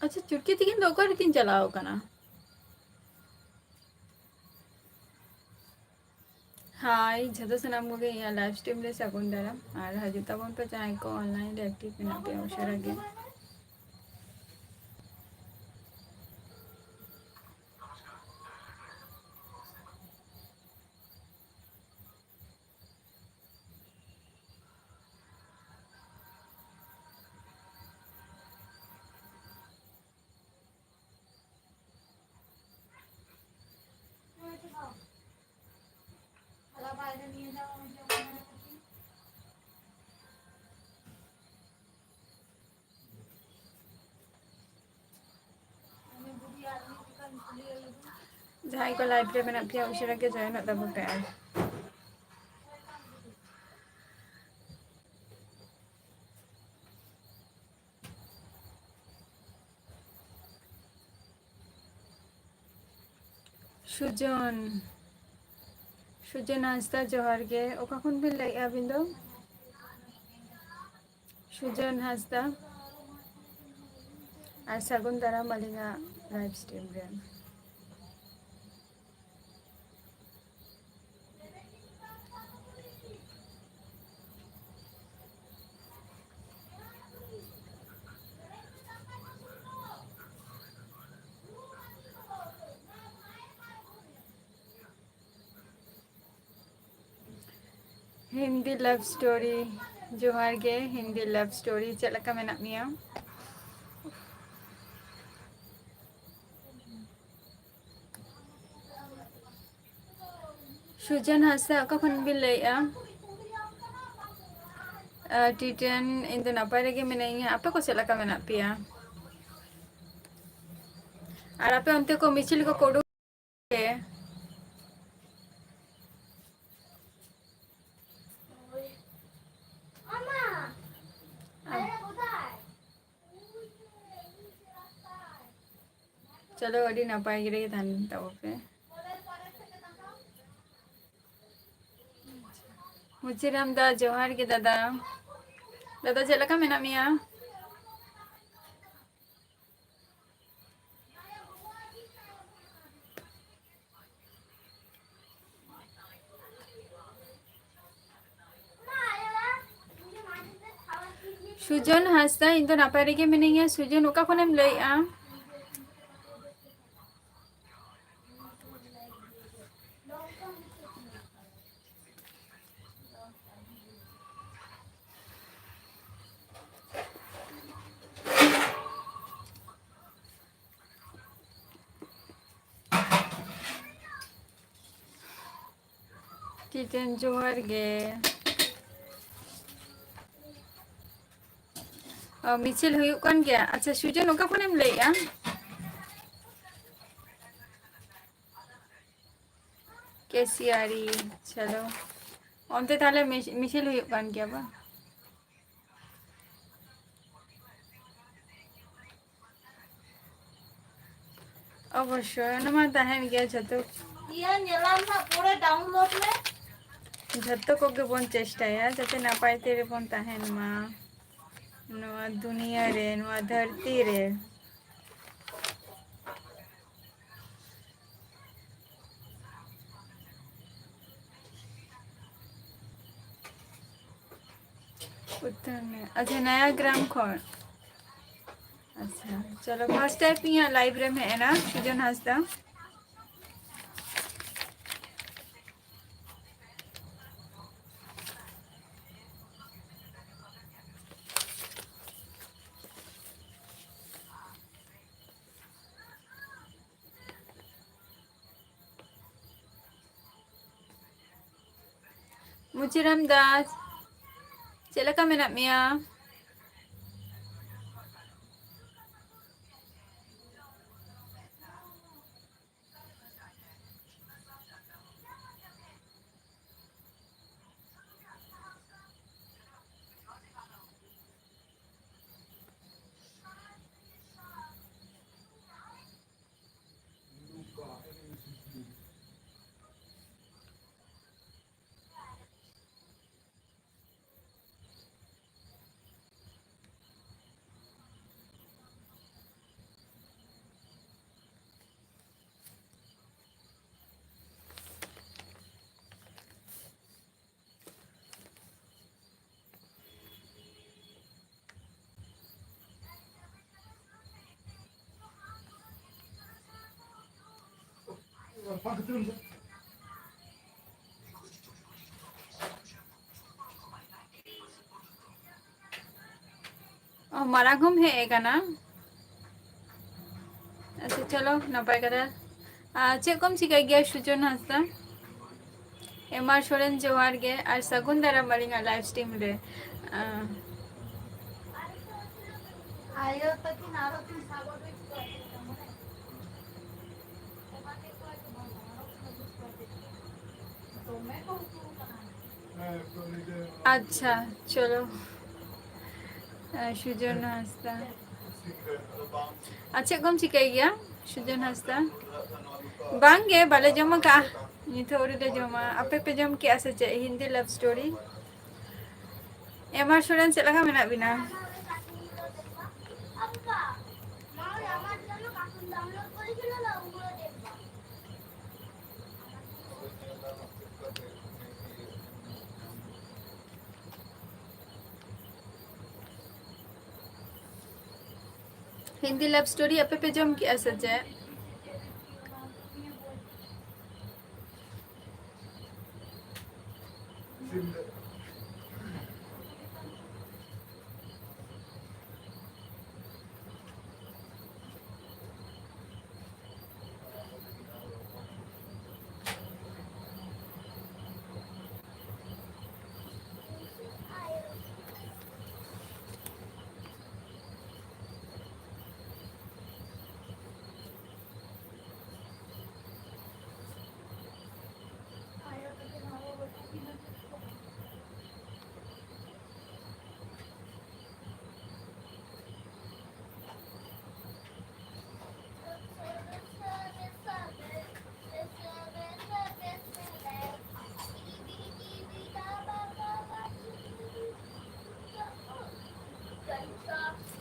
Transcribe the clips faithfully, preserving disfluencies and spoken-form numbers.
ᱟᱪᱪᱷᱟ, ᱪᱩᱴᱠᱤ ᱛᱤᱠᱤᱱ ᱫᱚ ᱚᱠᱟ ᱨᱮᱠᱤᱱ ᱪᱟᱞᱟᱣ ᱠᱟᱱᱟ? ᱦᱟᱭ, ᱡᱷᱚᱛᱚ ᱥᱟᱱᱟᱢ ᱠᱚᱜᱮ ᱤᱧᱟᱹᱜ live stream ᱨᱮ ᱥᱟᱹᱜᱩᱱ ᱫᱟᱨᱟᱢ᱾ ᱟᱨ ᱦᱤᱡᱩᱜ ᱛᱟᱵᱚᱱ ᱯᱮ ᱡᱟᱦᱟᱸᱭ ᱠᱚ online ᱨᱮ active ᱢᱮᱱᱟᱜ ᱯᱮᱭᱟ ᱩᱥᱟᱹᱨᱟ ᱜᱮ᱾ ᱡᱟᱦᱟᱸᱭ ᱠᱚ live ᱨᱮ ᱢᱮᱱᱟᱜ ᱯᱮᱭᱟ, ᱩᱥᱟᱹᱨᱟ ᱜᱮ join ᱚᱜ ᱛᱟᱵᱚᱱ ᱯᱮ᱾ ᱟᱨ ᱥᱩᱡᱚᱱ, ᱥᱩᱡᱚᱱ ᱦᱟᱸᱥᱫᱟ, ᱡᱚᱦᱟᱨ ᱜᱮ᱾ ᱚᱠᱟ ᱠᱷᱚᱱ ᱵᱤᱱ ᱞᱟᱹᱭᱮᱫᱼᱟ ᱟᱹᱵᱤᱱ ᱫᱚ? ᱥᱩᱡᱚᱱ ᱦᱟᱸᱥᱫᱟ, ᱟᱨ ᱥᱟᱹᱜᱩᱱ ᱫᱟᱨᱟᱢ ᱟᱹᱞᱤᱧᱟᱜ live stream ᱨᱮ᱾ ᱦᱤᱱᱫᱤ love story, ᱡᱚᱦᱟᱨ ᱜᱮ᱾ ᱦᱤᱱᱫᱤ love story, ᱪᱮᱫ ᱞᱮᱠᱟ ᱢᱮᱱᱟᱜ ᱢᱮᱭᱟ? ᱥᱩᱡᱟᱱ ᱦᱟᱸᱥᱫᱟ, ᱚᱠᱟ ᱠᱷᱚᱱ ᱵᱤᱱ ᱞᱟᱹᱭᱮᱫᱼᱟ? ᱟᱨ ᱴᱤᱴᱮᱱ, ᱤᱧ ᱫᱚ ᱱᱟᱯᱟᱭ ᱨᱮᱜᱮ ᱢᱮᱱᱟᱹᱧᱟ᱾ ᱟᱯᱮ ᱠᱚ ᱪᱮᱫ ᱞᱮᱠᱟ ᱢᱮᱱᱟᱜ ᱯᱮᱭᱟ? ᱟᱨ ᱟᱯᱮ ᱚᱱᱛᱮ ᱠᱚ ᱢᱤᱪᱷᱤᱞ ᱠᱚᱠᱚ ᱩᱰᱩᱠ ᱜᱮ? ᱪᱚᱞᱚ, ᱟᱹᱰᱤ ᱱᱟᱯᱟᱭ ᱜᱮ ᱛᱟᱦᱮᱱ ᱛᱟᱵᱚ ᱯᱮ᱾ ᱢᱩᱪᱤᱨᱟᱢ ᱫᱟ, ᱡᱚᱦᱟᱨ ᱜᱮ ᱫᱟᱫᱟ᱾ ᱫᱟᱫᱟ, ᱪᱮᱫ ᱞᱮᱠᱟ ᱢᱮᱱᱟᱜ ᱢᱮᱭᱟ? ᱥᱩᱡᱚᱱ ᱦᱟᱸᱥᱫᱟ, ᱤᱧ ᱫᱚ ᱱᱟᱯᱟᱭ ᱨᱮᱜᱮ ᱢᱤᱱᱟᱹᱧᱟ᱾ ᱥᱩᱡᱚᱱ, ᱚᱠᱟ ᱠᱷᱚᱱᱮᱢ ᱞᱟᱹᱭᱮᱜᱼᱟ? ᱴᱤᱴᱮᱱ, ᱡᱚᱦᱟᱨ ᱜᱮ᱾ ᱚ, ᱢᱤᱪᱷᱤᱞ ᱦᱩᱭᱩᱜ ᱠᱟᱱ ᱜᱮᱭᱟ᱾ ᱟᱪᱪᱷᱟ, ᱥᱩᱡᱚᱱ, ᱚᱠᱟ ᱠᱷᱚᱱᱮᱢ ᱞᱟᱹᱭᱮᱜᱼᱟ? ᱠᱮᱥᱤᱭᱟᱨᱤ, ᱪᱚᱞᱚ᱾ ᱚᱱᱛᱮ ᱛᱟᱦᱞᱮ ᱢᱤᱪ-, ᱢᱤᱪᱷᱤᱞ ᱦᱩᱭᱩᱜ ᱠᱟᱱ ᱜᱮᱭᱟ ᱵᱟᱝ? ᱚᱵᱚᱥᱥᱳᱭ, ᱚᱱᱟ ᱢᱟ ᱛᱟᱦᱮᱱ ᱜᱮᱭᱟ ᱡᱷᱚᱛᱚ᱾ ᱤᱭᱟᱹ ᱧᱮᱞᱟᱢ ᱦᱟᱸᱜ ᱯᱚᱨᱮ download ᱢᱮ᱾ ᱡᱷᱚᱛᱚ ᱠᱚᱜᱮ ᱵᱚᱱ ᱪᱮᱥᱴᱟᱭᱟ ᱡᱟᱛᱮ ᱱᱟᱯᱟᱭ ᱛᱮ ᱨᱮᱵᱚᱱ ᱛᱟᱦᱮᱱ ᱢᱟ ᱱᱚᱣᱟ ᱫᱩᱱᱤᱭᱟᱹ ᱨᱮ, ᱱᱚᱣᱟ ᱫᱷᱟᱹᱨᱛᱤ ᱨᱮ᱾ ᱩᱛᱛᱚᱨ ᱢᱮ᱾ ᱟᱪᱪᱷᱟ, ᱱᱟᱭᱟ ᱜᱨᱟᱢ ᱠᱷᱚᱱ᱾ ᱟᱪᱪᱷᱟ, ᱪᱚᱞᱚ, first time ᱤᱧᱟᱹᱜ live ᱨᱮᱢ ᱦᱮᱡ ᱮᱱᱟ, ᱥᱩᱡᱚᱱ ᱦᱟᱸᱥᱫᱟ᱾ ᱢᱩᱪᱤᱨᱟᱢ ᱫᱟᱥ, ᱪᱮᱫ ᱞᱮᱠᱟ ᱢᱮᱱᱟᱜ ᱢᱮᱭᱟ? ᱚ, ᱢᱟᱨᱟᱝ ᱦᱚᱸᱢ ᱦᱮᱡ ᱟᱠᱟᱱᱟ? ᱟᱪᱪᱷᱟ, ᱪᱚᱞᱚ, ᱱᱟᱯᱟᱭ ᱠᱟᱛᱷᱟ᱾ ᱟᱨ ᱪᱮᱫ ᱠᱚᱢ ᱪᱤᱠᱟᱹᱭ ᱜᱮᱭᱟ, ᱥᱩᱡᱚᱱ ᱦᱟᱸᱥᱫᱟ? ᱮᱢ ᱟᱨ ᱥᱚᱨᱮᱱ, ᱡᱚᱦᱟᱨ ᱜᱮ, ᱟᱨ ᱥᱟᱹᱜᱩᱱ ᱫᱟᱨᱟᱢ ᱟᱹᱞᱤᱧᱟᱜ live stream ᱨᱮ᱾ ᱟᱸ, ᱟᱭᱳ ᱛᱟᱹᱠᱤᱱ ᱟᱨᱚ ᱠᱤᱱ ᱥᱟᱵ ᱟᱹᱜᱩᱭᱮᱫ ᱠᱚᱣᱟ᱾ ᱟᱪᱪᱷᱟ, ᱪᱚᱞᱚ᱾ ᱟᱨ ᱥᱩᱡᱚᱱ ᱦᱟᱸᱥᱫᱟ᱾ ᱟᱨ ᱪᱮᱫ ᱠᱚᱢ ᱪᱤᱠᱟᱹᱭ ᱜᱮᱭᱟ, ᱥᱩᱡᱚᱱ ᱦᱟᱸᱥᱫᱟ? ᱵᱟᱝ ᱜᱮ, ᱵᱟᱞᱮ ᱡᱚᱢ ᱟᱠᱟᱜᱼᱟ᱾ ᱱᱤᱛ ᱦᱚᱸ ᱟᱹᱣᱨᱤ ᱞᱮ ᱡᱚᱢᱟ᱾ ᱟᱯᱮ ᱯᱮ ᱡᱚᱢ ᱠᱮᱜᱼᱟ ᱥᱮ ᱪᱮᱫ? Hindi love story᱾ ᱮᱢ ᱟᱨ ᱥᱚᱨᱮᱱ, ᱪᱮᱫ ᱞᱮᱠᱟ ᱢᱮᱱᱟᱜ ᱵᱤᱱᱟ? ᱦᱤᱱᱫᱤ love story ᱟᱯᱮ ᱯᱮ ᱡᱚᱢ ᱠᱮᱜᱼᱟ ᱥᱮ ᱪᱮᱫ?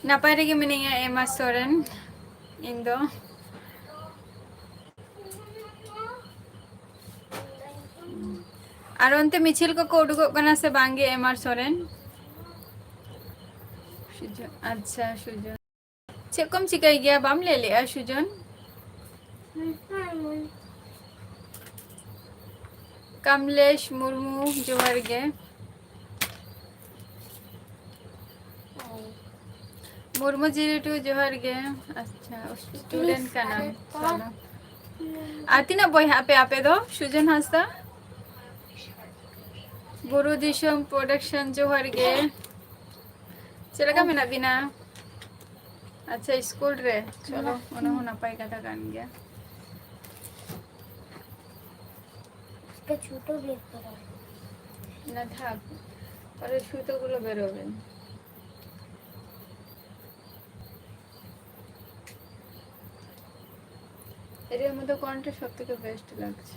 ᱱᱟᱯᱟᱭ ᱨᱮᱜᱮ ᱢᱤᱱᱟᱹᱧᱟ, ᱮᱢ ᱟᱨ ᱥᱚᱨᱮᱱ᱾ ᱤᱧ ᱫᱚ ᱟᱨ ᱚᱱᱛᱮ ᱢᱤᱪᱷᱤᱞ ᱠᱚᱠᱚ ᱩᱰᱩᱠᱚᱜ ᱠᱟᱱᱟ ᱥᱮ ᱵᱟᱝ ᱜᱮ, ᱮᱢ ᱟᱨ ᱥᱚᱨᱮᱱ? ᱥᱩᱡᱚᱱ, ᱟᱪᱪᱷᱟ, ᱥᱩᱡᱚᱱ᱾ ᱪᱮᱫ ᱠᱚᱢ ᱪᱤᱠᱟᱹᱭ ᱜᱮᱭᱟ, ᱵᱟᱢ ᱞᱟᱹᱭ ᱞᱮᱜᱼᱟ, ᱥᱩᱡᱚᱱ? ᱠᱟᱢᱞᱮᱥ ᱢᱩᱨᱢᱩ, ᱡᱚᱦᱟᱨ ᱜᱮ᱾ ᱢᱩᱨᱢᱩ ᱡᱤ ᱴᱩ, ᱡᱚᱦᱟᱨ ᱜᱮ᱾ ᱟᱪᱪᱷᱟ, student ᱠᱟᱱᱟᱢ᱾ ᱪᱚᱞᱚ᱾ ᱟᱨ ᱛᱤᱱᱟᱹᱜ ᱵᱚᱭᱦᱟ ᱟᱯᱮ, ᱟᱯᱮ ᱫᱚ? ᱥᱩᱡᱚᱱ ᱦᱟᱸᱥᱫᱟ, ᱵᱩᱨᱩ ᱫᱤᱥᱚᱢ production, ᱡᱚᱦᱟᱨ ᱜᱮ᱾ ᱪᱮᱫ ᱞᱮᱠᱟ ᱢᱮᱱᱟᱜ ᱵᱤᱱᱟ? ᱟᱪᱪᱷᱟ, ᱥᱠᱩᱞ ᱨᱮ᱾ ᱪᱚᱞᱚ, ᱚᱱᱟ ᱦᱚᱸ ᱱᱟᱯᱟᱭ ᱠᱟᱛᱷᱟ ᱠᱟᱱ ᱜᱮᱭᱟ᱾ इसका छूटो भी एक तरह। না থাক, পরে সুতোগুলো বেরোবে। এর মধ্যে কোনটা সব থেকে বেস্ট লাগছে?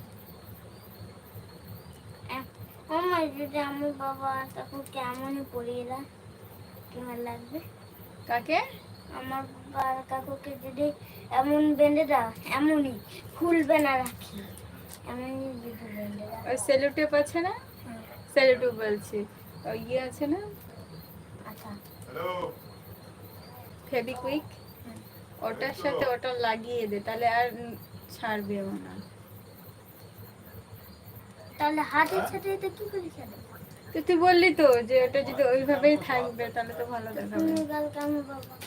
আমার যদি আমার বাবা তখন কেমনই পড়িয়ে দেয়, কেমন লাগবে? কাকে? আমার বাবা আর কাকুকে যদি এমন বেঁধে দাও, এমনই খুলবে না রাখি, এমনই যদি বেঁধে দাও। ওই সেলো টেপ আছে না? হুম। সেলো টেপ বলছি, ওই ইয়ে আছে না? আচ্ছা। ফেবিকুইক, হুম। ওটার সাথে ওটা লাগিয়ে দে, তাহলে আর, উম, ছাড়বে ও না। তাহলে হাতের সাথে এটা কি করে খেলে? তো তুই বললি তো যে ওটা যদি ওইভাবেই থাকবে, তাহলে তো ভালো দেখাবে। তুমি কালকে আমার বাবাকে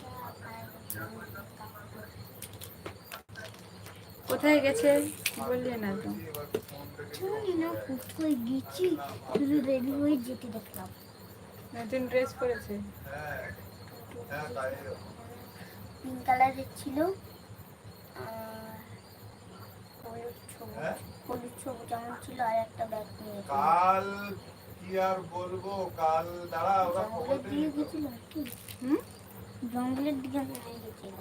কোথায় গেছে বললি না তো। শুনি না, কোথায় গেছি, শুধু রেডি হয়ে যেতে দেখলাম। নতুন ড্রেস পরেছে। পিঙ্ক কালারের ছিল, আর হলুদ সবুজ, হ্যাঁ? হলুদ সবুজ এমন ছিল, আর একটা ব্যাগ নিয়ে গেছিল। কাল কি আর বলবো, কাল দাঁড়া, ওরা জঙ্গলের কখন দিকে গেছিল কি? হুম? জঙ্গলের দিকে মনে হয় গেছিল।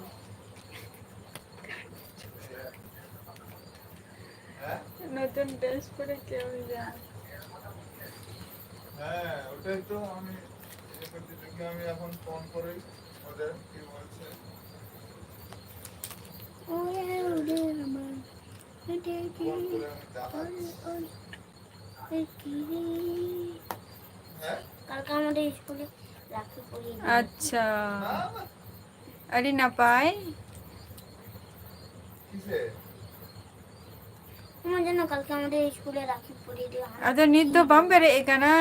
হ্যাঁ? নতুন ড্রেস পরে কেউ যায়। হ্যাঁ, ওটাই তো আমি ইয়ে করছি, দেখি আমি এখন ফোন করি ওদের, কি বলছে। ওরে, ওরে, আমার। ওই, ওই, ওই, ওই, কি রে? হ্যাঁ? কালকে আমাদের স্কুলে রাখি পরিয়ে দিল। আচ্ছা। না, না। আরে না পাই। কিসে? আমার জন্য কালকে আমাদের স্কুলে রাখি পরিয়ে দিও। ᱟᱫᱚ ᱱᱤᱛ ᱫᱚ ᱵᱟᱢ ᱵᱮᱨᱮᱫ ᱟᱠᱟᱱᱟ?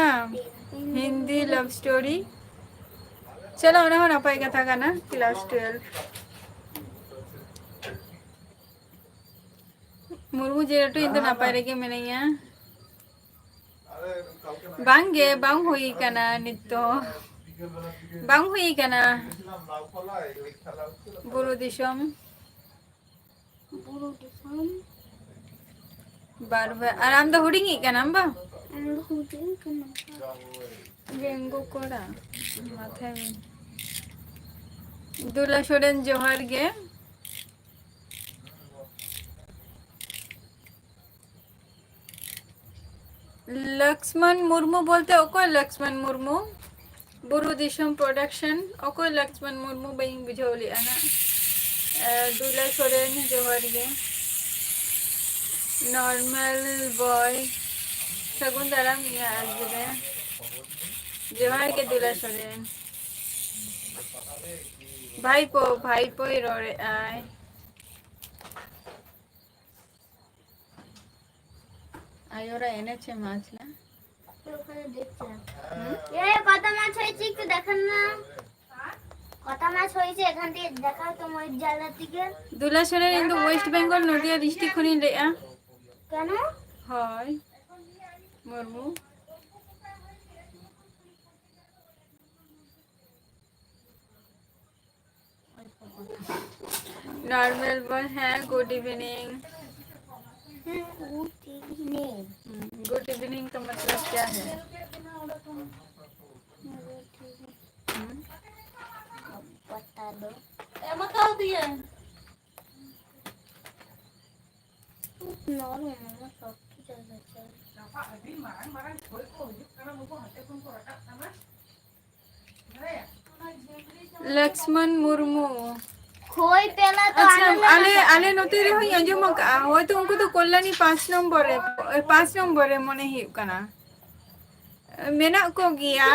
ᱦᱤᱱᱫᱤ ᱞᱟᱵᱷ ᱥᱴᱳᱨᱤ᱾ ᱪᱚᱞᱚ, ᱚᱱᱟ ᱦᱚᱸ ᱱᱟᱯᱟᱭ ᱠᱟᱛᱷᱟ ᱠᱟᱱᱟ, ᱠᱞᱟᱥ ᱴᱩᱭᱮᱞᱵᱷ᱾ ᱢᱩᱨᱢᱩ ᱡᱮ ᱞᱟᱹᱴᱩ, ᱤᱧ ᱫᱚ ᱱᱟᱯᱟᱭ ᱨᱮᱜᱮ ᱢᱤᱱᱟᱹᱧᱟ᱾ ᱵᱟᱝᱜᱮ, ᱵᱟᱝ ᱦᱩᱭ ᱠᱟᱱᱟ ᱱᱤᱛ ᱫᱚ᱾ ᱵᱟᱝ ᱦᱩᱭ ᱠᱟᱱᱟ᱾ ᱵᱩᱨᱩ ᱫᱤᱥᱚᱢ᱾ ᱵᱩᱨᱩ ᱫᱤᱥᱚᱢ᱾ ᱵᱟᱨ ᱵᱟᱨ᱾ ᱟᱨ ᱟᱢ ᱫᱚ ᱦᱩᱰᱤᱧᱤᱡ ᱠᱟᱱᱟᱢ ᱵᱟᱝ? ᱟᱢ ᱫᱚ ᱦᱩᱰᱤᱧ ᱠᱟᱱᱟᱢ᱾ ᱵᱮᱝᱜᱚ ᱠᱚᱲᱟ᱾ ᱢᱟᱛᱷᱟᱭ ᱢᱮ᱾ ᱫᱩᱞᱟ ᱥᱚᱨᱮᱱ, ᱡᱚᱦᱟᱨ ᱜᱮ᱾ ᱞᱚᱠᱥᱢᱚᱱ ᱢᱩᱨᱢᱩ ᱵᱚᱞᱛᱮ ᱚᱠᱚᱭ ᱞᱚᱠᱥᱢᱚᱱ ᱢᱩᱨᱢᱩ? ᱵᱩᱨᱩ ᱫᱤᱥᱚᱢ ᱯᱨᱚᱰᱟᱠᱥᱚᱱ, ᱚᱠᱚᱭ ᱞᱚᱠᱥᱢᱚᱱ ᱢᱩᱨᱢᱩ? ᱵᱟᱹᱧ ᱵᱩᱡᱷᱟᱹᱣ ᱞᱮᱫᱼᱟ ᱦᱟᱸᱜ᱾ ᱮ, ᱫᱩᱞᱟ ᱥᱚᱨᱮᱱ, ᱡᱚᱦᱟᱨ ᱜᱮ᱾ ᱱᱚᱨᱢᱟᱞ ᱵᱚᱭ, ᱥᱟᱹᱜᱩᱱ ᱫᱟᱨᱟᱢ ᱤᱧᱟᱹᱜ ᱟᱨᱡᱤ ᱨᱮ᱾ ᱡᱚᱦᱟᱨ ᱜᱮ ᱫᱩᱞᱟ ᱥᱚᱨᱮᱱ᱾ ᱵᱷᱟᱭᱯᱳ, ᱵᱷᱟᱭᱯᱳᱭ ᱨᱚᱲᱮᱫᱼᱟᱭ᱾ ᱟᱭᱳᱨᱟ ᱮᱱᱮᱡ ᱮ ᱢᱟᱪᱞᱟ᱾ ᱚᱠᱟᱨᱮ ᱫᱮᱡ ᱠᱮᱫᱟ? ᱦᱩᱸ? এ, কত মাছ হয়েছে একটু দেখান না। কত মাছ হয়েছে এখান থেকে দেখাও তো, মই জানলা থেকে। দুলা সরেন, ᱤᱧ ᱫᱚ ᱳᱭᱮᱥᱴ ᱵᱮᱝᱜᱚᱞ, ᱱᱚᱫᱤᱭᱟ ᱰᱤᱥᱴᱤᱠ ᱠᱷᱚᱱᱤᱧ ᱞᱟᱹᱭᱮᱫᱼᱟ᱾ কেন? ᱦᱳᱭ, ᱢᱩᱨᱢᱩ᱾ नॉर्मल बॉय है। Good evening. Good evening. Good evening का मतलब क्या है? हम्म? बता दो। ए, मत आओ दिए। नॉर्मल है ना, सब कुछ ऐसा चल। ᱞᱚᱠᱥᱢᱚᱱ ᱢᱩᱨᱢᱩ᱾ ᱠᱷᱳᱭ ᱯᱮᱞᱟ ᱛᱚ ᱟᱪᱪᱷᱟ, ᱟᱞᱮ ᱞᱮ ᱟᱞᱮ, ᱟᱞᱮ ᱱᱚᱛᱮ ᱨᱮᱦᱚᱸᱧ ᱟᱸᱡᱚᱢ ᱟᱠᱟᱫᱼᱟ, ᱦᱚᱭᱛᱳ ᱩᱱᱠᱩ ᱫᱚ ᱠᱚᱞᱞᱟᱱᱤ ᱯᱟᱸᱪ ᱱᱚᱢᱵᱚᱨ ᱨᱮ, ᱯᱟᱸᱪ ᱱᱚᱢᱵᱚᱨ ᱨᱮ ᱢᱚᱱᱮ ᱦᱩᱭᱩᱜ ᱠᱟᱱᱟ᱾ ᱢᱮᱱᱟᱜ ᱠᱚ ᱜᱮᱭᱟ᱾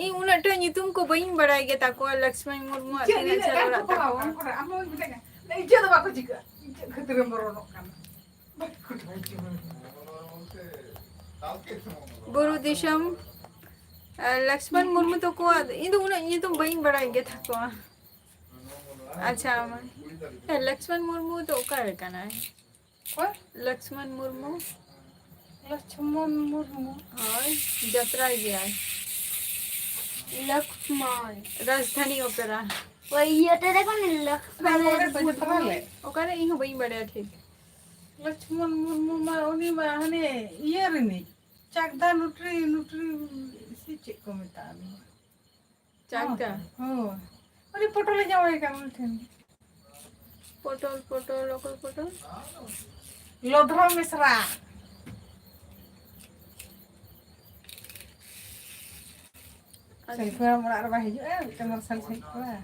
ᱤᱧ ᱩᱱᱟᱹᱜ ᱴᱟ ᱧᱩᱛᱩᱢ ᱠᱚ ᱵᱟᱹᱧ ᱵᱟᱲᱟᱭ ᱜᱮ ᱛᱟᱠᱚᱣᱟ, ᱞᱚᱠᱥᱢᱚᱱ ᱢᱩᱨᱢᱩᱣᱟᱜ ᱤᱪᱟᱹᱜ ᱛᱤᱱᱟᱹᱜ ᱱᱤᱱᱟᱹᱜ ᱡᱷᱟᱹᱞ ᱜᱟᱱ ᱚᱲᱟᱜ ᱠᱚ ᱯᱟᱲᱟᱣ ᱛᱟᱠᱚ᱾ ᱟᱠᱟᱱᱟ, ᱠᱚᱨᱮ ᱟᱢ ᱦᱚᱸ ᱢᱤᱫᱴᱟᱝ ᱤᱪᱟᱹᱜ ᱫᱚ ᱵᱟᱠᱚ ᱪᱤᱠᱟᱹᱜᱼᱟ, ᱤᱪᱟᱹᱜ ᱠᱷᱟᱹᱛᱤᱨᱮᱢ ᱵᱚᱨᱚᱱᱚᱜ ᱠᱟᱱᱟ᱾ ᱵᱩᱨᱩ ᱫᱤᱥᱚᱢ᱾ ᱟᱨ ᱞᱚᱠᱥᱢᱚᱱ ᱢᱩᱨᱢᱩ ᱛᱟᱠᱚᱣᱟᱜ ᱤᱧ ᱫᱚ ᱩᱱᱟᱹᱜ ᱧᱩᱛᱩᱢ ᱵᱟᱹᱧ ᱵᱟᱲᱟᱭ ᱜᱮ ᱛᱟᱠᱚᱣᱟ᱾ ᱟᱪᱪᱷᱟ, ᱢᱟ᱾ ᱦᱮᱸ, ᱞᱚᱠᱥᱢᱚᱱ ᱢᱩᱨᱢᱩ ᱫᱚ ᱚᱠᱟ ᱨᱮ ᱠᱟᱱᱟᱭ? ᱚᱠᱚᱭ? ᱞᱚᱠᱥᱢᱚᱱ ᱢᱩᱨᱢᱩ᱾ ᱞᱚᱠᱥᱢᱚᱱ ᱢᱩᱨᱢᱩ? ᱦᱳᱭ, ᱡᱟᱛᱨᱟᱭ ᱜᱮᱭᱟᱭ᱾ ᱞᱚᱠᱥᱢᱚᱱ᱾ ᱨᱟᱡᱽᱫᱷᱟᱱᱤ ᱚᱯᱮᱨᱟ᱾ ᱳᱭ ᱤᱭᱟᱹ ᱛᱮ ᱫᱮᱠᱷᱚ ᱱᱤ, ᱞᱚᱠᱥᱢᱚᱱ ᱚᱠᱟᱨᱮ ᱢᱩᱨᱢᱩ᱾ ᱚᱠᱟᱨᱮ? ᱤᱧ ᱦᱚᱸ ᱵᱟᱹᱧ ᱵᱟᱲᱟᱭᱟ ᱴᱷᱤᱠ᱾ ᱞᱚᱠᱥᱢᱚᱱ ᱢᱩᱨᱢᱩ ᱢᱟ ᱩᱱᱤ ᱢᱟ ᱦᱟᱱᱮ ᱤᱭᱟᱹ ᱨᱤᱱᱤᱡ, ᱪᱟᱠᱫᱟ ᱱᱩᱴᱨᱤ, ᱱᱩᱴᱨᱤ ᱥᱮ ᱪᱮᱫ ᱠᱚ ᱢᱮᱛᱟᱜᱼᱟ ᱩᱱᱤ ᱢᱟ᱾ ᱪᱟᱠᱫᱟ? ᱦᱳᱭ᱾ ᱩᱱᱤ ᱯᱚᱴᱚᱞᱮ ᱡᱟᱶᱟᱭ ᱠᱟᱱ ᱩᱱᱤ ᱴᱷᱮᱱ᱾ ᱯᱚᱴᱚᱞ, ᱯᱚᱴᱚᱞ, ᱚᱠᱚᱭ ᱯᱚᱴᱚᱞ? ᱞᱚᱫᱷᱨᱚ ᱢᱤᱥᱨᱟ᱾ ᱟᱪᱪᱷᱟ᱾ ᱥᱟᱹᱭᱤᱫ ᱦᱟᱲᱟᱢ ᱚᱲᱟᱜ ᱨᱮ ᱵᱟᱭ ᱦᱤᱡᱩᱜᱼᱟ, ᱢᱤᱫᱴᱟᱝ ᱢᱟᱨᱥᱟᱞ ᱥᱟᱹᱭᱤᱫ ᱠᱚᱲᱟ᱾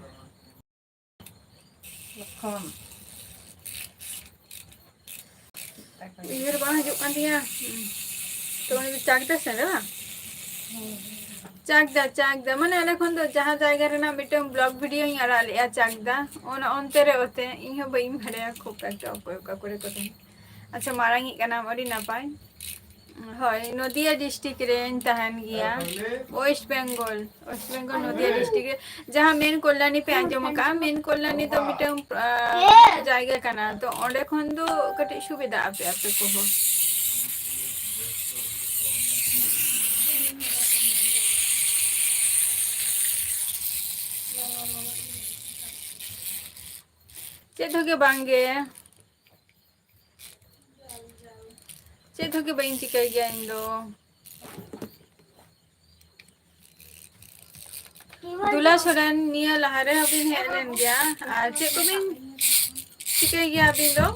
ᱞᱚᱠᱷᱚᱱ᱾ ᱩᱭᱦᱟᱹᱨ ᱵᱟᱝ ᱦᱤᱡᱩᱜ ᱠᱟᱱ ᱛᱤᱧᱟᱹ᱾ ᱦᱩᱸ᱾ ᱛᱚ, ᱩᱱᱤ ᱫᱚ ᱪᱟᱠᱫᱟ ᱥᱮ ᱵᱟᱝ? ᱪᱟᱠᱫᱟ, ᱪᱟᱠᱫᱟ᱾ ᱢᱟᱱᱮ, ᱟᱞᱮ ᱠᱷᱚᱱ ᱫᱚ ᱡᱟᱦᱟᱸ ᱡᱟᱭᱜᱟ ᱨᱮᱱᱟᱜ ᱢᱤᱫᱴᱟᱝ vlog videoᱧ ᱟᱲᱟᱜ ᱞᱮᱜᱼᱟ, ᱪᱟᱠᱫᱟ᱾ ᱚᱱᱟ ᱚᱱᱛᱮ ᱨᱮ ᱚᱛᱮ, ᱤᱧ ᱦᱚᱸ ᱵᱟᱹᱧ ᱵᱟᱲᱟᱭᱟ ᱠᱷᱩᱵ ᱮᱠᱴᱟ ᱚᱠᱚᱭ ᱚᱠᱟ ᱠᱚᱨᱮ ᱠᱚ ᱛᱟᱦᱮᱱᱟ᱾ ᱟᱪᱪᱷᱟ, ᱢᱟᱨᱟᱝᱤᱡ ᱠᱟᱱᱟᱢ, ᱟᱹᱰᱤ ᱱᱟᱯᱟᱭ᱾ ᱦᱳᱭ, ᱱᱚᱫᱤᱭᱟ district ᱨᱮᱧ ᱛᱟᱦᱮᱱ ᱜᱮᱭᱟ᱾ ᱳᱭᱮᱥᱴ ᱵᱮᱝᱜᱚᱞ, ᱳᱭᱮᱥᱴ ᱵᱮᱝᱜᱚᱞ ᱱᱚᱫᱤᱭᱟ district ᱨᱮ᱾ ᱡᱟᱦᱟᱸ ᱢᱮᱱ ᱠᱚᱞᱞᱟᱱᱤ ᱯᱮ ᱟᱸᱡᱚᱢ ᱟᱠᱟᱫᱼᱟ, ᱢᱮᱱ ᱠᱚᱞᱞᱟᱱᱤ ᱫᱚ ᱢᱤᱫᱴᱟᱝ, ᱟ, ᱡᱟᱭᱜᱟ ᱠᱟᱱᱟ᱾ ᱛᱚ, ᱚᱸᱰᱮ ᱠᱷᱚᱱ ᱫᱚ ᱠᱟᱹᱴᱤᱡ ᱥᱩᱵᱤᱫᱷᱟ ᱟᱯᱮ, ᱟᱯᱮ ᱠᱚᱦᱚᱸ᱾ ᱪᱮᱫ ᱦᱚᱸ ᱜᱮ ᱵᱟᱝ ᱜᱮ᱾ ᱪᱮᱫ ᱦᱚᱸ ᱜᱮ ᱵᱟᱹᱧ ᱪᱤᱠᱟᱹᱭ ᱜᱮᱭᱟ ᱤᱧ ᱫᱚ᱾ ᱫᱩᱞᱟ ᱥᱚᱨᱮᱱ, ᱱᱤᱭᱟᱹ ᱞᱟᱦᱟ ᱨᱮ ᱦᱚᱸᱵᱤᱱ ᱦᱮᱡ ᱞᱮᱱ ᱜᱮᱭᱟ᱾ ᱟᱨ ᱪᱮᱫ ᱠᱚᱵᱤᱱ ᱪᱤᱠᱟᱹᱭ ᱜᱮᱭᱟ ᱟᱹᱵᱤᱱ ᱫᱚ?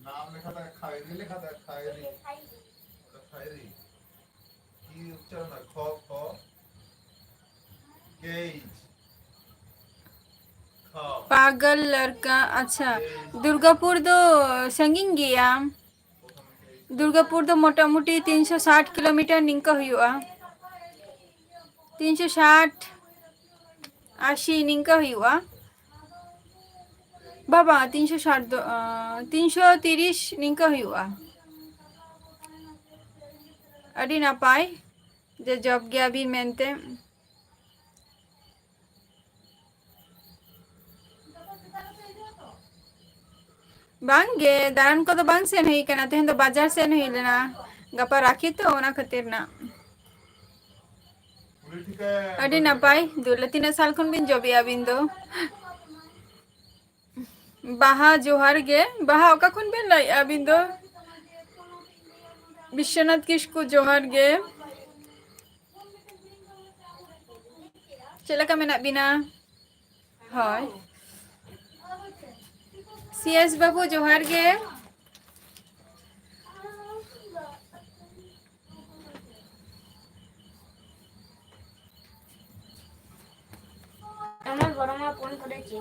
নাম লেখা থাকে খায়রি। ওটা খায়রি। কি উচ্চারণ হয়? খ, খ। কেইজ। ᱯᱟᱜᱚᱞ ᱞᱟᱨᱠᱟ, ᱟᱪᱪᱷᱟ᱾ ᱫᱩᱨᱜᱟᱯᱩᱨ ᱫᱚ ᱥᱟᱺᱜᱤᱧ ᱜᱮᱭᱟ᱾ ᱫᱩᱨᱜᱟᱯᱩᱨ ᱫᱚ ᱢᱚᱴᱟᱢᱩᱴᱤ ᱛᱤᱱᱥᱚ ᱥᱟᱴ ᱠᱤᱞᱳᱢᱤᱴᱟᱨ ᱱᱤᱝᱠᱟᱹ ᱦᱩᱭᱩᱜᱼᱟ᱾ ᱛᱤᱱᱥᱚ ᱥᱟᱴ, ᱟᱥᱤ ᱱᱤᱝᱠᱟᱹ ᱦᱩᱭᱩᱜᱼᱟ᱾ ᱵᱟᱵᱟ, ᱛᱤᱱᱥᱚ ᱥᱟᱴ ᱫᱚ, ᱟᱸ, ᱛᱤᱱᱥᱚ ᱛᱤᱨᱤᱥ ᱱᱤᱝᱠᱟᱹ ᱦᱩᱭᱩᱜᱼᱟ᱾ ᱟᱹᱰᱤ ᱱᱟᱯᱟᱭ ᱡᱮ ᱡᱚᱵ ᱜᱮᱭᱟ ᱵᱤᱱ ᱢᱮᱱᱛᱮ᱾ ᱵᱟᱝ ᱜᱮ, ᱫᱟᱬᱟᱱ ᱠᱚᱫᱚ ᱵᱟᱝ ᱥᱮᱱ ᱦᱩᱭ ᱠᱟᱱᱟ᱾ ᱛᱮᱦᱮᱧ ᱫᱚ ᱵᱟᱡᱟᱨ ᱥᱮᱱ ᱦᱩᱭ ᱞᱮᱱᱟ, ᱜᱟᱯᱟ ᱨᱟᱠᱷᱤ ᱛᱚ, ᱚᱱᱟ ᱠᱷᱟᱹᱛᱤᱨ ᱱᱟᱜ᱾ ᱟᱹᱰᱤ ᱱᱟᱯᱟᱭ, ᱫᱩᱞᱟᱹ, ᱛᱤᱱᱟᱹᱜ ᱥᱟᱞ ᱠᱷᱚᱱ ᱵᱤᱱ ᱡᱚᱵᱮᱜᱼᱟ ᱟᱹᱵᱤᱱ ᱫᱚ? ᱵᱟᱦᱟ ᱡᱚᱦᱟᱨ ᱜᱮ᱾ ᱵᱟᱦᱟ, ᱚᱠᱟ ᱠᱷᱚᱱ ᱵᱤᱱ ᱞᱟᱹᱭᱮᱜᱼᱟ ᱟᱹᱵᱤᱱ ᱫᱚ? ᱵᱤᱥᱥᱚᱱᱟᱛᱷ ᱠᱤᱥᱠᱩ, ᱡᱚᱦᱟᱨ ᱜᱮ᱾ ᱪᱮᱫ ᱞᱮᱠᱟ ᱢᱮᱱᱟᱜ ᱵᱤᱱᱟ? ᱦᱳᱭ᱾ ᱥᱤ ᱮᱥ ᱵᱟᱹᱵᱩ, ᱡᱚᱦᱟᱨ ᱜᱮ᱾ আমার বড় মা ফোন করেছে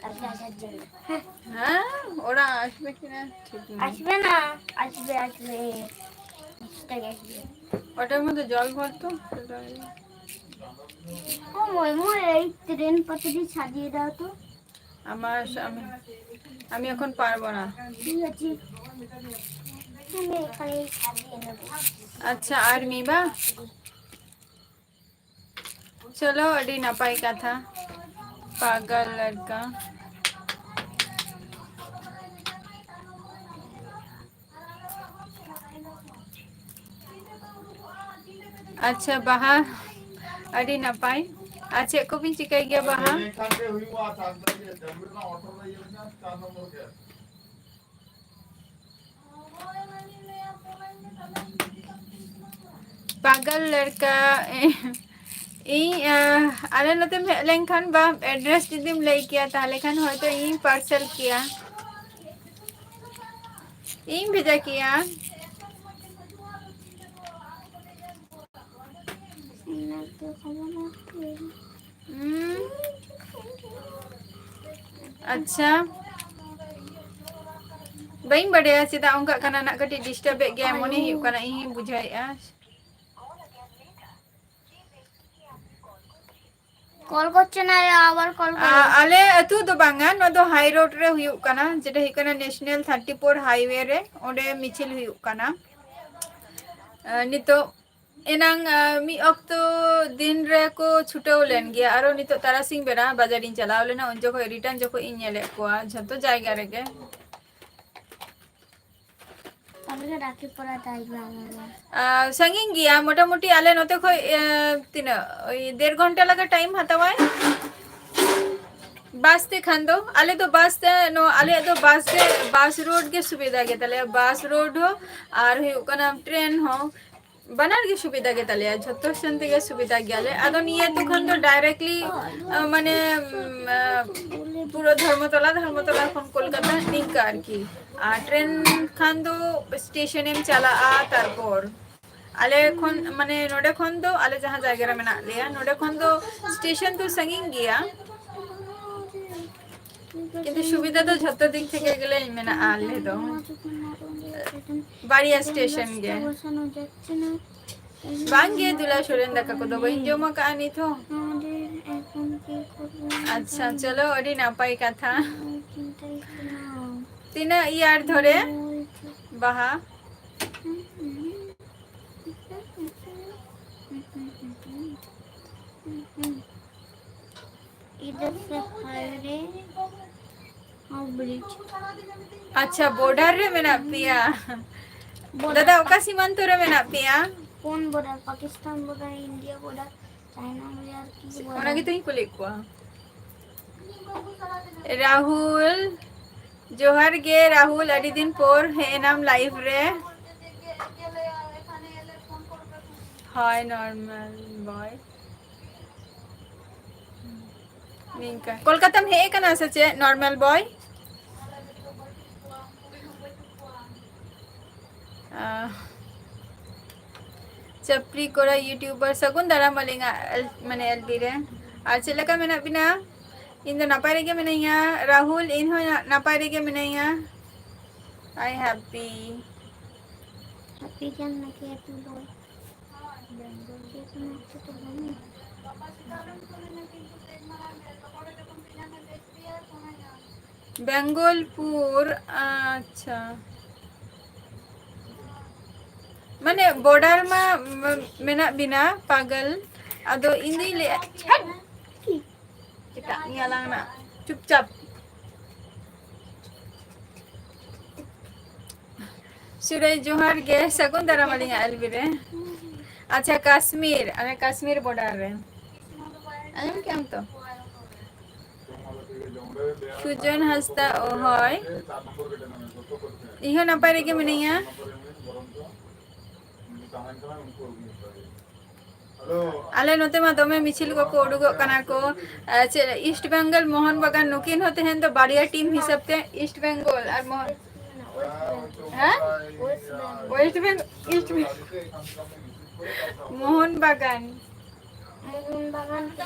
কালকে আসার জন্য। হ্যাঁ, ওরা আসবে কিনা ঠিক নেই। আসবে না, আসবে, আসবে। নিশ্চয়ই আসবে। ওটার মধ্যে জল ভরতো, সেটা। ও ময় ময়, এই ট্রেন পদ্ধতি সাজিয়ে দাও তো। আমার স-, আমি, আমি এখন পারবো না। ঠিক আছে, আমি এখানে সাজিয়ে নেবো। আচ্ছা, আর মিবা? চলো, ᱟᱹᱰᱤ ᱱᱟᱯᱟᱭ ᱠᱟᱛᱷᱟ᱾ ᱯᱟᱜᱟᱞ ᱞᱟᱲᱠᱟ᱾ ᱟᱪᱪᱷᱟ, ᱵᱟᱦᱟ, ᱟᱹᱰᱤ ᱱᱟᱯᱟᱭ᱾ ᱟᱨ ᱪᱮᱫ ᱠᱚᱵᱤᱱ ᱪᱤᱠᱟᱹᱭ ᱜᱮᱭᱟ, ᱵᱟᱦᱟ? ᱯᱟᱜᱟᱞ ᱞᱟᱲᱠᱟ, ᱤᱧ, ᱟᱸ, ᱟᱞᱮ ᱱᱚᱛᱮᱢ ᱦᱮᱡ ᱞᱮᱱᱠᱷᱟᱱ ᱵᱟ, ᱮᱰᱨᱮᱥ ᱡᱩᱫᱤᱢ ᱞᱟᱹᱭ ᱠᱮᱭᱟ, ᱛᱟᱦᱞᱮ ᱠᱷᱟᱱ ᱦᱚᱭᱛᱳ ᱤᱧᱤᱧ ᱯᱟᱨᱥᱮᱞ ᱠᱮᱭᱟ, ᱤᱧ ᱵᱷᱮᱡᱟ ᱠᱮᱭᱟ᱾ ᱦᱩᱸ᱾ ᱟᱪᱪᱷᱟ, ᱵᱟᱹᱧ ᱵᱟᱰᱟᱭᱟ ᱪᱮᱫᱟᱜ ᱚᱱᱠᱟᱜ ᱠᱟᱱᱟ, ᱱᱟᱜ ᱠᱟᱹᱴᱤᱡ ᱰᱤᱥᱴᱟᱵ ᱮᱫ ᱜᱮᱭᱟ ᱢᱚᱱᱮ ᱦᱩᱭᱩᱜ ᱠᱟᱱᱟ, ᱤᱧ ᱦᱚᱸᱧ ᱵᱩᱡᱷᱟᱹᱣᱮᱫᱼᱟ᱾ ᱠᱚᱞ ᱠᱚᱨᱪᱮ ᱱᱟ ᱨᱮ, ᱟᱵᱟᱨ ᱠᱚᱞ ᱠᱚᱨᱪᱮ᱾ ᱟᱞᱮ ᱟᱹᱛᱩ ᱫᱚ ᱵᱟᱝᱟ, ᱱᱚᱣᱟ ᱫᱚ ᱦᱟᱭ ᱨᱳᱰ ᱨᱮ ᱦᱩᱭᱩᱜ ᱠᱟᱱᱟ, ᱡᱮᱴᱟ ᱦᱩᱭᱩᱜ ᱠᱟᱱᱟ ᱱᱮᱥᱱᱟᱞ ᱛᱷᱟᱨᱴᱤ ᱯᱷᱳᱨ ᱦᱟᱭᱣᱮ ᱨᱮ, ᱚᱸᱰᱮ ᱢᱤᱪᱷᱤᱞ ᱦᱩᱭᱩᱜ ᱠᱟᱱᱟ᱾ ᱱᱤᱛᱚᱜ ᱮᱱᱟᱝ ᱢᱤᱫ ᱚᱠᱛᱚ ᱫᱤᱱ ᱨᱮᱠᱚ ᱪᱷᱩᱴᱟᱹᱣ ᱞᱮᱱ ᱜᱮᱭᱟ, ᱟᱨᱚ ᱱᱤᱛᱚᱜ ᱛᱟᱨᱟᱥᱤᱧ ᱵᱮᱲᱟ ᱵᱟᱡᱟᱨᱤᱧ ᱪᱟᱞᱟᱣ ᱞᱮᱱᱟ, ᱩᱱ ᱡᱚᱠᱷᱚᱱ ᱨᱤᱴᱟᱨᱱ ᱡᱚᱠᱷᱚᱱ ᱤᱧ ᱧᱮᱞᱮᱫ ᱠᱚᱣᱟ ᱡᱷᱚᱛᱚ ᱡᱟᱭᱜᱟ ᱨᱮᱜᱮ᱾ ᱥᱟᱺᱜᱤᱧ ᱜᱮᱭᱟ ᱢᱚᱴᱟᱢᱩᱴᱤ ᱟᱞᱮ ᱱᱚᱛᱮ ᱠᱷᱚᱡ ᱛᱤᱱᱟᱹᱜ, ᱳᱭ ᱰᱮᱲ ᱜᱷᱚᱱᱴᱟ ᱞᱮᱠᱟ ᱴᱟᱭᱤᱢ ᱦᱟᱛᱟᱣᱟᱭ᱾ ᱵᱟᱥ ᱛᱮ ᱠᱷᱟᱱ ᱫᱚ ᱟᱞᱮ ᱫᱚ ᱵᱟᱥ ᱛᱮ, ᱱᱚᱣᱟ ᱟᱞᱮᱭᱟᱜ ᱫᱚ ᱵᱟᱥ ᱜᱮ, ᱵᱟᱥ ᱨᱳᱰ ᱜᱮ ᱥᱩᱵᱤᱫᱷᱟ ᱜᱮᱛᱟᱞᱮᱭᱟ, ᱵᱟᱥ ᱨᱳᱰ ᱦᱚᱸ ᱟᱨ ᱦᱩᱭᱩᱜ ᱠᱟᱱᱟ ᱴᱨᱮᱱ ᱦᱚᱸ, ᱵᱟᱱᱟᱨ ᱜᱮ ᱥᱩᱵᱤᱫᱷᱟ ᱜᱮᱛᱟᱞᱮᱭᱟ, ᱡᱷᱚᱛᱚ ᱥᱮᱱ ᱛᱮᱜᱮ ᱥᱩᱵᱤᱫᱷᱟ ᱜᱮᱭᱟᱞᱮ᱾ ᱟᱫᱚ ᱱᱤᱭᱟᱹ ᱟᱹᱛᱩ ᱠᱷᱚᱱ ᱫᱚ ᱰᱟᱭᱨᱮᱠᱴᱞᱤ ᱢᱟᱱᱮ ᱯᱩᱨᱟᱹ ᱫᱷᱚᱨᱢᱚᱛᱚᱞᱟ, ᱫᱷᱚᱨᱢᱚᱛᱚᱞᱟ ᱠᱷᱚᱱ ᱠᱳᱞᱠᱟᱛᱟ ᱱᱤᱝᱠᱟ ᱟᱨᱠᱤ᱾ ᱟᱨ ᱴᱨᱮᱱ ᱠᱷᱟᱱ ᱫᱚ ᱥᱴᱮᱥᱚᱱᱮᱢ ᱪᱟᱞᱟᱜᱼᱟ, ᱛᱟᱨᱯᱚᱨ ᱟᱞᱮ ᱠᱷᱚᱱ ᱢᱟᱱᱮ ᱱᱚᱰᱮ ᱠᱷᱚᱱ ᱫᱚ ᱟᱞᱮ ᱡᱟᱦᱟᱸ ᱡᱟᱭᱜᱟ ᱨᱮ ᱢᱮᱱᱟᱜ ᱞᱮᱭᱟ ᱱᱚᱰᱮ ᱠᱷᱚᱱ ᱫᱚ ᱥᱴᱮᱥᱚᱱ ᱫᱚ ᱥᱟᱺᱜᱤᱧ ᱜᱮᱭᱟ, ᱠᱤᱱᱛᱩ ᱥᱩᱵᱤᱫᱷᱟ ᱫᱚ ᱡᱷᱚᱛᱚ ᱫᱤᱠ ᱛᱷᱮᱠᱮ ᱜᱮᱞᱮ ᱢᱮᱱᱟᱜᱼᱟ ᱟᱞᱮ ᱫᱚ᱾ ᱵᱟᱨᱭᱟ ᱥᱴᱮᱥᱚᱱ ᱜᱮ᱾ ᱵᱟᱝ ᱜᱮ ᱫᱩᱞᱟ ᱥᱚᱨᱮᱱ, ᱫᱟᱠᱟ ᱠᱚᱫᱚ ᱵᱟᱹᱧ ᱡᱚᱢ ᱟᱠᱟᱫᱼᱟ ᱱᱤᱛ ᱦᱚᱸ᱾ ᱟᱪᱪᱷᱟ, ᱪᱚᱞᱚ, ᱟᱹᱰᱤ ᱱᱟᱯᱟᱭ ᱠᱟᱛᱷᱟ᱾ ᱛᱤᱱᱟᱹᱜ ᱤᱭᱟᱨ ᱫᱷᱚᱨᱮ ᱵᱟᱦᱟ? ᱤᱫᱷᱟᱨ ᱥᱮ ᱦᱟᱭ ᱨᱮ ᱦᱟᱣ ᱵᱨᱤᱡᱽ᱾ ᱟᱪᱪᱷᱟ, ᱵᱚᱨᱰᱟᱨ ᱨᱮ ᱢᱮᱱᱟᱜ ᱯᱮᱭᱟ᱾ ᱵᱚᱨᱰᱟᱨ᱾ ᱫᱟᱫᱟ, ᱚᱠᱟ ᱥᱤᱢᱟᱱᱛᱚ ᱨᱮ ᱢᱮᱱᱟᱜ ᱯᱮᱭᱟ? ᱠᱳᱱ border? Pakistan border, India border, China border ᱠᱤ ᱵᱚᱨᱰᱟᱨ? ᱚᱱᱟ ᱜᱮᱛᱚᱧ ᱠᱩᱞᱤᱭᱮᱫ ᱠᱚᱣᱟ᱾ ᱨᱟᱦᱩᱞ, ᱡᱚᱦᱟᱨ ᱜᱮ ᱨᱟᱦᱩᱞ, ᱟᱹᱰᱤ ᱫᱤᱱ ᱯᱚᱨ ᱦᱮᱡ ᱮᱱᱟᱢ ᱞᱟᱭᱤᱵᱷ ᱨᱮ᱾ ᱦᱳᱭ, ᱱᱚᱨᱢᱟᱞ ᱵᱚᱭ᱾ ᱱᱤᱝᱠᱟ᱾ ᱠᱳᱞᱠᱟᱛᱟᱢ ᱦᱮᱡ ᱟᱠᱟᱱᱟ ᱥᱮ ᱪᱮᱫ, ᱱᱚᱨᱢᱟᱞ ᱵᱚᱭ? ᱟᱦ, ᱪᱟᱯᱨᱤ ᱠᱚᱲᱟ ᱤᱭᱩᱴᱤᱭᱩᱵᱟᱨ, ᱥᱟᱹᱜᱩᱱ ᱫᱟᱨᱟᱢ ᱟᱹᱞᱤᱧᱟᱜ ᱮᱞ-, ᱢᱟᱱᱮ ᱮᱞ ᱵᱤ ᱨᱮ᱾ ᱟᱨ ᱪᱮᱫ ᱞᱮᱠᱟ ᱢᱮᱱᱟᱜ ᱵᱤᱱᱟ? ᱤᱧ ᱫᱚ ᱱᱟᱯᱟᱭ ᱨᱮᱜᱮ ᱢᱤᱱᱟᱹᱧᱟ᱾ ᱨᱟᱦᱩᱞ, ᱤᱧ ᱦᱚᱸ ᱱᱟᱯᱟᱭ ᱨᱮᱜᱮ ᱢᱤᱱᱟᱹᱧᱟ᱾ I happy. Happy ᱡᱟᱱ ᱱᱟᱠᱤ happy boy. ᱵᱮᱝᱜᱚᱞᱯᱩᱨ, ᱟᱪᱪᱷᱟ᱾ ᱢᱟᱱᱮ border ᱢᱟ ᱢᱮᱱᱟᱜ ᱵᱤᱱᱟ ᱯᱟᱜᱚᱞ, ᱟᱫᱚ ᱤᱧ ᱫᱩᱧ ᱞᱟᱹᱭᱟ, ᱪᱷᱟᱴ! ᱮᱴᱟᱜ ᱱᱤᱭᱟᱹ ᱟᱞᱟᱝ ᱨᱮᱱᱟᱜ ᱪᱩᱯᱪᱟᱯ᱾ ᱥᱩᱨᱟᱹᱭ ᱡᱚᱦᱟᱨ ᱜᱮ, ᱥᱟᱹᱜᱩᱱ ᱫᱟᱨᱟᱢ ᱟᱹᱞᱤᱧᱟᱜ ᱮᱞᱵᱤ ᱨᱮ᱾ ᱟᱪᱪᱷᱟ, ᱠᱟᱥᱢᱤᱨ, ᱟᱞᱮ ᱠᱟᱥᱢᱤᱨ border ᱨᱮ᱾ ᱟᱸᱡᱚᱢ ᱠᱮᱜ ᱟᱢ ᱛᱚ? ᱥᱩᱡᱚᱱ ᱦᱟᱸᱥᱫᱟ, ᱚ, ᱦᱳᱭ᱾ ᱤᱧ ᱦᱚᱸ ᱱᱟᱯᱟᱭ ᱨᱮᱜᱮ ᱢᱤᱱᱟᱹᱧᱟ᱾ ᱟᱞᱮ ᱱᱚᱛᱮ ᱢᱟ ᱫᱚᱢᱮ ᱢᱤᱪᱷᱤᱞ ᱠᱚᱠᱚ ᱩᱰᱩᱠᱚᱜ ᱠᱟᱱᱟ ᱠᱚ᱾ ᱟᱨ ᱪᱮᱫ East Bengal, ᱢᱳᱦᱚᱱ ᱵᱟᱜᱟᱱ, ᱱᱩᱠᱤᱱ ᱦᱚᱸ ᱛᱮᱦᱮᱧ ᱫᱚ ᱵᱟᱨᱭᱟ team ᱦᱤᱥᱟᱹᱵ ᱛᱮ East Bengal ᱟᱨ ᱢᱳᱦᱚᱱ, ᱦᱮᱸ? West Bengal, East Bengal, Mohan ᱵᱟᱜᱟᱱ᱾ ᱢᱳᱦᱚᱱ ᱵᱟᱜᱟᱱ ᱛᱮ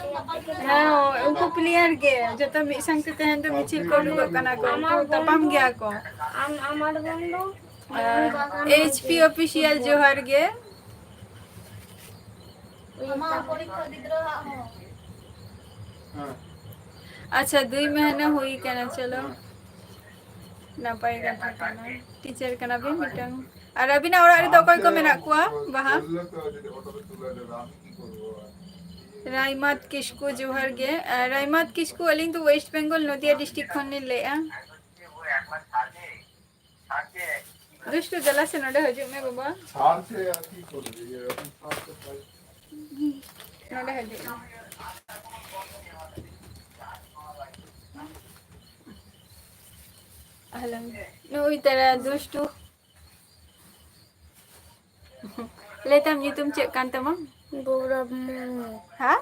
ᱦᱮᱸ, ᱩᱱᱠᱩ player ᱜᱮ ᱡᱚᱛᱚ ᱢᱤᱫ ᱥᱟᱶᱛᱮ ᱛᱮᱦᱮᱧ ᱫᱚ ᱢᱤᱪᱷᱤᱞ ᱠᱚ ᱩᱰᱩᱠᱚᱜ ᱠᱟᱱᱟ ᱠᱚ, ᱩᱱᱠᱩ ᱛᱟᱯᱟᱢ ᱜᱮᱭᱟ ᱠᱚ᱾ ᱟᱢ ᱟᱢᱟᱨ ᱵᱚᱱᱫᱷᱩ ᱢᱳᱦᱚᱱ ᱵᱟᱜᱟᱱ H P official ᱡᱚᱦᱟᱨ ᱜᱮ᱾ ᱟᱪᱪᱷᱟ, ᱫᱩᱭ ᱢᱟᱹᱦᱱᱟᱹ ᱦᱩᱭ ᱠᱟᱱᱟ, ᱪᱚᱞᱚ᱾ ᱱᱟᱯᱟᱭ ᱠᱟᱛᱷᱟ ᱠᱟᱱᱟ, teacher ᱠᱟᱱᱟ ᱵᱤᱱ ᱢᱤᱫᱴᱟᱝ᱾ ᱟᱨ ᱟᱹᱵᱤᱱᱟᱜ ᱚᱲᱟᱜ ᱨᱮᱫᱚ ᱚᱠᱚᱭ ᱠᱚ ᱢᱮᱱᱟᱜ ᱠᱚᱣᱟ? ᱵᱟᱦᱟ? ᱨᱟᱭᱢᱟᱛ ᱠᱤᱥᱠᱩ, ᱡᱚᱦᱟᱨ ᱜᱮ᱾ ᱟᱨ ᱨᱟᱭᱢᱟᱛ ᱠᱤᱥᱠᱩ, ᱟᱹᱞᱤᱧ ᱫᱚ West Bengal, ᱱᱚᱫᱤᱭᱟ district ᱠᱷᱚᱱ ᱞᱤᱧ ᱞᱟᱹᱭᱮᱫᱼᱟ᱾ ᱫᱩᱥᱴᱩ, ᱫᱮᱞᱟ ᱥᱮ ᱱᱚᱰᱮ ᱦᱤᱡᱩᱜ ᱢᱮ ᱵᱟᱵᱟ᱾ ᱱᱚᱰᱮ ᱦᱤᱡᱩᱜ ᱢᱮ᱾ ᱦᱮᱞᱳ, ᱱᱩᱭ ᱛᱟᱨᱟ ᱫᱩᱥᱴᱩ᱾ ᱞᱟᱹᱭ ᱛᱟᱢ ᱧᱩᱛᱩᱢ ᱪᱮᱫ ᱠᱟᱱ ᱛᱟᱢᱟ? ᱜᱳᱣᱨᱚᱵ ᱢᱩᱨᱢᱩ᱾ ᱦᱮᱸ?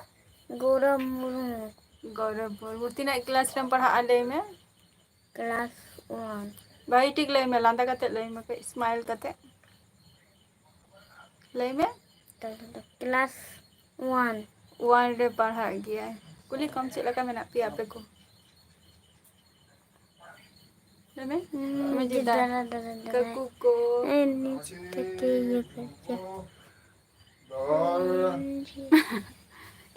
ᱜᱳᱣᱨᱚᱵ ᱢᱩᱨᱢᱩ᱾ ᱜᱳᱣᱨᱚᱵ ᱢᱩᱨᱢᱩ᱾ ᱛᱤᱱᱟᱹᱜ class ᱨᱮᱢ ᱯᱟᱲᱦᱟᱜᱼᱟ, ᱞᱟᱹᱭ ᱢᱮ? Class one᱾ ᱵᱷᱟᱹᱜᱤ ᱴᱷᱤᱠ ᱞᱟᱹᱭ ᱢᱮ, ᱞᱟᱸᱫᱟ ᱠᱟᱛᱮ ᱞᱟᱹᱭ ᱢᱮ, ᱠᱟᱹᱡ smile ᱠᱟᱛᱮ ᱞᱟᱹᱭ ᱢᱮ᱾ Class one᱾ One ᱨᱮ ᱯᱟᱲᱦᱟᱜ ᱜᱮᱭᱟᱭ᱾ ᱠᱩᱞᱤ ᱠᱚᱢ, ᱪᱮᱫ ᱞᱮᱠᱟ ᱢᱮᱱᱟᱜ ᱯᱮᱭᱟ ᱟᱯᱮ ᱠᱚ? ᱞᱟᱹᱭ ᱢᱮ᱾ ᱦᱩᱸ, ᱢᱟᱹᱡᱷᱤ ᱫᱟ, ᱫᱟᱫᱟ, ᱫᱟᱫᱟ, ᱫᱟᱫᱟ᱾ ᱠᱟᱠᱩ ᱠᱚ᱾ ᱮ, ᱱᱤᱛ ᱛᱷᱮᱠᱮ ᱤᱭᱟᱹ ᱠᱟᱛᱮ᱾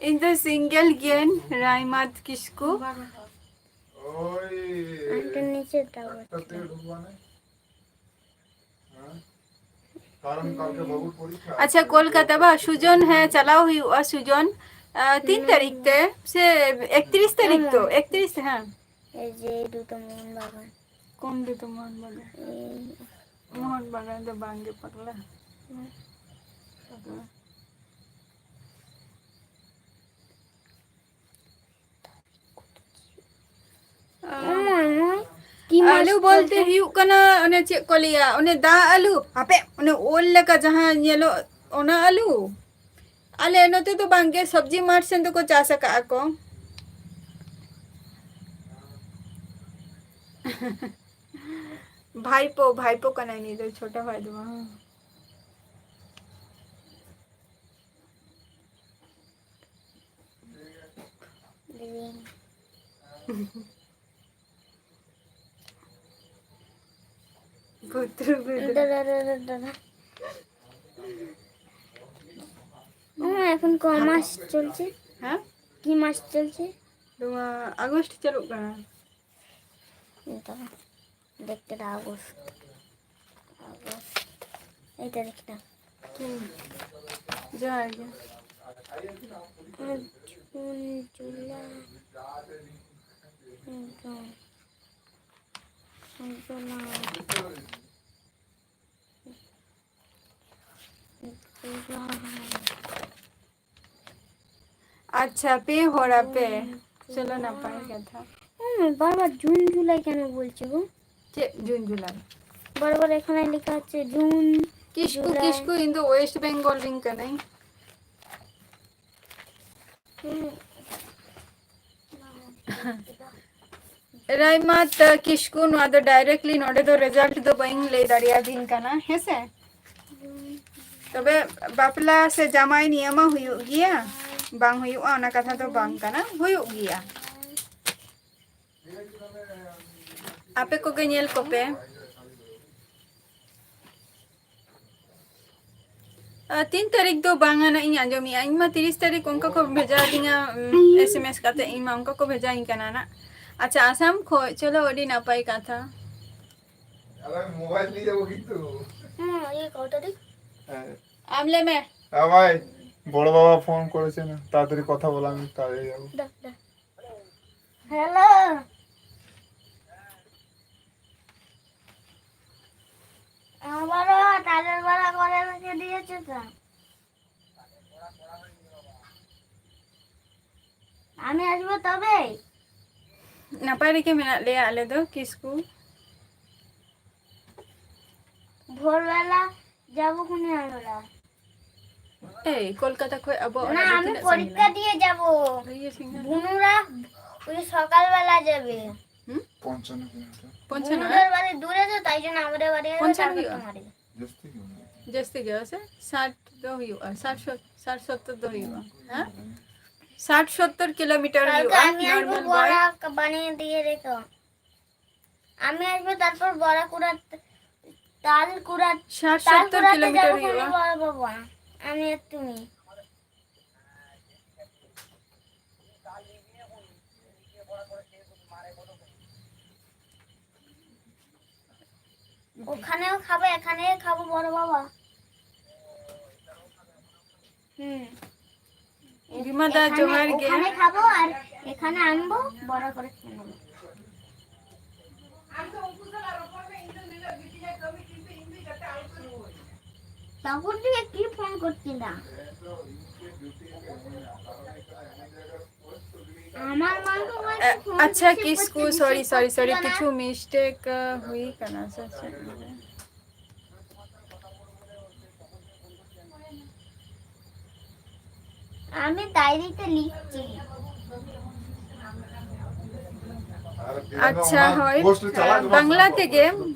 ᱤᱧ ᱫᱚ single ᱜᱤᱭᱟᱹᱧ, ᱨᱟᱭᱢᱟᱛ ᱠᱤᱥᱠᱩ᱾ ᱟᱢ ᱫᱚ ᱱᱤᱪᱮ ᱫᱟᱵᱚ᱾ ᱟᱪᱪᱷᱟ, ᱠᱳᱞᱠᱟᱛᱟ ᱵᱟ, ᱥᱩᱡᱚᱱ, ᱦᱮᱸ, ᱪᱟᱞᱟᱣ ᱦᱩᱭᱩᱜᱼᱟ, ᱥᱩᱡᱚᱱ᱾ ᱟᱸ, ᱛᱤᱱ ᱛᱟᱹᱨᱤᱠᱷ ᱛᱮ? ᱥᱮ ᱮᱠᱛᱨᱤᱥ ᱛᱟᱹᱨᱤᱠᱷ ᱛᱚ? ᱮᱠᱛᱨᱤᱥ, ᱦᱮᱸ᱾ ᱮ ᱡᱮ ᱫᱩᱛᱚ ᱢᱳᱦᱚᱱ ᱵᱟᱜᱟᱱ᱾ ᱠᱚᱢ ᱫᱩᱛᱚ ᱢᱳᱦᱚᱱ ᱵᱟᱜᱟᱱ᱾ ᱮ᱾ ᱢᱳᱦᱚᱱ ᱵᱟᱜᱟᱱ ᱫᱚ ᱵᱟᱝ ᱜᱮ ᱯᱟᱜᱽᱞᱟ᱾ ᱦᱮᱸ᱾ ᱯᱟᱜᱽᱞᱟ᱾ ᱚ, ᱢᱟᱹᱭ, ᱢᱟᱹᱭ, ᱠᱤ ᱟᱹᱞᱩ ᱢᱟᱥ ᱵᱚᱞᱛᱮ ᱪᱚᱞᱛᱮ? ᱦᱩᱭᱩᱜ ᱠᱟᱱᱟ ᱚᱱᱮ ᱪᱮᱫ ᱠᱚ ᱞᱟᱹᱭᱟ, ᱚᱱᱮ ᱫᱟ ᱟᱹᱞᱩ, ᱦᱟᱯᱮ, ᱚᱱᱮ ᱳᱞ ᱞᱮᱠᱟ ᱡᱟᱦᱟᱸ ᱧᱮᱞᱚᱜ, ᱚᱱᱟ ᱟᱹᱞᱩ? ᱟᱞᱮ ᱱᱚᱛᱮ ᱫᱚ ᱵᱟᱝᱜᱮ, ᱥᱚᱵᱽᱡᱤ ᱢᱟᱴ ᱥᱮᱱ ᱫᱚᱠᱚ ᱪᱟᱥ ᱟᱠᱟᱫᱼᱟ ᱠᱚ᱾ ᱵᱷᱟᱭᱯᱳ, ᱵᱷᱟᱭᱯᱳ ᱠᱟᱱᱟᱭ ᱱᱩᱭ ᱫᱚ, ᱪᱷᱳᱴᱟ ᱵᱷᱟᱭ ᱫᱚ ᱵᱟᱝ᱾ ᱵᱩᱫᱨᱩ, ᱵᱩᱫᱨᱩ। দাদা, দাদা, দাদা। ও, এখন ক মাস চলছে? হ্যাঁ? কি মাস চলছে? তোমার আগস্ট চালু করা। দাঁড়া, দেখতে দাও আগস্ট। আগস্ট। এইটা দেখতে দাও। হুম। জোহার, জোহার। জুন, জুলাই। জুন, জুলাই। ᱟᱪᱪᱷᱟ, ᱯᱮ ᱦᱚᱲ ᱟᱯᱮ᱾ ᱪᱚᱞᱚ, ᱱᱟᱯᱟᱭ ᱠᱟᱛᱷᱟ᱾ ᱦᱩᱸ, ᱵᱟᱨ ᱵᱟᱨ ᱡᱩᱱ ᱡᱩᱞᱟᱭ ᱠᱮᱱ ᱵᱚᱞᱪᱷᱮ ᱜᱳ? ᱪᱮᱫ ᱡᱩᱱ ᱡᱩᱞᱟᱭ? ᱵᱟᱨ ᱵᱟᱨ ᱮᱠᱷᱟᱱᱮ ᱞᱮᱠᱷᱟ ᱦᱚᱪᱪᱷᱮ ᱡᱩᱱ, ᱠᱤᱥᱠᱩ, ᱡᱩᱞᱟᱭ। ᱠᱤᱥᱠᱩ, ᱤᱧ ᱫᱚ ᱳᱭᱮᱥᱴ ᱵᱮᱝᱜᱚᱞ ᱨᱤᱧ ᱠᱟᱹᱱᱟᱹᱧ᱾ ᱦᱩᱸ᱾ ᱨᱟᱭᱢᱟᱛ ᱠᱤᱥᱠᱩ, ᱱᱚᱣᱟ ᱫᱚ directly ᱱᱚᱰᱮ ᱫᱚ result ᱫᱚ ᱵᱟᱹᱧ ᱞᱟᱹᱭ ᱫᱟᱲᱮᱭᱟᱵᱤᱱ ᱠᱟᱱᱟ, ᱦᱮᱸᱥᱮ? ᱛᱚᱵᱮ ᱵᱟᱯᱞᱟ ᱥᱮ ᱡᱟᱢᱟᱭ ᱱᱤᱭᱟᱹ ᱢᱟ ᱦᱩᱭᱩᱜ ᱜᱮᱭᱟ᱾ ᱵᱟᱝ ᱦᱩᱭᱩᱜᱼᱟ, ᱚᱱᱟ ᱠᱟᱛᱷᱟ ᱫᱚ ᱵᱟᱝ ᱠᱟᱱᱟ, ᱦᱩᱭᱩᱜ ᱜᱮᱭᱟ᱾ ᱟᱯᱮ ᱠᱚᱜᱮ ᱧᱮᱞ ᱠᱚᱯᱮ᱾ ᱟᱨ ᱛᱤᱱ ᱛᱟᱹᱨᱤᱠᱷ ᱫᱚ ᱵᱟᱝᱟ ᱱᱟᱜ ᱤᱧ ᱟᱸᱡᱚᱢᱮᱜᱼᱟ᱾ ᱤᱧ ᱢᱟ ᱛᱤᱨᱤᱥ ᱛᱟᱹᱨᱤᱠᱷ ᱚᱱᱠᱟ ᱠᱚ ᱵᱷᱮᱡᱟ ᱟᱹᱫᱤᱧᱟ, ᱩᱢ, ᱮᱥ ᱮᱢ ᱮᱥ ᱠᱟᱛᱮ᱾ ᱤᱧ ᱢᱟ ᱚᱱᱠᱟ ᱠᱚ ᱵᱷᱮᱡᱟᱧ ᱠᱟᱱᱟ ᱱᱟᱜ᱾ ᱟᱪᱪᱷᱟ, ᱟᱥᱟᱢ ᱠᱷᱚᱡ, ᱪᱚᱞᱚ, ᱟᱹᱰᱤ ᱱᱟᱯᱟᱭ ᱠᱟᱛᱷᱟ᱾ ᱟᱞᱮ ᱢᱳᱵᱟᱭᱤᱞ ᱱᱤᱭᱮ ᱡᱟᱵᱚ ᱠᱤᱱᱛᱩ᱾ ᱦᱩᱸ, ᱤᱭᱟᱹ ᱠᱚ ᱛᱟᱹᱨᱤᱠᱷ? ᱦᱮᱸ᱾ ᱟᱢ ᱞᱟᱹᱭ ᱢᱮ᱾ ᱦᱮᱸ ᱵᱷᱟᱭ, ᱵᱚᱲᱚ ᱵᱟᱵᱟ ᱯᱷᱳᱱ ᱠᱚᱨᱮছে না, তাড়াতাড়ি কথা বলা, আমি তাড়াতাড়ি যাবো। দা, দা। হ্যালো। আমারও তালের বড়া করে রেখে দিয়েছে তো। আমি আসবো তবে। ᱱᱟᱯᱟᱭ ᱨᱮᱜᱮ ᱢᱮᱱᱟᱜ ᱞᱮᱭᱟ ᱟᱞᱮ ᱫᱚ, ᱠᱤᱥᱠᱩ᱾ ভোরবেলা যাবো কোনে আমরা? এই কলকাতা ᱠᱷᱚᱡ ᱟᱵᱚ ᱚᱲᱟᱜ ᱫᱚ ᱛᱤᱱᱟᱹᱜ ᱥᱟᱺᱜᱤᱧᱟ? না, আমি পরীক্ষা দিয়ে যাব। ᱵᱷᱟᱹᱜᱤ ᱥᱟᱺᱜᱤᱧᱟ᱾ বুনুরা ওই সকালবেলা যাবে। হুম? পঞ্চান্ন কিলোমিটার। পঞ্চান্ন, বুনুদের বাড়ি দূরে তো, তাই জন্য আমাদের বাড়ি এলে পঞ্চান্ন তারপর ᱦᱩᱭᱩᱜᱼᱟ? তোমার বাড়ি। ᱡᱟᱹᱥᱛᱤ ᱜᱮ ᱦᱩᱭᱩᱜᱼᱟ᱾ ᱡᱟᱹᱥᱛᱤ ᱜᱮ ᱥᱮ? ᱥᱟᱴ ᱫᱚ ᱦᱩᱭᱩᱜᱼᱟ, ᱥᱟᱴ ᱥᱚᱛ-, ᱥᱟᱴ ᱥᱚᱛᱛᱚᱨ ᱫᱚ ᱦᱩᱭᱩᱜᱼᱟ᱾ ᱦᱮᱸ? ᱥᱟᱴ ᱥᱚᱛᱛᱚᱨ ᱠᱤᱞᱳᱢᱤᱴᱟᱨ ᱠᱟᱞᱠᱮ ᱦᱩᱭᱩᱜᱼᱟ, ᱟᱢ ᱧᱮᱞ ᱱᱚᱨᱢᱟᱞ ᱢᱮ, ᱵᱚᱭ᱾ ᱵᱚᱲᱟ ᱵᱟᱱᱤᱭᱮ ᱫᱤᱭᱮ ᱨᱮᱠᱚ। আমি আসবো, তারপর বড়া কুড়াতে, তাল কুড়া-, ষাট তাল সত্তর কুড়াতে কিলোমিটার যাবো হইবা। কোনে বড় বাবা? আমি আর তুমি। ওখানেও খাবো, এখানেও খাবো বড় বাবা। হুম। বিমা দা, এখানে, জোহার গে। ওখানে খাবো আর এখানে আনবো, বড় করে খেয়ে নেবো। তখন থেকে কি ফোন করছিলাম? আমার মা তো আমার এ, ফোন আচ্ছা, করছে, কিসকু, করছে, সরি, রিসিভ সরি, সরি, করছিল না। কিছু মিস্টেক, আহ, ᱦᱩᱭ ᱠᱟᱱᱟ, ᱥᱮ ᱪᱮᱫ? আমি ডায়েরিতে লিখছি। ᱟᱪᱪᱷᱟ, ᱦᱳᱭ᱾ ᱵᱟᱝᱞᱟ ᱛᱮᱜᱮ,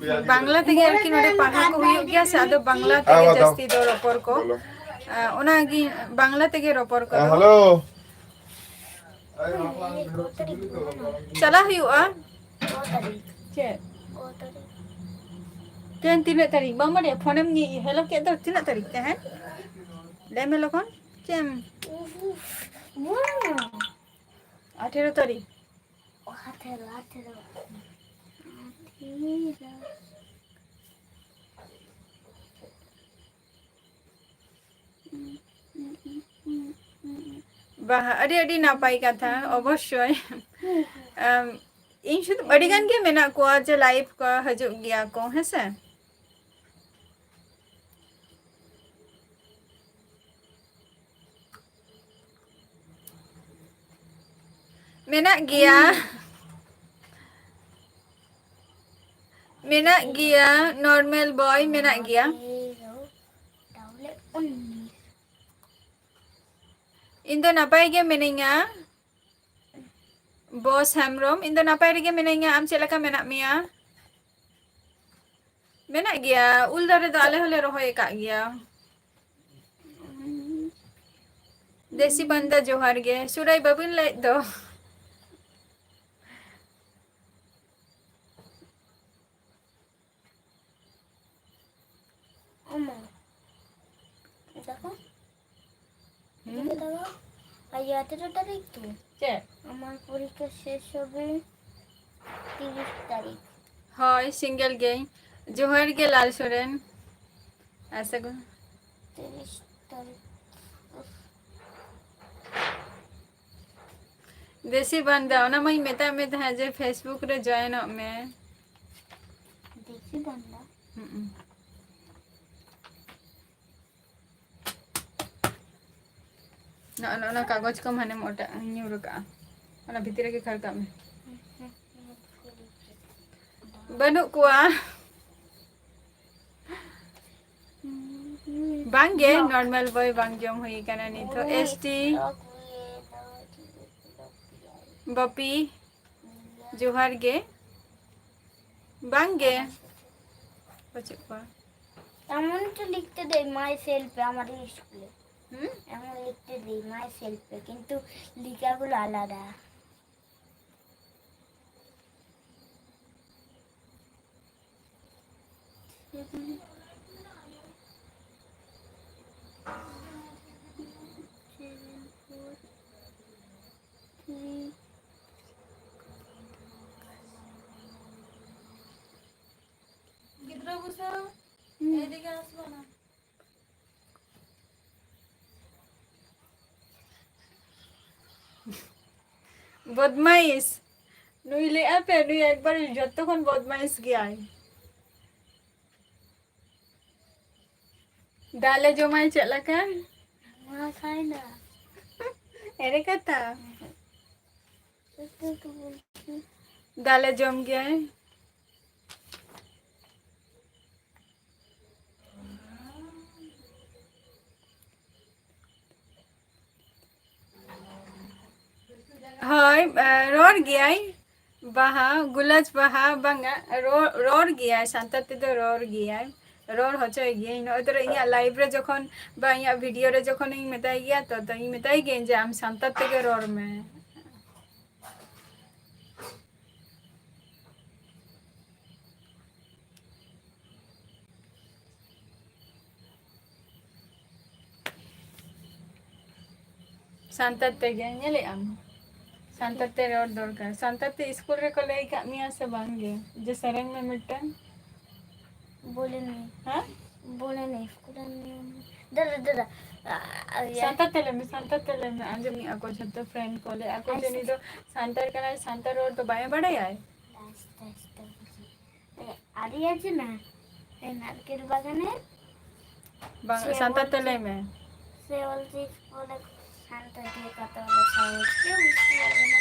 ᱵᱟᱝᱞᱟ ᱛᱮᱜᱮ ᱟᱨᱠᱤ ᱱᱚᱰᱮ ᱯᱟᱲᱦᱟᱣ ᱠᱚ ᱦᱩᱭᱩᱜ ᱜᱮᱭᱟ ᱥᱮ, ᱟᱫᱚ ᱵᱟᱝᱞᱟ ᱛᱮᱜᱮ ᱡᱟᱹᱥᱛᱤ ᱫᱚ ᱨᱚᱯᱚᱲ ᱠᱚ᱾ ᱟᱨ ᱚᱱᱟᱜᱮ ᱵᱟᱝᱞᱟ ᱛᱮᱜᱮ ᱨᱚᱯᱚᱲ ᱠᱚᱫᱚ᱾ ᱦᱮᱸ, ᱦᱮᱞᱳ᱾ ᱪᱟᱞᱟᱜ ᱦᱩᱭᱩᱜᱼᱟ᱾ ᱪᱮᱫ? ᱛᱮᱦᱮᱧ ᱛᱤᱱᱟᱹᱜ ᱛᱟᱹᱨᱤᱠᱷ? ᱵᱟᱢ ᱵᱟᱰᱟᱭᱟ? ᱯᱷᱳᱱᱮᱢ ᱧᱮ-, hello ᱠᱮᱫ ᱫᱚ᱾ ᱛᱤᱱᱟᱹᱜ ᱛᱟᱹᱨᱤᱠᱷ ᱛᱮᱦᱮᱧ? ᱞᱟᱹᱭ ᱢᱮ ᱞᱚᱜᱚᱱ᱾ ᱪᱮᱫ ᱮᱢ? ᱟᱴᱷᱮᱨᱚ ᱛᱟᱹᱨᱤᱠᱷ᱾ ᱟᱴᱷᱮᱨᱚ, ᱟᱴᱷᱮᱨᱚ᱾ ᱵᱟᱦ, ᱟᱹᱰᱤ ᱟᱹᱰᱤ ᱱᱟᱯᱟᱭ ᱠᱟᱛᱷᱟ, ᱚᱵᱚᱥᱥᱳᱭ᱾ ᱟᱢ, ᱤᱧ ᱥᱩᱫᱷᱩ ᱟᱹᱰᱤ ᱜᱟᱱ ᱜᱮ ᱢᱮᱱᱟᱜ ᱠᱚᱣᱟ ᱡᱮ live ᱠᱚ ᱦᱤᱡᱩᱜ ᱜᱮᱭᱟ ᱠᱚ, ᱦᱮᱸ ᱥᱮ? ᱢᱮᱱᱟᱜ ᱜᱮᱭᱟ᱾ ᱢᱮᱱᱟᱜ ᱜᱮᱭᱟ, normal boy ᱢᱮᱱᱟᱜ ᱜᱮᱭᱟ᱾ ᱤᱧ ᱫᱚ ᱱᱟᱯᱟᱭ ᱜᱮ ᱢᱤᱱᱟᱹᱧᱟ᱾ ᱵᱚᱥ ᱦᱮᱢᱵᱨᱚᱢ, ᱤᱧ ᱫᱚ ᱱᱟᱯᱟᱭ ᱨᱮᱜᱮ ᱢᱤᱱᱟᱹᱧᱟ᱾ ᱟᱢ ᱪᱮᱫ ᱞᱮᱠᱟ ᱢᱮᱱᱟᱜ ᱢᱮᱭᱟ? ᱢᱮᱱᱟᱜ ᱜᱮᱭᱟ, ᱩᱞ ᱫᱟᱨᱮ ᱫᱚ ᱟᱞᱮ ᱦᱚᱸᱞᱮ ᱨᱚᱦᱚᱭ ᱟᱠᱟᱫ ᱜᱮᱭᱟ᱾ ᱫᱮᱥᱤ ᱯᱟᱱᱛᱟ ᱡᱚᱦᱟᱨ ᱜᱮ᱾ ᱥᱩᱨᱟᱭ ᱵᱟᱹᱵᱤᱱ ᱞᱟᱹᱭᱮᱫ ᱫᱚ᱾ ᱚᱢᱟ᱾ দেখো। হুম? দেখো, দেখো। আজ আঠারো তারিখ তো। ᱪᱮᱫ? আমার পরীক্ষা শেষ হবে তিরিশ তারিখ। ᱦᱳᱭ, single ᱜᱮᱭᱟᱹᱧ᱾ ᱡᱚᱦᱟᱨ ᱜᱮ ᱞᱟᱞ ᱥᱚᱨᱮᱱ᱾ ᱟᱨ ᱥᱟᱹᱜᱩᱱ᱾ ᱛᱤᱨᱤᱥ ᱛᱟᱹᱨᱤᱠᱷ᱾ ᱫᱮᱥᱤ ᱵᱟᱱᱫᱟ, ᱚᱱᱟ ᱢᱟᱧ ᱢᱮᱛᱟᱜ ᱢᱮ ᱛᱟᱦᱮᱸᱫ ᱡᱮ Facebook ᱨᱮ joinᱚᱜ ᱢᱮ᱾ ᱫᱮᱥᱤ ᱵᱟᱱᱫᱟ? ᱦᱩᱸ᱾ ᱱᱚᱜᱼᱚ ᱱᱚᱜᱼᱚ ᱱᱚᱣᱟ ᱠᱟᱜᱚᱡᱽ ᱠᱚᱢ ᱦᱟᱱᱮᱢ ᱚᱴᱟᱜ ᱧᱩᱨ ᱠᱟᱜᱼᱟ, ᱚᱱᱟ ᱵᱷᱤᱛᱤᱨ ᱨᱮᱜᱮ ᱠᱷᱟᱹᱲ ᱠᱟᱜ ᱢᱮ᱾ ᱵᱟᱹᱱᱩᱜ ᱠᱚᱣᱟ᱾ ᱵᱟᱝᱜᱮ, normal boy ᱵᱟᱝ ᱡᱚᱢ ᱦᱩᱭ ᱠᱟᱱᱟ ᱱᱤᱛ ᱦᱚᱸ᱾ S T ᱵᱟᱯᱤ, ᱡᱚᱦᱟᱨ ᱜᱮ᱾ ᱵᱟᱝᱜᱮ, ᱵᱟᱹᱪᱩᱜ ᱠᱚᱣᱟ᱾ এমন তো লিখতে দেয় মাই সেলফে আমাদের স্কুলে। হুম? এমন লিখতে দেয় মাই সেলফে, কিন্তু লেখাগুলো আলাদা। ᱜᱤᱫᱽᱨᱟᱹ ᱵᱩᱥᱟᱹ, ᱮᱫᱤᱠᱮ ᱟᱥ ᱵᱟᱝᱟ᱾ ᱵᱚᱫᱢᱟᱭᱤᱥ᱾ ᱱᱩᱭ ᱞᱟᱹᱭᱮᱜᱼᱟ ᱯᱮ, ᱱᱩᱭ ᱮᱠᱵᱟᱨ ᱡᱚᱛᱚ ᱠᱷᱚᱱ ᱵᱚᱫᱢᱟᱭᱤᱥ ᱜᱮᱭᱟᱭ᱾ ᱫᱟᱞᱮ ᱡᱚᱢᱟᱭ ᱪᱮᱫ ᱞᱮᱠᱟ? ᱢᱟ ᱠᱷᱟᱭ ᱱᱟ᱾ ᱮᱲᱮ ᱠᱟᱛᱷᱟ᱾ ᱫᱟᱞᱮ ᱡᱚᱢ ᱜᱮᱭᱟᱭ᱾ ᱦᱳᱭ, ᱮ, ᱨᱚᱲ ᱜᱮᱭᱟᱭ᱾ ᱵᱟᱦᱟ, ᱜᱩᱞᱟᱹᱡ ᱵᱟᱦᱟ, ᱵᱟᱝᱟ, ᱨᱚᱲ, ᱨᱚᱲ ᱜᱮᱭᱟᱭ, ᱥᱟᱱᱛᱟᱲ ᱛᱮᱫᱚ ᱨᱚᱲ ᱜᱮᱭᱟᱭ, ᱨᱚᱲ ᱦᱚᱪᱚᱭ ᱜᱮᱭᱟᱭ᱾ ᱱᱚᱜᱼᱚᱭ ᱛᱚᱨᱟ ᱤᱧᱟᱹᱜ live ᱨᱮ ᱡᱚᱠᱷᱚᱱ, ᱵᱟ ᱤᱧᱟᱹᱜ video ᱨᱮ ᱡᱚᱠᱷᱚᱱᱤᱧ ᱢᱮᱛᱟᱭ ᱜᱮᱭᱟ, ᱛᱚ, ᱛᱚ ᱤᱧ ᱢᱮᱛᱟᱭ ᱜᱤᱭᱟᱹᱧ ᱡᱮ, "ᱟᱢ ᱥᱟᱱᱛᱟᱲ ᱛᱮᱜᱮ ᱨᱚᱲ ᱢᱮ᱾" ᱥᱟᱱᱛᱟᱲ ᱛᱮᱜᱮ, ᱧᱮᱞᱮᱜ ᱟᱢ? ᱥᱟᱱᱛᱟᱲ ᱛᱮ ᱨᱚᱲ ᱫᱚᱨᱠᱟᱨ᱾ ᱥᱟᱱᱛᱟᱲ ᱛᱮ ᱥᱠᱩᱞ ᱨᱮᱠᱚ ᱞᱟᱹᱭ ᱠᱟᱜ ᱢᱮᱭᱟ ᱥᱮ ᱵᱟᱝ ᱜᱮ ᱡᱮ ᱥᱮᱨᱮᱧ ᱢᱮ ᱢᱤᱫᱴᱟᱝ? ᱵᱚᱞᱮ ᱱᱮ᱾ ᱦᱮᱸ? ᱵᱚᱞᱮ ᱱᱮ, ᱥᱠᱩᱞ ᱨᱮ ᱱᱮ᱾ ᱫᱟᱫᱟ, ᱫᱟᱫᱟ, ᱟ, ᱟ, ᱤᱭᱟᱹ᱾ ᱥᱟᱱᱛᱟᱲ ᱛᱮ ᱞᱟᱹᱭ ᱢᱮ, ᱥᱟᱱᱛᱟᱲ ᱛᱮ ᱞᱟᱹᱭ ᱢᱮ᱾ ᱟᱸᱡᱚᱢᱮᱜᱼᱟ ᱠᱚ ᱡᱷᱚᱛᱚ friend ᱠᱚ, ᱞᱟᱹᱭᱮᱜᱼᱟ ᱠᱚ ᱡᱮ ᱟᱪᱪᱷᱟ᱾ ᱩᱱᱤ ᱫᱚ ᱥᱟᱱᱛᱟᱲ ᱠᱟᱱᱟᱭ, ᱥᱟᱱᱛᱟᱲ ᱨᱚᱲ ᱫᱚ ᱵᱟᱭ ᱵᱟᱲᱟᱭᱟᱭ᱾ ᱟᱥᱛᱮ ᱟᱥᱛᱮ ᱵᱩᱡᱷᱟᱹᱜᱼᱟ᱾ ᱟᱹᱰᱤ ᱟᱸᱡᱮᱱᱟ᱾ ᱮ, ᱱᱟᱨᱠᱮᱞ ᱵᱟᱜᱟᱱᱮ ᱵᱟᱝ, ᱥᱮ ᱥᱟᱱᱛᱟᱲ ᱛᱮ ᱚᱞ ᱞᱟᱹᱭ ᱪᱤᱠᱤ, ᱢᱮ᱾ ᱥᱮ ᱚᱞ ᱪᱤᱠᱤ ᱵᱚᱞᱮ ᱥᱟᱱᱛᱟᱲ ᱛᱮ ᱠᱟᱛᱷᱟ ᱵᱚᱞᱮ ᱥᱟᱶᱦᱮᱫ ᱜᱮ ᱵᱩᱡᱷᱟᱹᱣ ᱮᱱᱟ᱾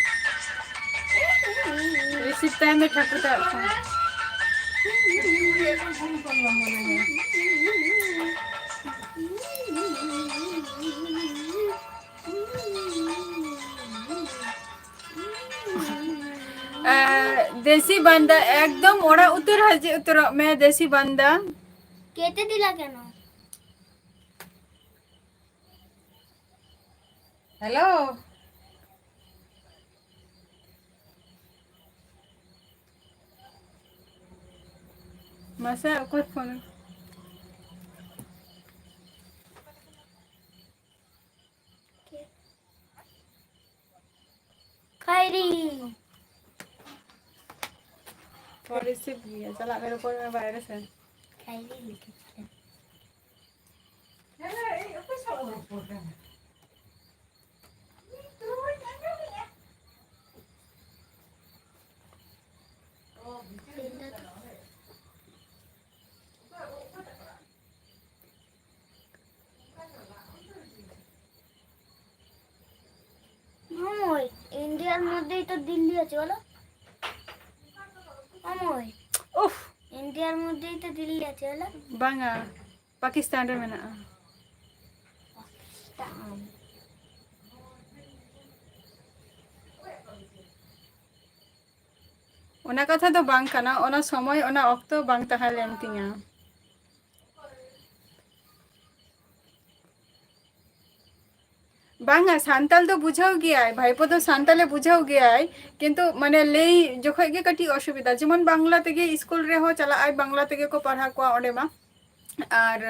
ᱨᱤᱥᱤᱵᱷ ᱛᱟᱭ ᱢᱮ ᱴᱷᱟᱹᱠᱩᱨ ᱛᱟᱜ ᱯᱷᱳᱱ᱾ ᱮ, ᱫᱮᱥᱤ ᱵᱟᱱᱫᱟ, ᱮᱠᱫᱚᱢ ᱚᱲᱟᱜ ᱩᱛᱟᱹᱨ ᱦᱤᱡᱩᱜ ᱩᱛᱟᱹᱨᱚᱜ ᱢᱮ, ᱫᱮᱥᱤ ᱵᱟᱱᱫᱟ᱾ কেটে দিলা কেন? হ্যালো। ᱢᱟᱥᱮ ᱚᱠᱚᱭ ᱯᱷᱳᱱ? ᱠᱷᱟᱭᱨᱤ᱾ ᱯᱷᱳᱱ ᱨᱤᱥᱤᱵᱷ ᱜᱮᱭᱟ, ᱪᱟᱞᱟᱜ ᱢᱮ, ᱨᱚᱯᱚᱲ ᱢᱮ ᱵᱟᱭᱨᱮ ᱥᱮᱱ᱾ ᱠᱷᱟᱭᱨᱤ ᱞᱟᱹᱜᱤᱫ ᱛᱮ᱾ ᱦᱮᱸ, ᱤᱧ ᱚᱠᱚᱭ ᱥᱟᱶ ᱨᱚᱯᱚᱲ ᱠᱟᱱᱟ? মামুই, ইন্ডিয়ার মধ্যেই তো দিল্লি আছে, বলো? মামুই, উফ। ইন্ডিয়ার মধ্যেই তো দিল্লি আছে, বলো? ᱵᱟᱝᱟ, ᱯᱟᱠᱤᱥᱛᱟᱱ ᱨᱮ ᱢᱮᱱᱟᱜᱼᱟ᱾ ᱯᱟᱠᱤᱥᱛᱟᱱ᱾ ᱚᱱᱟ ᱠᱟᱛᱷᱟ ᱫᱚ ᱵᱟᱝ ᱠᱟᱱᱟ, ᱚᱱᱟ ᱥᱚᱢᱚᱭ, ᱚᱱᱟ ᱚᱠᱛᱚ ᱵᱟᱝ ᱛᱟᱦᱮᱸ ᱞᱮᱱ ᱛᱤᱧᱟ᱾ ᱵᱟᱝᱟ, ᱥᱟᱱᱛᱟᱞ ᱫᱚ ᱵᱩᱡᱷᱟᱹᱣ ᱜᱮᱭᱟᱭ, ᱵᱷᱟᱭᱯᱳ ᱫᱚ ᱥᱟᱱᱛᱟᱞᱮ ᱵᱩᱡᱷᱟᱹᱣ ᱜᱮᱭᱟᱭ, ᱠᱤᱱᱛᱩ ᱢᱟᱱᱮ ᱞᱟᱹᱭ ᱡᱚᱠᱷᱚᱡ ᱜᱮ ᱠᱟᱹᱴᱤᱡ ᱚᱥᱩᱵᱤᱫᱷᱟ᱾ ᱡᱮᱢᱚᱱ ᱵᱟᱝᱞᱟ ᱛᱮᱜᱮ ᱥᱠᱩᱞ ᱨᱮᱦᱚᱸ ᱪᱟᱞᱟᱜ ᱟᱭ, ᱵᱟᱝᱞᱟ ᱛᱮᱜᱮ ᱠᱚ ᱯᱟᱲᱦᱟᱣ ᱠᱚᱣᱟ ᱚᱸᱰᱮ ᱢᱟ᱾ ᱟᱨ,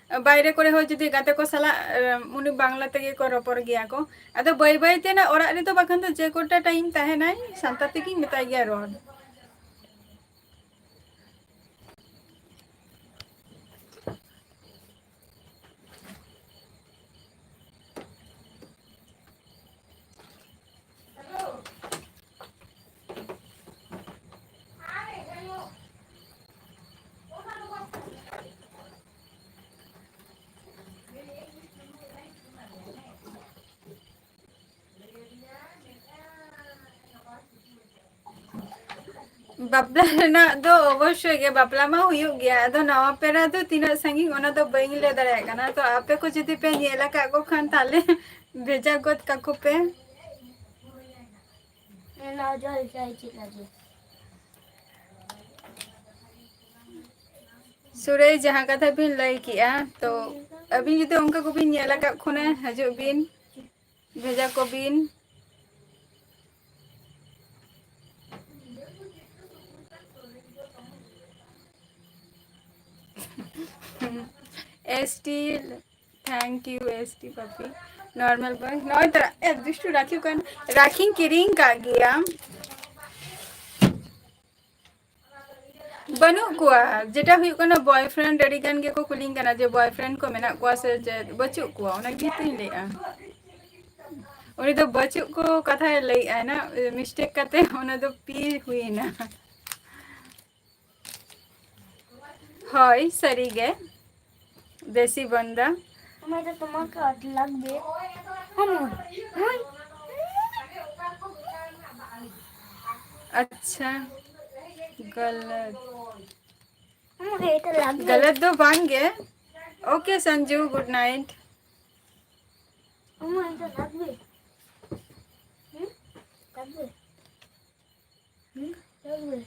ᱟᱸ, ᱵᱟᱭᱨᱮ ᱠᱚᱨᱮ ᱦᱚᱸ ᱡᱩᱫᱤ ᱜᱟᱛᱮ ᱠᱚ ᱥᱟᱞᱟᱜ, ᱟᱸ, ᱩᱱᱤ ᱵᱟᱝᱞᱟ ᱛᱮᱜᱮ ᱠᱚ ᱨᱚᱯᱚᱲ ᱜᱮᱭᱟ ᱠᱚ᱾ ᱟᱫᱚ ᱵᱟᱹᱭ ᱵᱟᱹᱭ ᱛᱮ ᱱᱟ ᱚᱲᱟᱜ ᱨᱮᱫᱚ ᱵᱟᱠᱷᱟᱱ ᱫᱚ ᱡᱮ ᱠᱚᱴᱟ ᱴᱟᱭᱤᱢ ᱛᱟᱦᱮᱱᱟᱭ, ᱥᱟᱱᱛᱟᱲ ᱛᱮᱜᱮᱧ ᱢᱮᱛᱟᱭ ᱜᱮᱭᱟ ᱨᱚᱲ᱾ ᱵᱟᱯᱞᱟ ᱨᱮᱱᱟᱜ ᱫᱚ ᱚᱵᱚᱥᱥᱳᱭ ᱜᱮ, ᱵᱟᱯᱞᱟ ᱢᱟ ᱦᱩᱭᱩᱜ ᱜᱮᱭᱟ᱾ ᱟᱫᱚ ᱱᱟᱣᱟ ᱯᱮᱲᱟ ᱫᱚ ᱛᱤᱱᱟᱹᱜ ᱥᱟᱺᱜᱤᱧ, ᱚᱱᱟ ᱫᱚ ᱵᱟᱹᱧ ᱞᱟᱹᱭ ᱫᱟᱲᱮᱭᱟᱜ ᱠᱟᱱᱟ᱾ ᱛᱚ ᱟᱯᱮ ᱠᱚ ᱡᱩᱫᱤ ᱯᱮ ᱧᱮᱞ ᱟᱠᱟᱫ ᱠᱚ ᱠᱷᱟᱱ, ᱛᱟᱦᱞᱮ ᱵᱷᱮᱡᱟ ᱜᱚᱫ ᱠᱟᱠᱚ ᱯᱮ᱾ ᱱᱚᱣᱟ ᱡᱚᱞ ᱪᱟᱭ ᱪᱮᱫ ᱞᱟᱹᱜᱤᱫ? ᱥᱩᱨᱮᱥ, ᱡᱟᱦᱟᱸ ᱠᱟᱛᱷᱟ ᱵᱤᱱ ᱞᱟᱹᱭ ᱠᱮᱜᱼᱟ, ᱛᱚ ᱟᱹᱵᱤᱱ ᱡᱩᱫᱤ ᱚᱱᱠᱟ ᱠᱚᱵᱤᱱ ᱧᱮᱞ ᱟᱠᱟᱫ ᱠᱷᱟᱱ, ᱦᱤᱡᱩᱜ ᱵᱤᱱ, ᱵᱷᱮᱡᱟ ᱠᱚᱵᱤᱱ᱾ S T, thank you, S T puppy. Normal boy. ᱱᱚᱜᱼᱚᱭ ᱛᱚ, ᱮ, ᱫᱩᱥᱴᱩ ᱨᱟᱠᱷᱤ ᱠᱟᱱ, ᱨᱟᱠᱷᱤᱧ ᱠᱤᱨᱤᱧ ᱠᱟᱜ ᱜᱮᱭᱟ᱾ ᱵᱟᱹᱱᱩᱜ ᱠᱚᱣᱟ᱾ ᱡᱮᱴᱟ ᱦᱩᱭᱩᱜ ᱠᱟᱱᱟ, boyfriend ᱟᱹᱰᱤ ᱜᱟᱱ ᱜᱮᱠᱚ ᱠᱩᱞᱤᱧ ᱠᱟᱱᱟ ᱡᱮ boyfriend ᱠᱚ ᱢᱮᱱᱟᱜ ᱠᱚᱣᱟ ᱥᱮ ᱪᱮᱫ, ᱵᱟᱹᱪᱩᱜ ᱠᱚᱣᱟ᱾ ᱚᱱᱟ ᱜᱮᱛᱚᱧ ᱞᱟᱹᱭᱮᱫᱼᱟ᱾ ᱩᱱᱤ ᱫᱚ ᱵᱟᱹᱪᱩᱜ ᱠᱚ ᱠᱟᱛᱷᱟᱭ ᱞᱟᱹᱭᱮᱫᱼᱟ ᱱᱟ, mistake ᱠᱟᱛᱮ ᱚᱱᱟ ᱫᱚ ᱯᱤ ᱦᱩᱭᱮᱱᱟ᱾ ᱦᱳᱭ, ᱥᱟᱹᱨᱤ ᱜᱮ, ᱫᱮᱥᱤ ᱵᱚᱱᱫᱟ᱾ আমার এটা তোমাকে লাগবে। আমার, আমার। আচ্ছা, গলত। আমাকে এটা লাগবে। গলত তো ভাঙ্গে। Okay, Sanju, good night. আমার এটা লাগবে। হুম? লাগবে। হুম? লাগবে।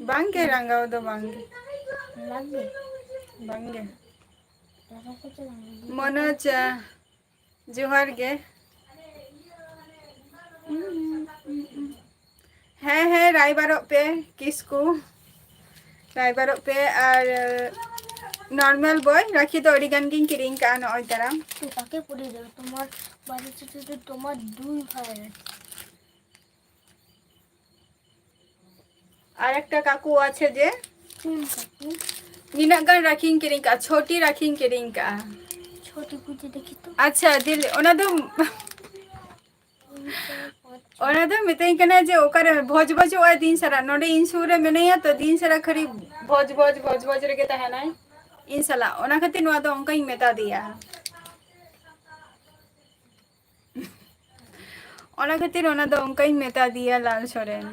ᱵᱟᱝᱜᱮ, ᱨᱟᱸᱜᱟᱣ ᱫᱚ ᱵᱟᱝᱜᱮ᱾ ᱞᱟᱜᱽᱲᱮ᱾ ᱵᱟᱝᱜᱮ᱾ ᱫᱟᱫᱟ ᱠᱚ ᱪᱟᱞᱟᱜ ᱢᱮ᱾ ᱢᱚᱱᱳᱡᱽ, ᱡᱚᱦᱟᱨ ᱜᱮ᱾ ᱦᱮᱸ, ᱦᱮᱸ, ᱨᱟᱭᱵᱟᱨᱚᱜ ᱯᱮ, ᱠᱤᱥᱠᱩ᱾ ᱨᱟᱭᱵᱟᱨᱚᱜ ᱯᱮ᱾ ᱟᱨ normal boy ᱨᱟᱠᱷᱤ ᱫᱚ ᱟᱹᱰᱤ ᱜᱟᱱ ᱜᱤᱧ ᱠᱤᱨᱤᱧ ᱠᱟᱜᱼᱟ ᱱᱚᱜᱼᱚᱭ ᱛᱟᱨᱟ᱾ তো কাকে পড়ে যাবে? তোমার বাড়িতে তো তোমার দুই ভাই আছে। আর একটা কাকু আছে যে কোন কাকু? ᱱᱤᱱᱟᱹᱜ ᱜᱟᱱ ᱨᱟᱠᱷᱤᱧ ᱠᱤᱨᱤᱧ ᱠᱟᱜᱼᱟ, ᱪᱷᱚᱴᱤ ᱨᱟᱠᱷᱤᱧ ᱠᱤᱨᱤᱧ ᱠᱟᱜᱼᱟ᱾ ᱪᱷᱚᱴᱤ ᱠᱩᱪᱤ ᱫᱮᱠᱷᱤ ᱛᱚ᱾ ᱟᱪᱪᱷᱟ, ᱫᱤᱞ, ᱚᱱᱟ ᱫᱚ, ᱚᱱᱟ ᱫᱚ ᱢᱤᱛᱟᱹᱧ ᱠᱟᱱᱟ ᱡᱮ ᱚᱠᱟᱨᱮ ᱵᱷᱚᱡᱽ ᱵᱷᱚᱡᱚᱜᱼᱟᱭ ᱫᱤᱱ ᱥᱟᱨᱟ, ᱱᱚᱰᱮ ᱤᱧ ᱥᱩᱨ ᱨᱮ ᱢᱮᱱᱟᱭᱟ ᱛᱚ, ᱫᱤᱱ ᱥᱟᱨᱟ ᱠᱷᱟᱹᱞᱤ ᱵᱷᱚᱡᱽ ᱵᱷᱚᱡᱽ ᱵᱷᱚᱡᱽ ᱵᱷᱚᱡᱽ ᱨᱮᱜᱮ ᱛᱟᱦᱮᱱᱟᱭ ᱤᱧ ᱥᱟᱞᱟᱜ᱾ ᱚᱱᱟ ᱠᱷᱟᱹᱛᱤᱨ ᱱᱚᱣᱟ ᱫᱚ ᱚᱱᱠᱟᱧ ᱢᱮᱛᱟ ᱫᱮᱭᱟ᱾ ᱚᱱᱟ ᱠᱷᱟᱹᱛᱤᱨ ᱚᱱᱟ ᱫᱚ ᱚᱱᱠᱟᱧ ᱢᱮᱛᱟ ᱫᱮᱭᱟ, ᱞᱟᱞ ᱥᱚᱨᱮᱱ᱾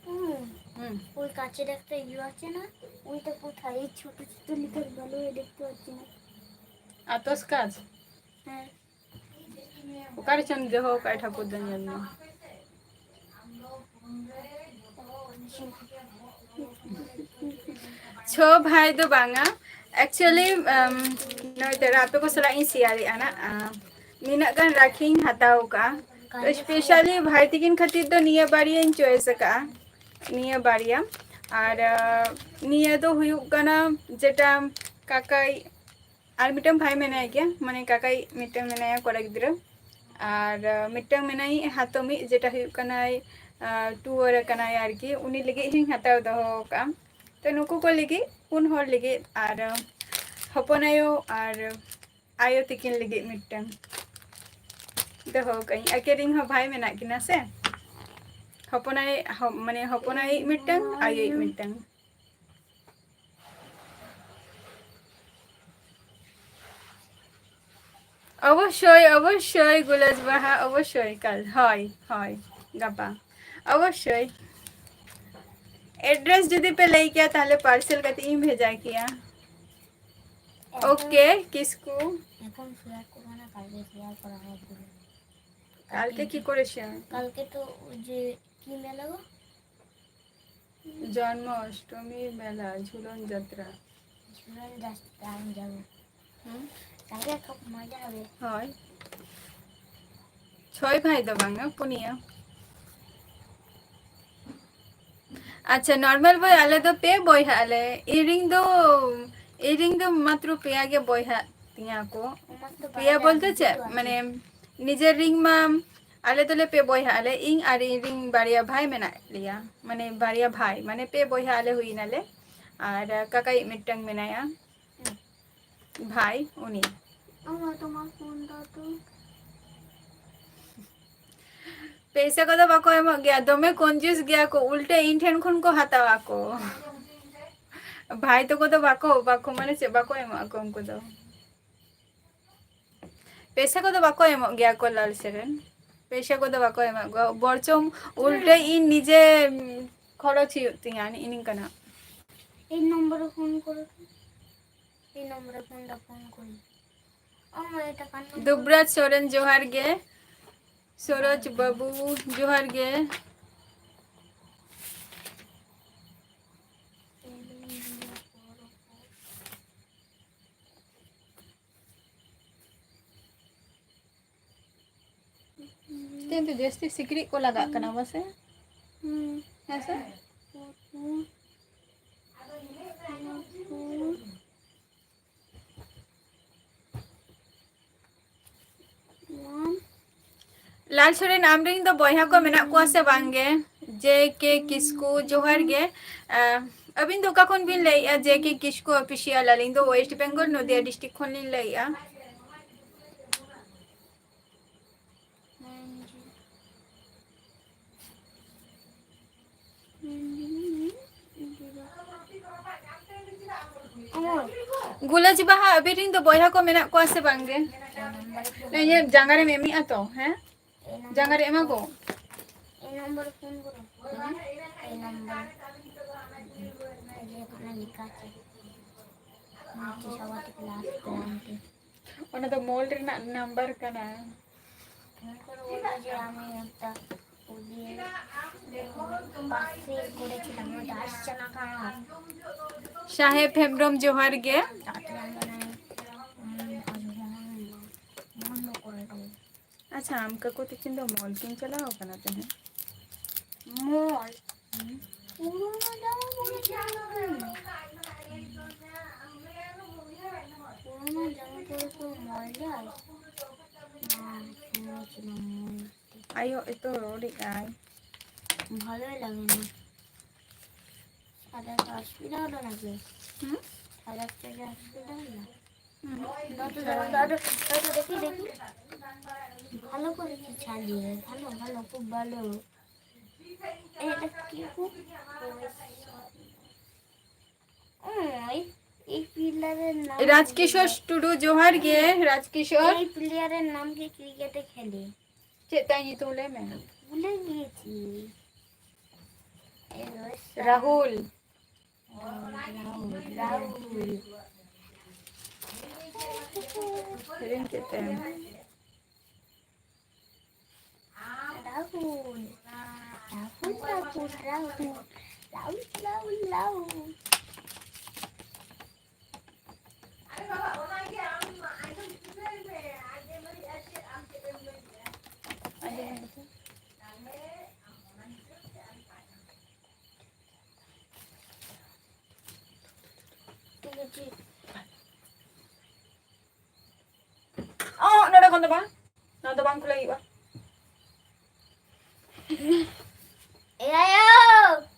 হুম। হুম। ওই কাচের একটা ইয়ে আছে না, ওইটা কোথায়? এই ছোট ছোট লিখে ভালো হয়ে দেখতে পাচ্ছি না। আতস কাজ? হ্যাঁ। ᱚᱠᱟᱨᱮ ᱪᱚᱢ ᱫᱚᱦᱚ ᱟᱠᱟᱫ ᱴᱷᱟᱹᱠᱩᱨ ᱫᱚ, ᱧᱮᱞ ᱢᱮ᱾ ᱪᱷᱚ ᱵᱷᱟᱭ ᱫᱚ ᱵᱟᱝᱟ, actually ᱱᱚᱜᱼᱚᱭ ᱛᱮᱨᱟ ᱟᱯᱮ ᱠᱚ ᱥᱟᱞᱟᱜ ᱤᱧ ᱥᱮᱭᱟᱨᱮᱜᱼᱟ ᱱᱟᱜ᱾ ᱱᱤᱱᱟᱹᱜ ᱜᱟᱱ ᱨᱟᱠᱷᱤᱧ ᱦᱟᱛᱟᱣ ᱟᱠᱟᱫᱼᱟ᱾ ᱛᱚ specially ᱵᱷᱟᱭ ᱛᱤᱠᱤᱱ ᱠᱷᱟᱹᱛᱤᱨ ᱫᱚ ᱱᱤᱭᱟᱹ ᱵᱟᱨᱭᱟᱧ choice ᱟᱠᱟᱫᱼᱟ, ᱱᱤᱭᱟᱹ ᱵᱟᱨᱭᱟ᱾ ᱟᱨ ᱱᱤᱭᱟᱹ ᱫᱚ ᱦᱩᱭᱩᱜ ᱠᱟᱱᱟ ᱡᱮᱴᱟ ᱠᱟᱠᱟᱭ ᱟᱨ ᱢᱤᱫᱴᱟᱝ ᱵᱷᱟᱭ ᱢᱮᱱᱟᱭ ᱜᱮᱭᱟ, ᱢᱟᱱᱮ ᱠᱟᱠᱟᱭᱤᱡ ᱢᱤᱫᱴᱟᱝ ᱢᱮᱱᱟᱭᱟ ᱠᱚᱲᱟ ᱜᱤᱫᱽᱨᱟᱹ, ᱟᱨ ᱢᱤᱫᱴᱟᱝ ᱢᱮᱱᱟᱭ ᱦᱟᱛᱚᱢᱤᱡ, ᱡᱮᱴᱟ ᱦᱩᱭᱩᱜ ᱠᱟᱱᱟᱭ ᱴᱩᱣᱟᱹᱨ ᱟᱠᱟᱱᱟᱭ ᱟᱨᱠᱤ, ᱩᱱᱤ ᱞᱟᱹᱜᱤᱫ ᱦᱚᱸᱧ ᱦᱟᱛᱟᱣ ᱫᱚᱦᱚ ᱟᱠᱟᱫᱼᱟ᱾ ᱛᱚ ᱱᱩᱠᱩ ᱠᱚ ᱞᱟᱹᱜᱤᱫ, ᱯᱩᱱ ᱦᱚᱲ ᱞᱟᱹᱜᱤᱫ, ᱟᱨ ᱦᱚᱯᱚᱱ ᱟᱭᱳ ᱟᱨ ᱟᱭᱳ ᱛᱤᱠᱤᱱ ᱞᱟᱹᱜᱤᱫ ᱢᱤᱫᱴᱟᱝ ᱫᱚᱦᱚ ᱟᱠᱟᱫ ᱟᱹᱧ᱾ ᱟᱹᱠᱤᱱ ᱨᱮᱱ ᱦᱚᱸ ᱵᱷᱟᱭ ᱢᱮᱱᱟᱜ ᱠᱤᱱᱟ ᱥᱮ, ᱦᱚᱯᱚᱱ ᱟᱭ, ᱢᱟᱱᱮ ᱦᱚᱯᱚᱱ ᱟᱭᱤᱡ ᱢᱤᱫᱴᱟᱝ, ᱟᱭᱳᱭᱤᱡ ᱢᱤᱫᱴᱟᱝ᱾ ᱚᱵᱚᱥᱥᱳᱭ, ᱚᱵᱚᱥᱥᱳᱭ, ᱜᱩᱞᱟᱹᱡ ᱵᱟᱦᱟ, ᱚᱵᱚᱥᱥᱳᱭ ᱠᱟᱞ᱾ ᱦᱳᱭ, ᱦᱳᱭ, ᱜᱟᱯᱟ᱾ ᱚᱵᱚᱥᱥᱳᱭ᱾ Address ᱡᱩᱫᱤ ᱯᱮ ᱞᱟᱹᱭ ᱠᱮᱭᱟ, ᱛᱟᱦᱞᱮ parcel ᱠᱟᱛᱮ ᱤᱧ ᱵᱷᱮᱡᱟ ᱠᱮᱭᱟ᱾ OK, ᱠᱤᱥᱠᱩ। এখন শেয়ার করবো না, কালকে শেয়ার করা হবে। কালকে কি করে শেয়ার? কালকে তো ওই যে কি মেলা গো? জন্মাষ্টমী মেলা, ঝুলন যাত্রা। ঝুলন যাত্রা, আমি যাবো। হুম। কালকে খুব মজা হবে। হয়। ছয় ভাই ᱫᱚ ᱵᱟᱝᱟ, ᱯᱩᱱᱭᱟᱹ᱾ ᱟᱪᱪᱷᱟ, normal ᱵᱚᱭ, ᱟᱞᱮ ᱫᱚ ᱯᱮ ᱵᱚᱭᱦᱟᱜ ᱟᱞᱮ᱾ ᱤᱧ ᱨᱤᱱ ᱫᱚ, ᱤᱧ ᱨᱤᱱ ᱫᱚ ᱢᱟᱛᱨᱚ ᱯᱮᱭᱟ ᱜᱮ ᱵᱚᱭᱦᱟᱜ ᱛᱤᱧᱟ ᱠᱚ᱾ ᱯᱮᱭᱟ ᱵᱚᱞᱛᱮ ᱪᱮᱫ? ᱢᱟᱱᱮ ᱱᱤᱡᱮᱨ ᱨᱤᱱ ᱢᱟ ᱟᱞᱮ ᱫᱚᱞᱮ ᱯᱮ ᱵᱚᱭᱦᱟᱜ ᱟᱞᱮ, ᱤᱧ ᱟᱨ ᱤᱧ ᱨᱤᱱ ᱵᱟᱨᱭᱟ ᱵᱷᱟᱭ ᱢᱮᱱᱟᱜ ᱞᱮᱭᱟ, ᱢᱟᱱᱮ ᱵᱟᱨᱭᱟ ᱵᱷᱟᱭ, ᱢᱟᱱᱮ ᱯᱮ ᱵᱚᱭᱦᱟ ᱟᱞᱮ ᱦᱩᱭ ᱱᱟᱞᱮ᱾ ᱟᱨ ᱠᱟᱠᱟᱭᱤᱡ ᱢᱤᱫᱴᱟᱝ ᱢᱮᱱᱟᱭᱟ ᱵᱷᱟᱭ, ᱩᱱᱤ᱾ ᱟᱢᱟ ᱛᱚᱢᱟ ᱯᱷᱳᱱ ᱫᱚ ᱛᱚ᱾ ᱯᱚᱭᱥᱟ ᱠᱚᱫᱚ ᱵᱟᱠᱚ ᱮᱢᱚᱜ ᱜᱮᱭᱟ, ᱫᱚᱢᱮ ᱠᱚᱧᱡᱩᱥ ᱜᱮᱭᱟ ᱠᱚ, ᱩᱞᱴᱟᱹ ᱤᱧ ᱴᱷᱮᱱ ᱠᱷᱚᱱ ᱠᱚ ᱦᱟᱛᱟᱣᱟ ᱠᱚ᱾ ᱵᱷᱟᱭ ᱛᱟᱠᱚ ᱫᱚ ᱵᱟᱠᱚ, ᱵᱟᱠᱚ, ᱢᱟᱱᱮ ᱪᱮᱫ, ᱵᱟᱠᱚ ᱮᱢᱚᱜ ᱟᱠᱚ ᱩᱱᱠᱩ ᱫᱚ᱾ ᱯᱚᱭᱥᱟ ᱠᱚᱫᱚ ᱵᱟᱠᱚ ᱮᱢᱚᱜ ᱜᱮᱭᱟ ᱠᱚ ᱞᱟᱞ ᱥᱮᱨᱮᱱ, ᱯᱚᱭᱥᱟ ᱠᱚᱫᱚ ᱵᱟᱠᱚ ᱮᱢᱚᱜ ᱜᱮᱭᱟ, ᱵᱚᱨᱪᱚᱝ ᱩᱞᱴᱟᱹ ᱤᱧ ᱱᱤᱡᱮ ᱠᱷᱚᱨᱚᱪ ᱦᱩᱭᱩᱜ ᱛᱤᱧᱟ, ᱱᱤᱝᱠᱟᱹᱱᱟᱜ᱾ ᱤᱧ ᱱᱚᱢᱵᱚᱨ ᱨᱮ ᱯᱷᱳᱱ ᱠᱚᱨᱮ, ᱤᱧ ᱱᱚᱢᱵᱚᱨ ᱨᱮ ᱯᱷᱳᱱ ᱫᱟ, ᱯᱷᱳᱱ ᱠᱚᱨᱮ᱾ ᱚ, ᱢᱟ, ᱮᱴᱟᱜ ᱠᱟᱱ᱾ ᱫᱩᱵᱽᱨᱟᱡᱽ ᱥᱚᱨᱮᱱ, ᱡᱚᱦᱟᱨ ᱜᱮ᱾ ᱥᱚᱨᱳᱡᱽ ᱵᱟᱹᱵᱩ, ᱡᱚᱦᱟᱨ ᱜᱮ᱾ ᱛᱮᱦᱮᱧ ᱫᱚ ᱡᱟᱹᱥᱛᱤ ᱥᱤᱠᱲᱤᱡ ᱠᱚ ᱞᱟᱜᱟᱜ ᱠᱟᱱᱟ ᱵᱟᱥᱮ? ᱦᱩᱸ᱾ ᱦᱮᱸ ᱥᱮ? ᱞᱟᱞ ᱥᱚᱨᱮᱱ, ᱟᱢ ᱨᱮᱱ ᱫᱚ ᱵᱚᱭᱦᱟ ᱠᱚ ᱢᱮᱱᱟᱜ ᱠᱚᱣᱟ ᱥᱮ ᱵᱟᱝ ᱜᱮ? ᱡᱮ ᱠᱮ ᱠᱤᱥᱠᱩ, ᱡᱚᱦᱟᱨ ᱜᱮ᱾ ᱟᱸ, ᱟᱹᱵᱤᱱ ᱫᱚ ᱚᱠᱟ ᱠᱷᱚᱱ ᱵᱤᱱ ᱞᱟᱹᱭᱮᱫᱼᱟ? ᱡᱮ ᱠᱮ ᱠᱤᱥᱠᱩ Official, ᱟᱹᱞᱤᱧ ᱫᱚ West Bengal, ᱱᱚᱫᱤᱭᱟ district ᱠᱷᱚᱱ ᱞᱤᱧ ᱞᱟᱹᱭᱮᱫᱼᱟ᱾ ᱜᱩᱞᱟᱹᱡ ᱵᱟᱦᱟ, ᱟᱵᱤᱱ ᱨᱮᱱ ᱫᱚ ᱵᱚᱭᱦᱟ ᱠᱚ ᱢᱮᱱᱟᱜ ᱠᱚᱣᱟ ᱥᱮ ᱵᱟᱝ ᱜᱮ? ᱤᱭᱟᱹ ᱡᱟᱸᱜᱟ ᱨᱮᱢ ᱮᱢᱮᱜᱼᱟ ᱛᱚ, ᱦᱮᱸ? ᱡᱟᱸᱜᱟ ᱨᱮ ᱮᱢᱟ ᱠᱚ? ᱮ ᱱᱚᱢᱵᱚᱨ ᱯᱷᱳᱱ ᱠᱚᱨᱚ᱾ ᱮ ᱱᱚᱢᱵᱚᱨ᱾ ᱤᱭᱟᱹ ᱠᱟᱱᱟ ᱞᱮᱠᱟ ᱪᱮ᱾ ᱢᱟᱱᱮ ᱪᱮ ᱥᱟᱵᱟ ᱴᱷᱤᱠ ᱞᱟᱥᱴ ᱯᱞᱟᱱ ᱛᱮ᱾ ᱚᱱᱟ ᱫᱚ ᱢᱚᱞ ᱨᱮᱱᱟᱜ ᱱᱟᱢᱵᱟᱨ ᱠᱟᱱᱟ᱾ ᱯᱷᱳᱱ ᱠᱚᱨᱚ ᱵᱚᱞᱛᱮ ᱡᱮ ᱟᱢ ᱮᱠᱴᱟ ᱩᱫᱤ ᱯᱟᱥᱮ ᱠᱚᱨᱮ ᱪᱮ ᱱᱟᱢᱵᱟᱨ ᱫᱟᱥ ᱪᱟᱞᱟ ᱠᱟᱱᱟ᱾ ᱥᱟᱦᱮᱵ ᱦᱮᱢᱵᱨᱚᱢ, ᱡᱚᱦᱟᱨ ᱜᱮ᱾ ᱛᱟᱛᱞᱟᱝ ᱠᱟᱱᱟ᱾ ᱵᱚᱱᱫᱚ ᱠᱚᱨᱮ ᱫᱚ᱾ ᱟᱪᱪᱷᱟ, ᱟᱢ ᱠᱟᱠᱩ ᱛᱤᱠᱤᱱ ᱫᱚ ᱢᱚᱞ ᱠᱤᱱ ᱪᱟᱞᱟᱣ ᱠᱟᱱᱟ ᱛᱟᱦᱮᱸᱫ? ᱢᱚᱞ? ᱦᱩᱸ᱾ ᱯᱩᱨᱟᱹ ᱢᱟ ᱡᱟᱢᱟ ᱯᱩᱨᱟᱹ ᱪᱟᱞᱟᱣ ᱠᱟᱱᱟ᱾ ᱯᱩᱨᱟᱹ ᱢᱟ ᱡᱟᱢᱟ ᱯᱩᱨᱟᱹ ᱠᱚ ᱢᱚᱞ ᱡᱟᱭ᱾ ᱢᱟ, ᱢᱚᱞ ᱪᱟᱞᱟᱣ ᱢᱚᱞ᱾ ᱟᱭᱳ ᱮᱛᱚ ᱨᱚᱲᱮᱜᱼᱟᱭ᱾ ᱵᱷᱟᱞᱚᱭ ᱞᱟᱜᱮ ᱱᱟ᱾ ᱟᱫᱚ ᱚᱥᱩᱵᱤᱫᱷᱟ ᱦᱚᱞᱚ ᱱᱟ ᱠᱤ? ᱦᱩᱸ? ᱟᱫᱚ ᱪᱮᱫ ᱚᱥᱩᱵᱤᱫᱷᱟ ᱦᱚᱞᱚ? ᱦᱩᱸ᱾ ᱫᱟᱫᱩ, ᱫᱟᱫᱩ, ᱫᱟᱫᱩ, ᱫᱟᱫᱩ, দেখি, দেখি। ভালো করে কি চালিয়ে, ভালো, ভালো, খুব ভালো। এটা কি খুব? ওই, এই প্লেয়ারের নাম রাজকিশোর কি? টুডু, জোহার গে, রাজকিশোর। এই প্লেয়ারের নাম কি ক্রিকেটে খেলে? ᱪᱮᱫ ᱛᱟᱭ ᱧᱩᱛᱩᱢ ᱞᱟᱹᱭ ᱢᱮ? ᱵᱷᱩᱞᱮ ᱜᱤᱭᱟᱹᱧ᱾ এই রোহিত শর্মা। রাহুল। রাহুল, রাহুল। ᱥᱮᱨᱮᱧ ᱠᱮᱫ ᱛᱟᱭᱟ᱾ ᱨᱟᱦᱩᱞ, ᱨᱟᱦᱩᱞ, ᱨᱟᱦᱩᱞ, ᱨᱟᱦᱩᱞ, ᱨᱟᱦᱩᱞ, ᱨᱟᱦᱩᱞ᱾ ᱚ, ᱱᱚᱰᱮ ᱠᱷᱚᱱ ᱫᱚ ᱵᱟᱝ, ᱱᱚᱣᱟ ᱫᱚ ᱵᱟᱝ ᱠᱷᱩᱞᱟᱹᱣ ᱦᱩᱭᱩᱜᱼᱟ᱾ ᱮ ᱟᱭᱳ!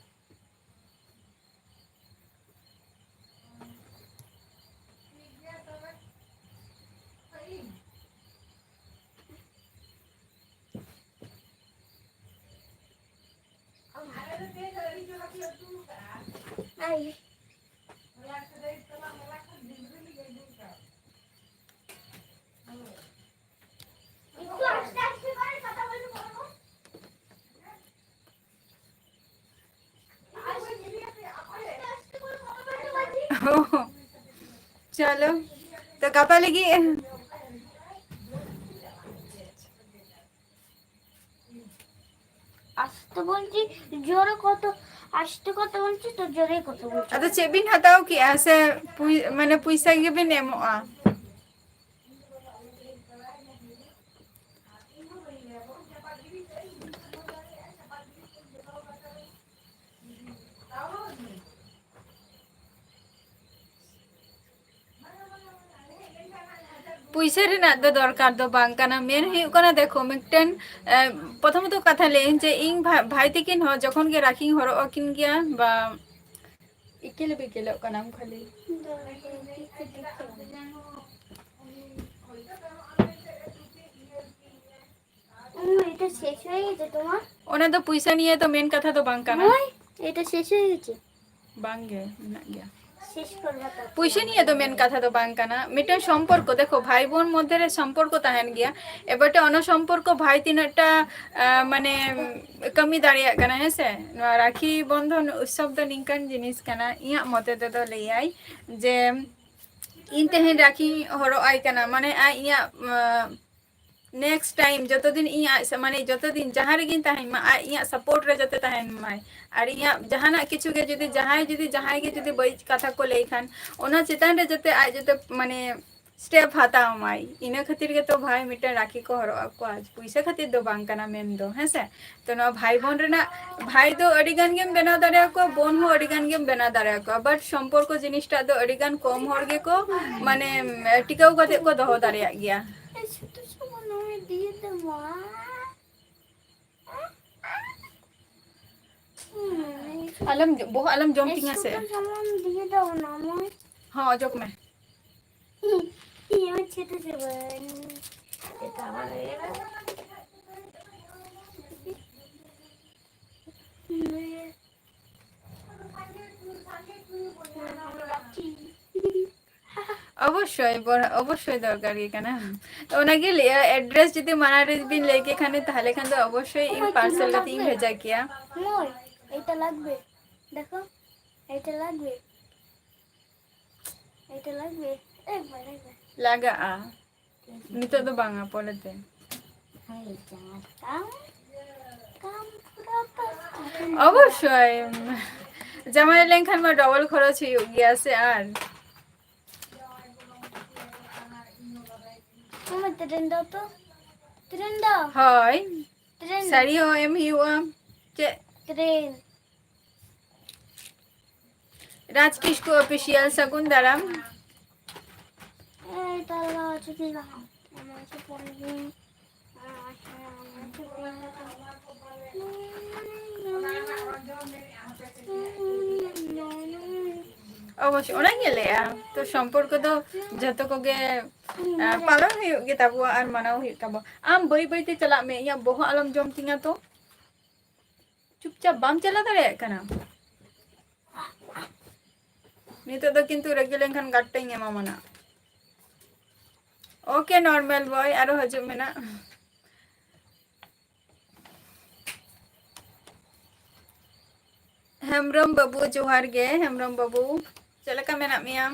ᱪᱚᱞᱚ, ᱛᱚ ᱜᱟᱯᱟ ᱞᱟᱹᱜᱤᱫ᱾ আস্তে বলছি, জোরে কত, আস্তে কত বলছি, তো জোরে কত বলছি। ᱟᱫᱚ ᱪᱮᱫ ᱵᱤᱱ ᱦᱟᱛᱟᱣ ᱠᱮᱜᱼᱟ? ᱥᱮ ᱯᱩᱭ-, ᱢᱟᱱᱮ ᱯᱩᱭᱥᱟᱹ ᱜᱮᱵᱤᱱ ᱮᱢᱚᱜᱼᱟ? ᱯᱩᱭᱥᱟᱹ ᱨᱮᱱᱟᱜ ᱫᱚ ᱫᱚᱨᱠᱟᱨ ᱫᱚ ᱵᱟᱝ ᱠᱟᱱᱟ᱾ ᱢᱮᱱ ᱦᱩᱭᱩᱜ ᱠᱟᱱᱟ, ᱫᱮᱠᱷᱚ, ᱢᱤᱫᱴᱮᱱ, ᱮ, ᱯᱨᱚᱛᱷᱚᱢᱚᱛᱚ ᱠᱟᱛᱷᱟ ᱞᱟᱹᱭᱟᱹᱧ ᱡᱮ ᱤᱧ ᱵᱷᱟ-, ᱵᱷᱟᱭ ᱛᱤᱠᱤᱱ ᱦᱚᱸ ᱡᱚᱠᱷᱚᱱ ᱜᱮ ᱨᱟᱠᱷᱤᱧ ᱦᱚᱨᱚᱜ ᱟᱹᱠᱤᱱ ᱜᱮᱭᱟ, ᱵᱟ ᱤᱠᱮᱞ ᱵᱤᱠᱮᱞᱚᱜ ᱠᱟᱱᱟᱢ ᱠᱷᱟᱹᱞᱤ᱾ হুম, এটা শেষ হয়ে গেছে তোমার? ᱚᱱᱟ ᱫᱚ ᱯᱩᱭᱥᱟᱹ ᱱᱤᱭᱮ ᱫᱚ ᱢᱮᱱ ᱠᱟᱛᱷᱟ ᱫᱚ ᱵᱟᱝ ᱠᱟᱱᱟ᱾ ᱦᱳᱭ, এটা শেষ হয়ে গেছে। ᱵᱟᱝ ᱜᱮ, ᱢᱮᱱᱟᱜ ᱜᱮᱭᱟ᱾ শেষ করবো তো। ᱯᱩᱭᱥᱟᱹ ᱱᱤᱭᱮ ᱫᱚ ᱢᱮᱱ ᱠᱟᱛᱷᱟ ᱫᱚ ᱵᱟᱝ ᱠᱟᱱᱟ᱾ ᱢᱤᱫᱴᱮᱱ ᱥᱚᱢᱯᱚᱨᱠᱚ, ᱫᱮᱠᱷᱚ, ᱵᱷᱟᱭ ᱵᱳᱱ ᱢᱚᱫᱽᱫᱷᱮ ᱨᱮ ᱥᱚᱢᱯᱚᱨᱠᱚ ᱛᱟᱦᱮᱱ ᱜᱮᱭᱟ᱾ ᱮᱵᱟᱨ ᱚᱱᱟ ᱥᱚᱢᱯᱚᱨᱠᱚ ᱵᱷᱟᱭ ᱛᱤᱱᱟᱹᱜ ᱴᱟ, ᱟ, ᱢᱟᱱᱮ, ᱠᱟᱹᱢᱤ ᱫᱟᱲᱮᱭᱟᱜ ᱠᱟᱱᱟ, ᱦᱮᱸ ᱥᱮ? ᱱᱚᱣᱟ ᱨᱟᱠᱷᱤ ᱵᱚᱱᱫᱷᱚᱱ ᱩᱛᱥᱚᱵ ᱫᱚ ᱱᱤᱝᱠᱟᱱ ᱡᱤᱱᱤᱥ ᱠᱟᱱᱟ, ᱤᱧᱟᱹᱜ ᱢᱚᱛᱮ ᱛᱮᱫᱚ ᱞᱟᱹᱭᱟᱭ ᱡᱮ, ᱤᱧ ᱛᱮᱦᱮᱧ ᱨᱟᱠᱷᱤᱧ ᱦᱚᱨᱚᱜ ᱟᱭ ᱠᱟᱱᱟ, ᱢᱟᱱᱮ ᱟᱡ ᱤᱧᱟᱹᱜ, ᱟᱸ, next time ᱡᱚᱛᱚ ᱫᱤᱱ ᱤᱧ ᱟᱡ ᱥᱟ-, ᱢᱟᱱᱮ ᱡᱚᱛᱚ ᱫᱤᱱ ᱡᱟᱦᱟᱸ ᱨᱮᱜᱮᱧ ᱛᱟᱦᱮᱱ ᱢᱟ, ᱟᱡ ᱤᱧᱟᱹᱜ support ᱨᱮ ᱡᱟᱛᱮ ᱛᱟᱦᱮᱱ ᱢᱟᱭ᱾ ᱟᱨ ᱤᱧᱟᱹᱜ ᱡᱟᱦᱟᱱᱟᱜ ᱠᱤᱪᱷᱩ ᱜᱮ ᱡᱩᱫᱤ ᱡᱟᱦᱟᱸᱭ, ᱡᱩᱫᱤ ᱡᱟᱦᱟᱸᱭ ᱜᱮ ᱡᱩᱫᱤ ᱵᱟᱹᱲᱤᱡ ᱠᱟᱛᱷᱟ ᱠᱚ ᱞᱟᱹᱭ ᱠᱷᱟᱱ, ᱚᱱᱟ ᱪᱮᱛᱟᱱ ᱨᱮ ᱡᱟᱛᱮ ᱟᱡ ᱡᱟᱛᱮ, ᱢᱟᱱᱮ, step ᱦᱟᱛᱟᱣ ᱢᱟᱭ᱾ ᱤᱱᱟᱹ ᱠᱷᱟᱹᱛᱤᱨ ᱜᱮᱛᱚ ᱵᱷᱟᱭ ᱢᱤᱫᱴᱮᱱ ᱨᱟᱠᱷᱤ ᱠᱚ ᱦᱚᱨᱚᱜ ᱟᱠᱚᱣᱟ, ᱯᱩᱭᱥᱟᱹ ᱠᱷᱟᱹᱛᱤᱨ ᱫᱚ ᱵᱟᱝ ᱠᱟᱱᱟ ᱢᱮᱱ ᱫᱚ, ᱦᱮᱸ ᱥᱮ? ᱛᱚ ᱱᱚᱣᱟ ᱵᱷᱟᱭ ᱵᱚᱱ ᱨᱮᱱᱟᱜ, ᱵᱷᱟᱭ ᱫᱚ ᱟᱹᱰᱤ ᱜᱟᱱ ᱜᱮᱢ ᱵᱮᱱᱟᱣ ᱫᱟᱲᱮᱭᱟᱠᱚᱣᱟ, ᱵᱚᱱ ᱦᱚᱸ ᱟᱹᱰᱤ ᱜᱟᱱ ᱜᱮᱢ ᱵᱮᱱᱟᱣ ᱫᱟᱲᱮᱭᱟᱠᱚᱣᱟ, but ᱥᱚᱢᱯᱚᱨᱠᱚ ᱡᱤᱱᱤᱥᱴᱟᱜ ᱫᱚ ᱟᱹᱰᱤ ᱜᱟᱱ ᱠᱚᱢ ᱦᱚᱲ ᱜᱮᱠᱚ, ᱢᱟᱱᱮ, ᱴᱤᱠᱟᱹᱣ ᱠᱟᱛᱮ ᱠᱚ ᱫᱚᱦᱚ ᱫᱟᱲᱮᱭᱟᱜ ᱜᱮᱭᱟ᱾ ᱟᱞᱚᱢ ᱡᱚ-, ᱵᱚᱦᱚᱜ ᱟᱞᱚᱢ ᱡᱚᱢ ᱛᱤᱧᱟ ᱥᱮ᱾ ᱦᱚᱸ, ᱚᱡᱚᱜ ᱢᱮ᱾ ᱚᱵᱚᱥᱥᱳᱭ, ᱵᱚᱲ-, ᱚᱵᱚᱥᱥᱳᱭ ᱫᱚᱨᱠᱟᱨ ᱜᱮ ᱠᱟᱱᱟ᱾ ᱛᱚ ᱚᱱᱟᱜᱮ ᱞᱟᱹᱭᱟ, address ᱡᱩᱫᱤ ᱢᱟᱲᱟᱝ ᱨᱮ ᱵᱤᱱ ᱞᱟᱹᱭ ᱠᱮ ᱠᱷᱟᱱ, ᱛᱟᱦᱞᱮ ᱠᱷᱟᱱ ᱫᱚ ᱚᱵᱚᱥᱥᱳᱭ ᱤᱧ parcel ᱠᱟᱛᱮ ᱤᱧ ᱵᱷᱮᱡᱟ ᱠᱮᱭᱟ᱾ ᱢᱚᱭ, এটা লাগবে। দেখো, এটা লাগবে। এটা লাগবে। একবার, একবার। ᱞᱟᱜᱟᱜᱼᱟ᱾ ᱱᱤᱛᱚᱜ ᱫᱚ ᱵᱟᱝᱟ, ᱯᱚᱨᱮᱛᱮ᱾ ᱦᱮᱸ, ᱡᱟᱶᱟᱭ ᱠᱟᱢ, ᱠᱟᱢ ᱯᱩᱨᱟᱹ ᱯᱟᱥ᱾ ᱚᱵᱚᱥᱥᱳᱭ, ᱡᱟᱶᱟᱭ ᱞᱮᱱᱠᱷᱟᱱ ᱢᱟ double ᱠᱷᱚᱨᱚᱪ ᱦᱩᱭᱩᱜ ᱜᱮᱭᱟ ᱥᱮ᱾ ᱟᱨ ᱢᱟᱢᱟ, ᱛᱨᱮᱱ ᱫᱚ ᱛᱚ, ᱛᱨᱮᱱ ᱫᱚ᱾ ᱦᱳᱭ, ᱛᱨᱮᱱ᱾ ᱥᱟᱹᱲᱤ ᱦᱚᱸ ᱮᱢ ᱦᱩᱭᱩᱜᱼᱟ᱾ ᱪᱮᱫ? ᱛᱨᱮᱱ᱾ ᱨᱟᱡᱽ ᱠᱤᱥᱠᱩ Official, ᱥᱟᱹᱜᱩᱱ ᱫᱟᱨᱟᱢ᱾ ᱮᱭ, ᱛᱟᱦᱞᱮ ᱪᱷᱩᱴᱤ ᱞᱟᱦᱟ᱾ ᱮᱢᱟ ᱪᱚ ᱯᱚᱨᱮ ᱫᱤᱱ᱾ ᱚᱵᱚᱥᱥᱳᱭ, ᱚᱱᱟᱧ ᱞᱟᱹᱭᱟ᱾ ᱛᱚ, ᱥᱚᱢᱯᱚᱨᱠᱚ ᱫᱚ ᱡᱷᱚᱛᱚ ᱠᱚᱜᱮ, ᱟ, ᱯᱟᱞᱚᱱ ᱦᱩᱭᱩᱜ ᱜᱮ ᱛᱟᱵᱚᱣᱟ ᱟᱨ ᱢᱟᱱᱟᱣ ᱦᱩᱭᱩᱜ ᱛᱟᱵᱚᱣᱟ᱾ ᱟᱢ ᱵᱟᱹᱭ ᱵᱟᱹᱭ ᱛᱮ ᱪᱟᱞᱟᱜ ᱢᱮ, ᱤᱧᱟᱹᱜ ᱵᱚᱦᱚᱜ ᱟᱞᱚᱢ ᱡᱚᱢ ᱛᱤᱧᱟ ᱛᱚ᱾ ᱪᱩᱯᱪᱟᱯ ᱵᱟᱢ ᱪᱟᱞᱟᱣ ᱫᱟᱲᱮᱭᱟᱜ ᱠᱟᱱᱟ? ᱱᱤᱛᱚᱜ ᱫᱚ ᱠᱤᱱᱛᱩ ᱨᱟᱹᱜᱤ ᱞᱮᱱᱠᱷᱟᱱ ᱜᱟᱨᱴᱟᱧ ᱮᱢᱟᱢᱟ ᱱᱟᱜ᱾ OK, normal boy, ᱟᱨᱚ ᱦᱤᱡᱩᱜ ᱢᱮ ᱱᱟᱜ᱾ ᱦᱮᱢᱵᱨᱚᱢ ᱵᱟᱹᱵᱩ, ᱡᱚᱦᱟᱨ ᱜᱮ, ᱦᱮᱢᱵᱨᱚᱢ ᱵᱟᱹᱵᱩ, ᱪᱮᱫ ᱞᱮᱠᱟ ᱢᱮᱱᱟᱜ ᱢᱮᱭᱟ?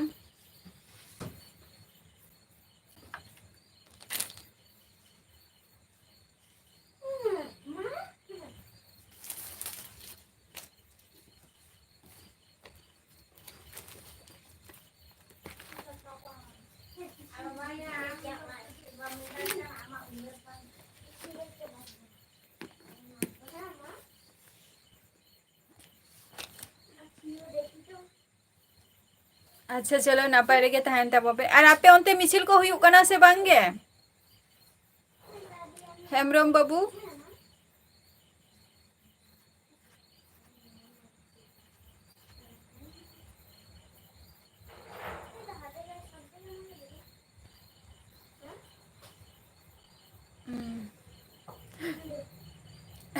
ᱟᱪᱪᱷᱟ, ᱪᱚᱞᱚ, ᱱᱟᱯᱟᱭ ᱨᱮᱜᱮ ᱛᱟᱦᱮᱱ ᱛᱟᱵᱚ ᱯᱮ᱾ ᱟᱨ ᱟᱯᱮ ᱚᱱᱛᱮ ᱢᱤᱪᱷᱤᱞ ᱠᱚ ᱦᱩᱭᱩᱜ ᱠᱟᱱᱟ ᱥᱮ ᱵᱟᱝ ᱜᱮ, ᱦᱮᱢᱵᱨᱚᱢ ᱵᱟᱹᱵᱩ? ᱦᱩᱸ᱾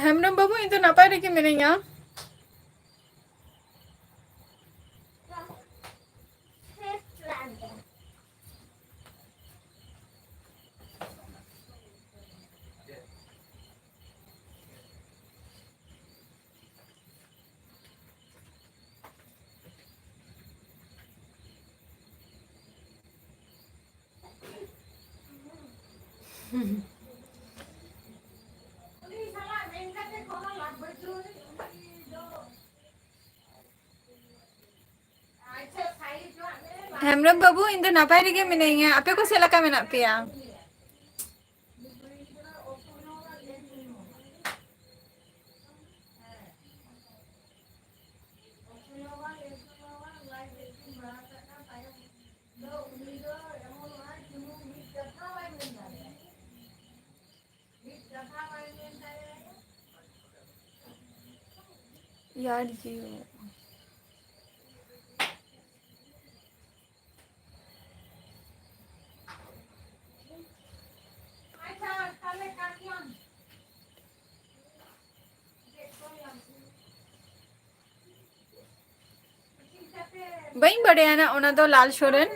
ᱦᱮᱢᱵᱨᱚᱢ ᱵᱟᱹᱵᱩ, ᱤᱧ ᱫᱚ ᱱᱟᱯᱟᱭ ᱨᱮᱜᱮ ᱢᱤᱱᱟᱹᱧᱟ᱾ ᱦᱮᱢᱵᱨᱚᱢ ᱵᱟᱹᱵᱩ, ᱤᱧ ᱫᱚ ᱱᱟᱯᱟᱭ ᱨᱮᱜᱮ ᱢᱤᱱᱟᱹᱧᱟ᱾ ᱟᱯᱮ ᱠᱚ ᱪᱮᱫ ᱞᱮᱠᱟ ᱢᱮᱱᱟᱜ ᱯᱮᱭᱟ? ᱭᱟᱨ ᱡᱤᱭᱳ᱾ ᱵᱟᱹᱧ ᱵᱟᱲᱟᱭᱟ ᱱᱟ, ᱚᱱᱟ ᱫᱚ ᱞᱟᱞ ᱥᱚᱨᱮᱱ᱾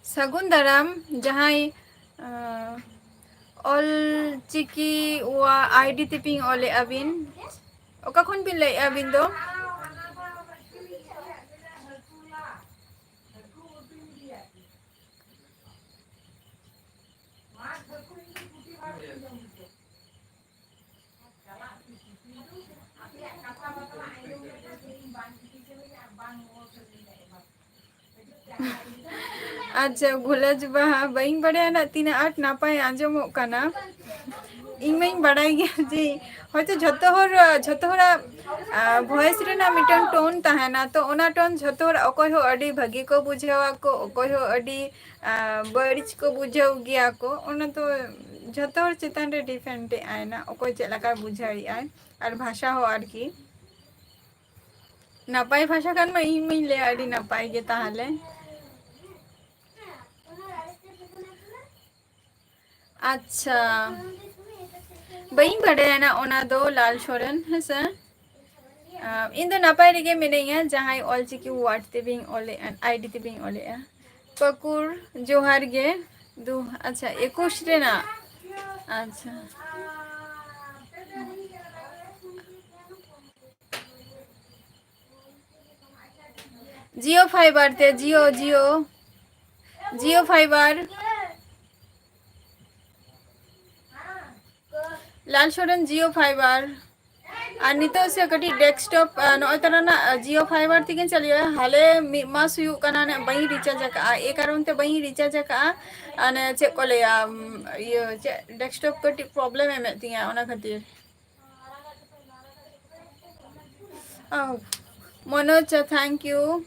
ᱥᱟᱹᱜᱩᱱ ᱫᱟᱨᱟᱢ, ᱡᱟᱦᱟᱸᱭ, ᱟᱸ, ᱚᱞ ᱪᱤᱠᱤ ᱣᱟ ᱟᱭᱰᱤ ᱛᱮᱯᱤᱧ ᱚᱞᱮᱜᱼᱟ ᱵᱤᱱ, ᱚᱠᱟ ᱠᱷᱚᱱ ᱵᱤᱱ ᱞᱟᱹᱭᱮᱜᱼᱟ ᱟᱹᱵᱤᱱ ᱫᱚ? ᱟᱪᱪᱷᱟ, ᱜᱩᱞᱟᱹᱡ ᱵᱟᱦᱟ, ᱵᱟᱹᱧ ᱵᱟᱲᱟᱭᱟ ᱱᱟᱜ ᱛᱤᱱᱟᱹᱜ ᱟᱸᱴ ᱱᱟᱯᱟᱭ ᱟᱸᱡᱚᱢᱚᱜ ᱠᱟᱱᱟ᱾ ᱤᱧ ᱢᱟᱧ ᱵᱟᱲᱟᱭ ᱜᱮᱭᱟ ᱡᱮ ᱦᱚᱭᱛᱳ ᱡᱷᱚᱛᱚ ᱦᱚᱲ, ᱡᱷᱚᱛᱚ ᱦᱚᱲᱟᱜ, ᱟ, voice ᱨᱮᱱᱟᱜ ᱢᱤᱫᱴᱟᱝ tone ᱛᱟᱦᱮᱱᱟ, ᱛᱚ ᱚᱱᱟ tone ᱡᱷᱚᱛᱚ ᱦᱚᱲ, ᱚᱠᱚᱭ ᱦᱚᱸ ᱟᱹᱰᱤ ᱵᱷᱟᱹᱜᱤ ᱠᱚ ᱵᱩᱡᱷᱟᱹᱣᱟ ᱠᱚ, ᱚᱠᱚᱭ ᱦᱚᱸ ᱟᱹᱰᱤ, ᱟ, ᱵᱟᱹᱲᱤᱡ ᱠᱚ ᱵᱩᱡᱷᱟᱹᱣ ᱜᱮᱭᱟ ᱠᱚ᱾ ᱚᱱᱟ ᱫᱚ ᱡᱷᱚᱛᱚ ᱦᱚᱲ ᱪᱮᱛᱟᱱ ᱨᱮ depend ᱮᱜᱼᱟᱭ ᱱᱟ, ᱚᱠᱚᱭ ᱪᱮᱫ ᱞᱮᱠᱟᱭ ᱵᱩᱡᱷᱟᱹᱣᱮᱜᱼᱟᱭ᱾ ᱟᱨ ᱵᱷᱟᱥᱟ ᱦᱚᱸ ᱟᱨᱠᱤ ᱱᱟᱯᱟᱭ ᱵᱷᱟᱥᱟ ᱠᱷᱟᱱ ᱢᱟ ᱤᱧ ᱢᱟᱧ ᱞᱟᱹᱭᱟ ᱟᱹᱰᱤ ᱱᱟᱯᱟᱭ ᱜᱮ ᱛᱟᱦᱚᱞᱮ᱾ ᱟᱪᱪᱷᱟ, ᱵᱟᱹᱧ ᱵᱟᱰᱟᱭᱟ ᱱᱟ ᱚᱱᱟ ᱫᱚ ᱞᱟᱞ ᱥᱚᱨᱮᱱ, ᱦᱮᱸᱥᱮ? ᱟᱢ, ᱤᱧ ᱫᱚ ᱱᱟᱯᱟᱭ ᱨᱮᱜᱮ ᱢᱤᱱᱟᱹᱧᱟ, ᱡᱟᱦᱟᱸᱭ ᱚᱞᱪᱤᱠᱤ word ᱛᱮᱵᱤᱧ ᱚᱞᱮᱜᱼᱟ, ᱟᱭᱰᱤ ᱛᱮᱵᱤᱧ ᱚᱞᱮᱜᱼᱟ᱾ ᱯᱟᱹᱠᱩᱲ, ᱡᱚᱦᱟᱨ ᱜᱮ᱾ ᱫᱩ, ᱟᱪᱪᱷᱟ, ᱮᱠᱩᱥ ᱨᱮᱱᱟᱜ᱾ ᱟᱪᱪᱷᱟ᱾ Jio Fiber ᱛᱮ, Jio, Jio, Jio Fiber᱾ ᱞᱟᱞ ᱥᱚᱨᱮᱱ Jio Fiber᱾ ᱟᱨ ᱱᱤᱛᱚᱜ ᱥᱮ ᱠᱟᱹᱴᱤᱡ desktop, ᱟ, ᱱᱚᱜᱼᱚᱭ ᱛᱚᱨᱟ ᱱᱟᱜ Jio Fiber ᱛᱮᱜᱮᱧ ᱪᱟᱹᱞᱩᱭᱟ᱾ ᱦᱟᱞᱮ ᱢᱤᱫ ᱢᱟᱥ ᱦᱩᱭᱩᱜ ᱠᱟᱱᱟ, ᱱᱟᱜ ᱵᱟᱹᱧ recharge ᱟᱠᱟᱫᱼᱟ᱾ ᱮᱭ ᱠᱟᱨᱚᱱ ᱛᱮ ᱵᱟᱹᱧ recharge ᱟᱠᱟᱫᱼᱟ᱾ ᱟᱨ ᱪᱮᱫ ᱠᱚ ᱞᱟᱹᱭᱟ, ᱩᱢ, ᱤᱭᱟᱹ, ᱪᱮᱫ, desktop ᱠᱟᱹᱴᱤᱡ problem ᱮᱢᱮᱫ ᱛᱤᱧᱟ, ᱚᱱᱟ ᱠᱷᱟᱹᱛᱤᱨ᱾ ᱚ, Manoj, thank you᱾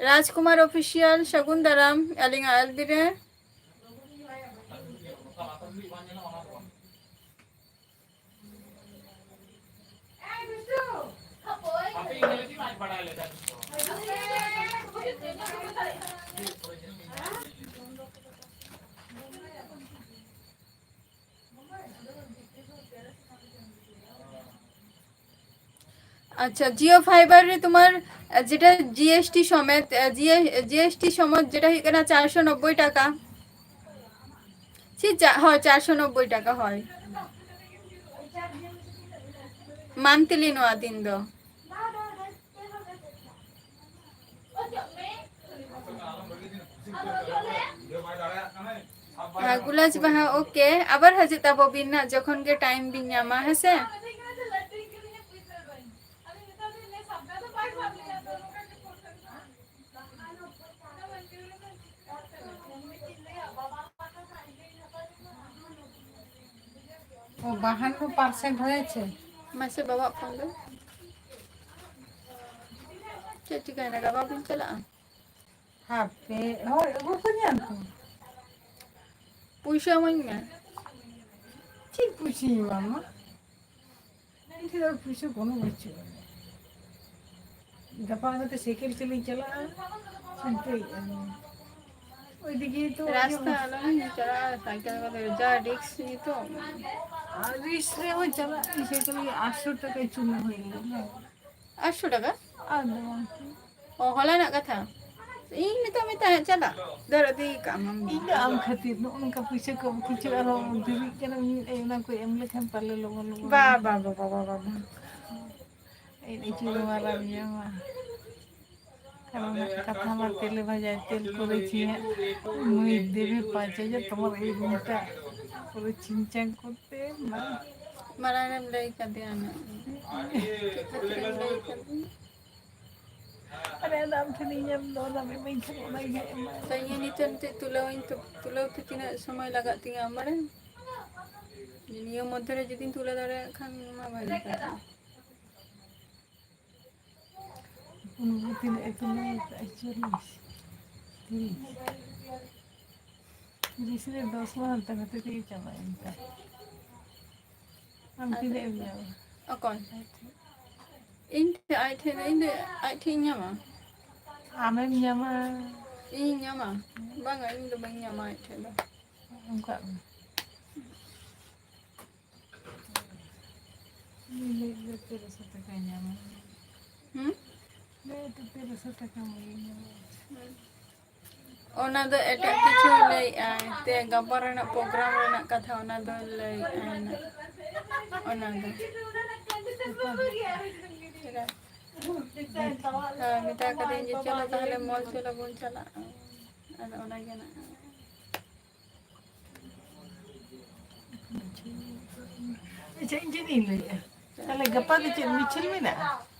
Rajkumar Official, ᱥᱟᱹᱜᱩᱱ ᱫᱟᱨᱟᱢ ᱟᱹᱞᱤᱧᱟᱜ ᱮᱞᱵᱤ ᱨᱮ᱾ আচ্ছা, Jio Fiber রে তোমার, আহ, যেটা জিএসটি সমেত, আহ, জিএ-, জিএসটি সমেত যেটা ᱦᱩᱭᱩᱜ ᱠᱟᱱᱟ ᱪᱟᱨᱥᱚ ᱱᱚᱵᱵᱳᱭ ᱴᱟᱠᱟ᱾ ᱪᱮᱫ ᱪᱟ-, ᱦᱳᱭ, ᱪᱟᱨᱥᱚ ᱱᱚᱵᱵᱳᱭ ᱴᱟᱠᱟ, ᱦᱳᱭ᱾ ᱢᱟᱱᱛᱷᱞᱤ ᱱᱚᱣᱟ ᱫᱤᱱ ᱫᱚ᱾ ᱦᱮᱸ, ᱜᱩᱞᱟᱹᱡ ᱵᱟᱦᱟ, ᱳᱠᱮ᱾ ᱟᱵᱟᱨ ᱦᱤᱡᱩᱜ ᱛᱟᱵᱚ ᱵᱤᱱ ᱱᱟᱜ, ᱡᱚᱠᱷᱚᱱ ᱜᱮ ᱴᱟᱭᱤᱢ ᱵᱤᱱ ᱧᱟᱢᱟ, ᱦᱮᱸ ᱥᱮ? ᱵᱟᱦᱟᱱᱱᱚ ᱯᱟᱨᱥᱮᱱᱴ ᱦᱚᱭᱮ ᱪᱮ᱾ ᱢᱟᱥᱮ ᱵᱟᱵᱟᱣᱟᱜ ᱯᱷᱳᱱ ᱫᱚ᱾ ᱪᱮᱫ ᱪᱤᱠᱟᱹᱭᱮᱱᱟ? ᱜᱟᱯᱟ ᱵᱤᱱ ᱪᱟᱞᱟᱜᱼᱟ? ᱦᱟᱯᱮ, ᱦᱳᱭ, ᱟᱹᱜᱩ ᱠᱚ ᱧᱮᱞ ᱠᱚ᱾ ᱯᱩᱭᱥᱟᱹ ᱤᱢᱟᱹᱧ ᱢᱮ᱾ ᱪᱮᱫ ᱯᱩᱭᱥᱟᱹᱧ ᱮᱢᱟᱢᱟ? ᱤᱧ ᱴᱷᱮᱱ ᱫᱚ ᱯᱩᱭᱥᱟᱹ ᱠᱳᱱᱳ ᱵᱟᱹᱪᱩᱜᱼᱟ᱾ ᱜᱟᱯᱟ ᱠᱟᱛᱮ ᱥᱟᱭᱠᱮᱞ ᱛᱮᱞᱤᱧ ᱪᱟᱞᱟᱜᱼᱟ, ᱪᱤᱱᱛᱟᱹᱭᱮᱫᱼᱟ ᱞᱤᱧ᱾ ᱳᱭᱫᱤᱠᱮ ᱛᱚ ᱨᱟᱥᱛᱟ ᱟᱞᱚᱢ ᱪᱟᱞᱟᱜᱼᱟ, ᱥᱟᱭᱠᱮᱞ ᱠᱚᱛᱮ ᱡᱟ ᱨᱤᱠᱥ ᱱᱤᱛᱚᱜ᱾ ᱟᱨ ᱨᱤᱠᱥ ᱨᱮᱦᱚᱸ ᱪᱟᱞᱟᱜ ᱟᱹᱧ, ᱥᱟᱭᱠᱮᱞ ᱜᱮ ᱟᱴᱥᱚ ᱴᱟᱠᱟᱭ ᱪᱩᱢᱟᱹ ᱦᱩᱭ ᱞᱮᱱᱟ᱾ ᱟᱴᱥᱚ ᱴᱟᱠᱟ? ᱟᱫᱚ ᱵᱟᱝ᱾ ᱚ, ᱦᱚᱞᱟᱱᱟᱜ ᱠᱟᱛᱷᱟ᱾ ᱤᱧ ᱱᱤᱛᱚᱜ ᱢᱮᱛᱟᱭᱟ ᱪᱟᱞᱟᱜ᱾ ᱫᱟᱹᱲ ᱤᱫᱤ ᱠᱟᱜ ᱟᱢ᱾ ᱤᱧ ᱫᱚ ᱟᱢ ᱠᱷᱟᱹᱛᱤᱨ ᱱᱚᱜᱼᱚ ᱱᱚᱝᱠᱟ ᱯᱩᱭᱥᱟᱹ ᱠᱚ ᱠᱤᱪᱷᱩ ᱟᱨᱦᱚᱸ ᱫᱮᱨᱤᱜ ᱠᱟᱱᱟ, ᱢᱤᱫ ᱚᱱᱟ ᱠᱚ ᱮᱢ ᱞᱮᱠᱷᱟᱱ ᱯᱟᱞᱮ ᱞᱚᱜᱚᱱ ᱞᱚᱜᱚᱱ᱾ ᱵᱟ, ᱵᱟ, ᱵᱟ, ᱵᱟ, ᱵᱟ, ᱵᱟ᱾ ᱤᱧ ᱤᱪᱩ ᱢᱟᱨᱟᱝ ᱧᱟᱢᱟ᱾ ᱠᱟᱨᱚᱱ ᱠᱟᱛᱷᱟ ᱢᱟ ᱛᱮᱞᱮ ᱵᱷᱟᱡᱟ ᱛᱮᱞ ᱠᱚᱨᱮ ᱪᱤᱭᱟ, ᱢᱩᱭ ᱫᱮᱵᱤ ᱯᱟᱸᱪ ᱦᱟᱡᱟᱨ ᱛᱚᱢᱟᱨ ᱮᱠ ᱜᱷᱚᱱᱴᱟ ᱯᱩᱨᱟᱹ ᱪᱷᱤᱱᱪᱟᱝ ᱠᱚᱨᱛᱮ ᱢᱟ᱾ ᱢᱟᱨᱟᱝ ᱨᱮᱢ ᱞᱟᱹᱭ ᱠᱟᱫᱮᱭᱟ ᱱᱟᱜ᱾ ᱪᱮᱫ ᱠᱷᱟᱹᱛᱤᱨᱮᱢ ᱞᱟᱹᱭ ᱠᱟᱫᱮᱭᱟ? ᱟᱨᱮ ᱟᱫᱚ ᱟᱢ ᱴᱷᱮᱱ ᱤᱧ ᱮᱢ ᱫᱚ ᱚᱱᱟ ᱮᱢᱟᱹᱧ ᱠᱷᱟᱱ ᱚᱱᱟ ᱜᱮ ᱮᱢᱟ᱾ ᱛᱚ ᱤᱧ ᱱᱤᱛᱚᱜ ᱱᱤᱛᱚᱜ ᱛᱩᱞᱟᱹᱣ ᱟᱹᱧ ᱛᱚ, ᱛᱩᱞᱟᱹᱣ ᱛᱮ ᱛᱤᱱᱟᱹᱜ ᱥᱚᱢᱚᱭ ᱞᱟᱜᱟᱜ ᱛᱤᱧᱟ ᱟᱢ ᱵᱟᱲᱟᱭᱟᱢ? ᱱᱤᱭᱟᱹ ᱢᱚᱫᱽᱫᱷᱮ ᱨᱮ ᱡᱩᱫᱤᱧ ᱛᱩᱞᱟᱹᱣ ᱫᱟᱲᱮᱭᱟᱜ ᱠᱷᱟᱱ ᱢᱟ ᱵᱷᱟᱹᱜᱤ ᱠᱟᱛᱷᱟ᱾ ᱩᱱᱠᱩ ᱛᱤᱱᱟᱹᱜ ᱮ ᱛᱩᱞᱟᱹᱣ ᱟᱠᱟᱫᱼᱟ? ᱪᱚᱞᱞᱤᱥ, ᱛᱤᱨᱤᱥ᱾ ᱛᱤᱨᱤᱥ ᱨᱮ ᱫᱚᱥ ᱢᱟ ᱦᱟᱱᱛᱮ ᱱᱟᱛᱮ ᱛᱮᱜᱮ ᱪᱟᱵᱟᱭᱮᱱ ᱛᱟᱭ᱾ ᱟᱢ ᱛᱤᱱᱟᱹᱜ ᱮᱢ ᱧᱟᱢᱟ? ᱚᱠᱚᱭ? ᱤᱧ ᱴᱷᱮᱱ, ᱟᱡ ᱴᱷᱮᱱ, ᱤᱧ ᱫᱚ ᱟᱡ ᱴᱷᱮᱱ ᱤᱧ ᱧᱟᱢᱟ᱾ ᱟᱢᱮᱢ ᱧᱟᱢᱟ᱾ ᱤᱧ ᱧᱟᱢᱟ? ᱵᱟᱝᱟ, ᱤᱧ ᱫᱚ ᱵᱟᱹᱧ ᱧᱟᱢᱟ ᱟᱡ ᱴᱷᱮᱱ ᱫᱚ᱾ ᱚᱱᱠᱟ ᱢᱮ᱾ ᱩᱱᱤ ᱞᱟᱹᱭ ᱠᱮᱫᱟ ᱛᱮᱨᱚᱥᱚ ᱴᱟᱠᱟᱭ ᱧᱟᱢᱟ᱾ ᱦᱩᱸ? ᱞᱟᱹᱭ ᱛᱚ ᱛᱮᱨᱚᱥᱚ ᱴᱟᱠᱟ ᱢᱟᱭ ᱧᱟᱢᱟ᱾ ᱦᱩᱸ᱾ ᱚᱱᱟ ᱫᱚ ᱮᱴᱟᱜ ᱠᱤᱪᱷᱩ ᱞᱟᱹᱭᱮᱜᱼᱟᱭ᱾ ᱛᱮ ᱜᱟᱯᱟ ᱨᱮᱱᱟᱜ ᱯᱨᱳᱜᱨᱟᱢ ᱨᱮᱱᱟᱜ ᱠᱟᱛᱷᱟ, ᱚᱱᱟ ᱫᱚ ᱞᱟᱹᱭᱮᱜᱼᱟᱭ ᱱᱟᱜ᱾ ᱚᱱᱟ ᱫᱚ᱾ ᱦᱮᱸ, ᱢᱮᱛᱟ ᱠᱟᱫᱟᱹᱧ ᱡᱮ, "ᱪᱚᱞᱚ ᱛᱟᱦᱞᱮ ᱢᱚᱞ ᱪᱚᱞᱚ ᱵᱚᱱ ᱪᱟᱞᱟᱜᱼᱟ᱾" ᱟᱫᱚ ᱚᱱᱟ ᱜᱮ ᱱᱟᱜ᱾ ᱟᱪᱪᱷᱟ, ᱤᱧ ᱪᱮᱫ ᱤᱧ ᱞᱟᱹᱭᱮᱜᱼᱟ? ᱛᱟᱦᱞᱮ ᱜᱟᱯᱟ ᱫᱚ ᱪᱮᱫ ᱢᱤᱪᱷᱤᱞ ᱢᱮᱱᱟᱜᱼᱟ?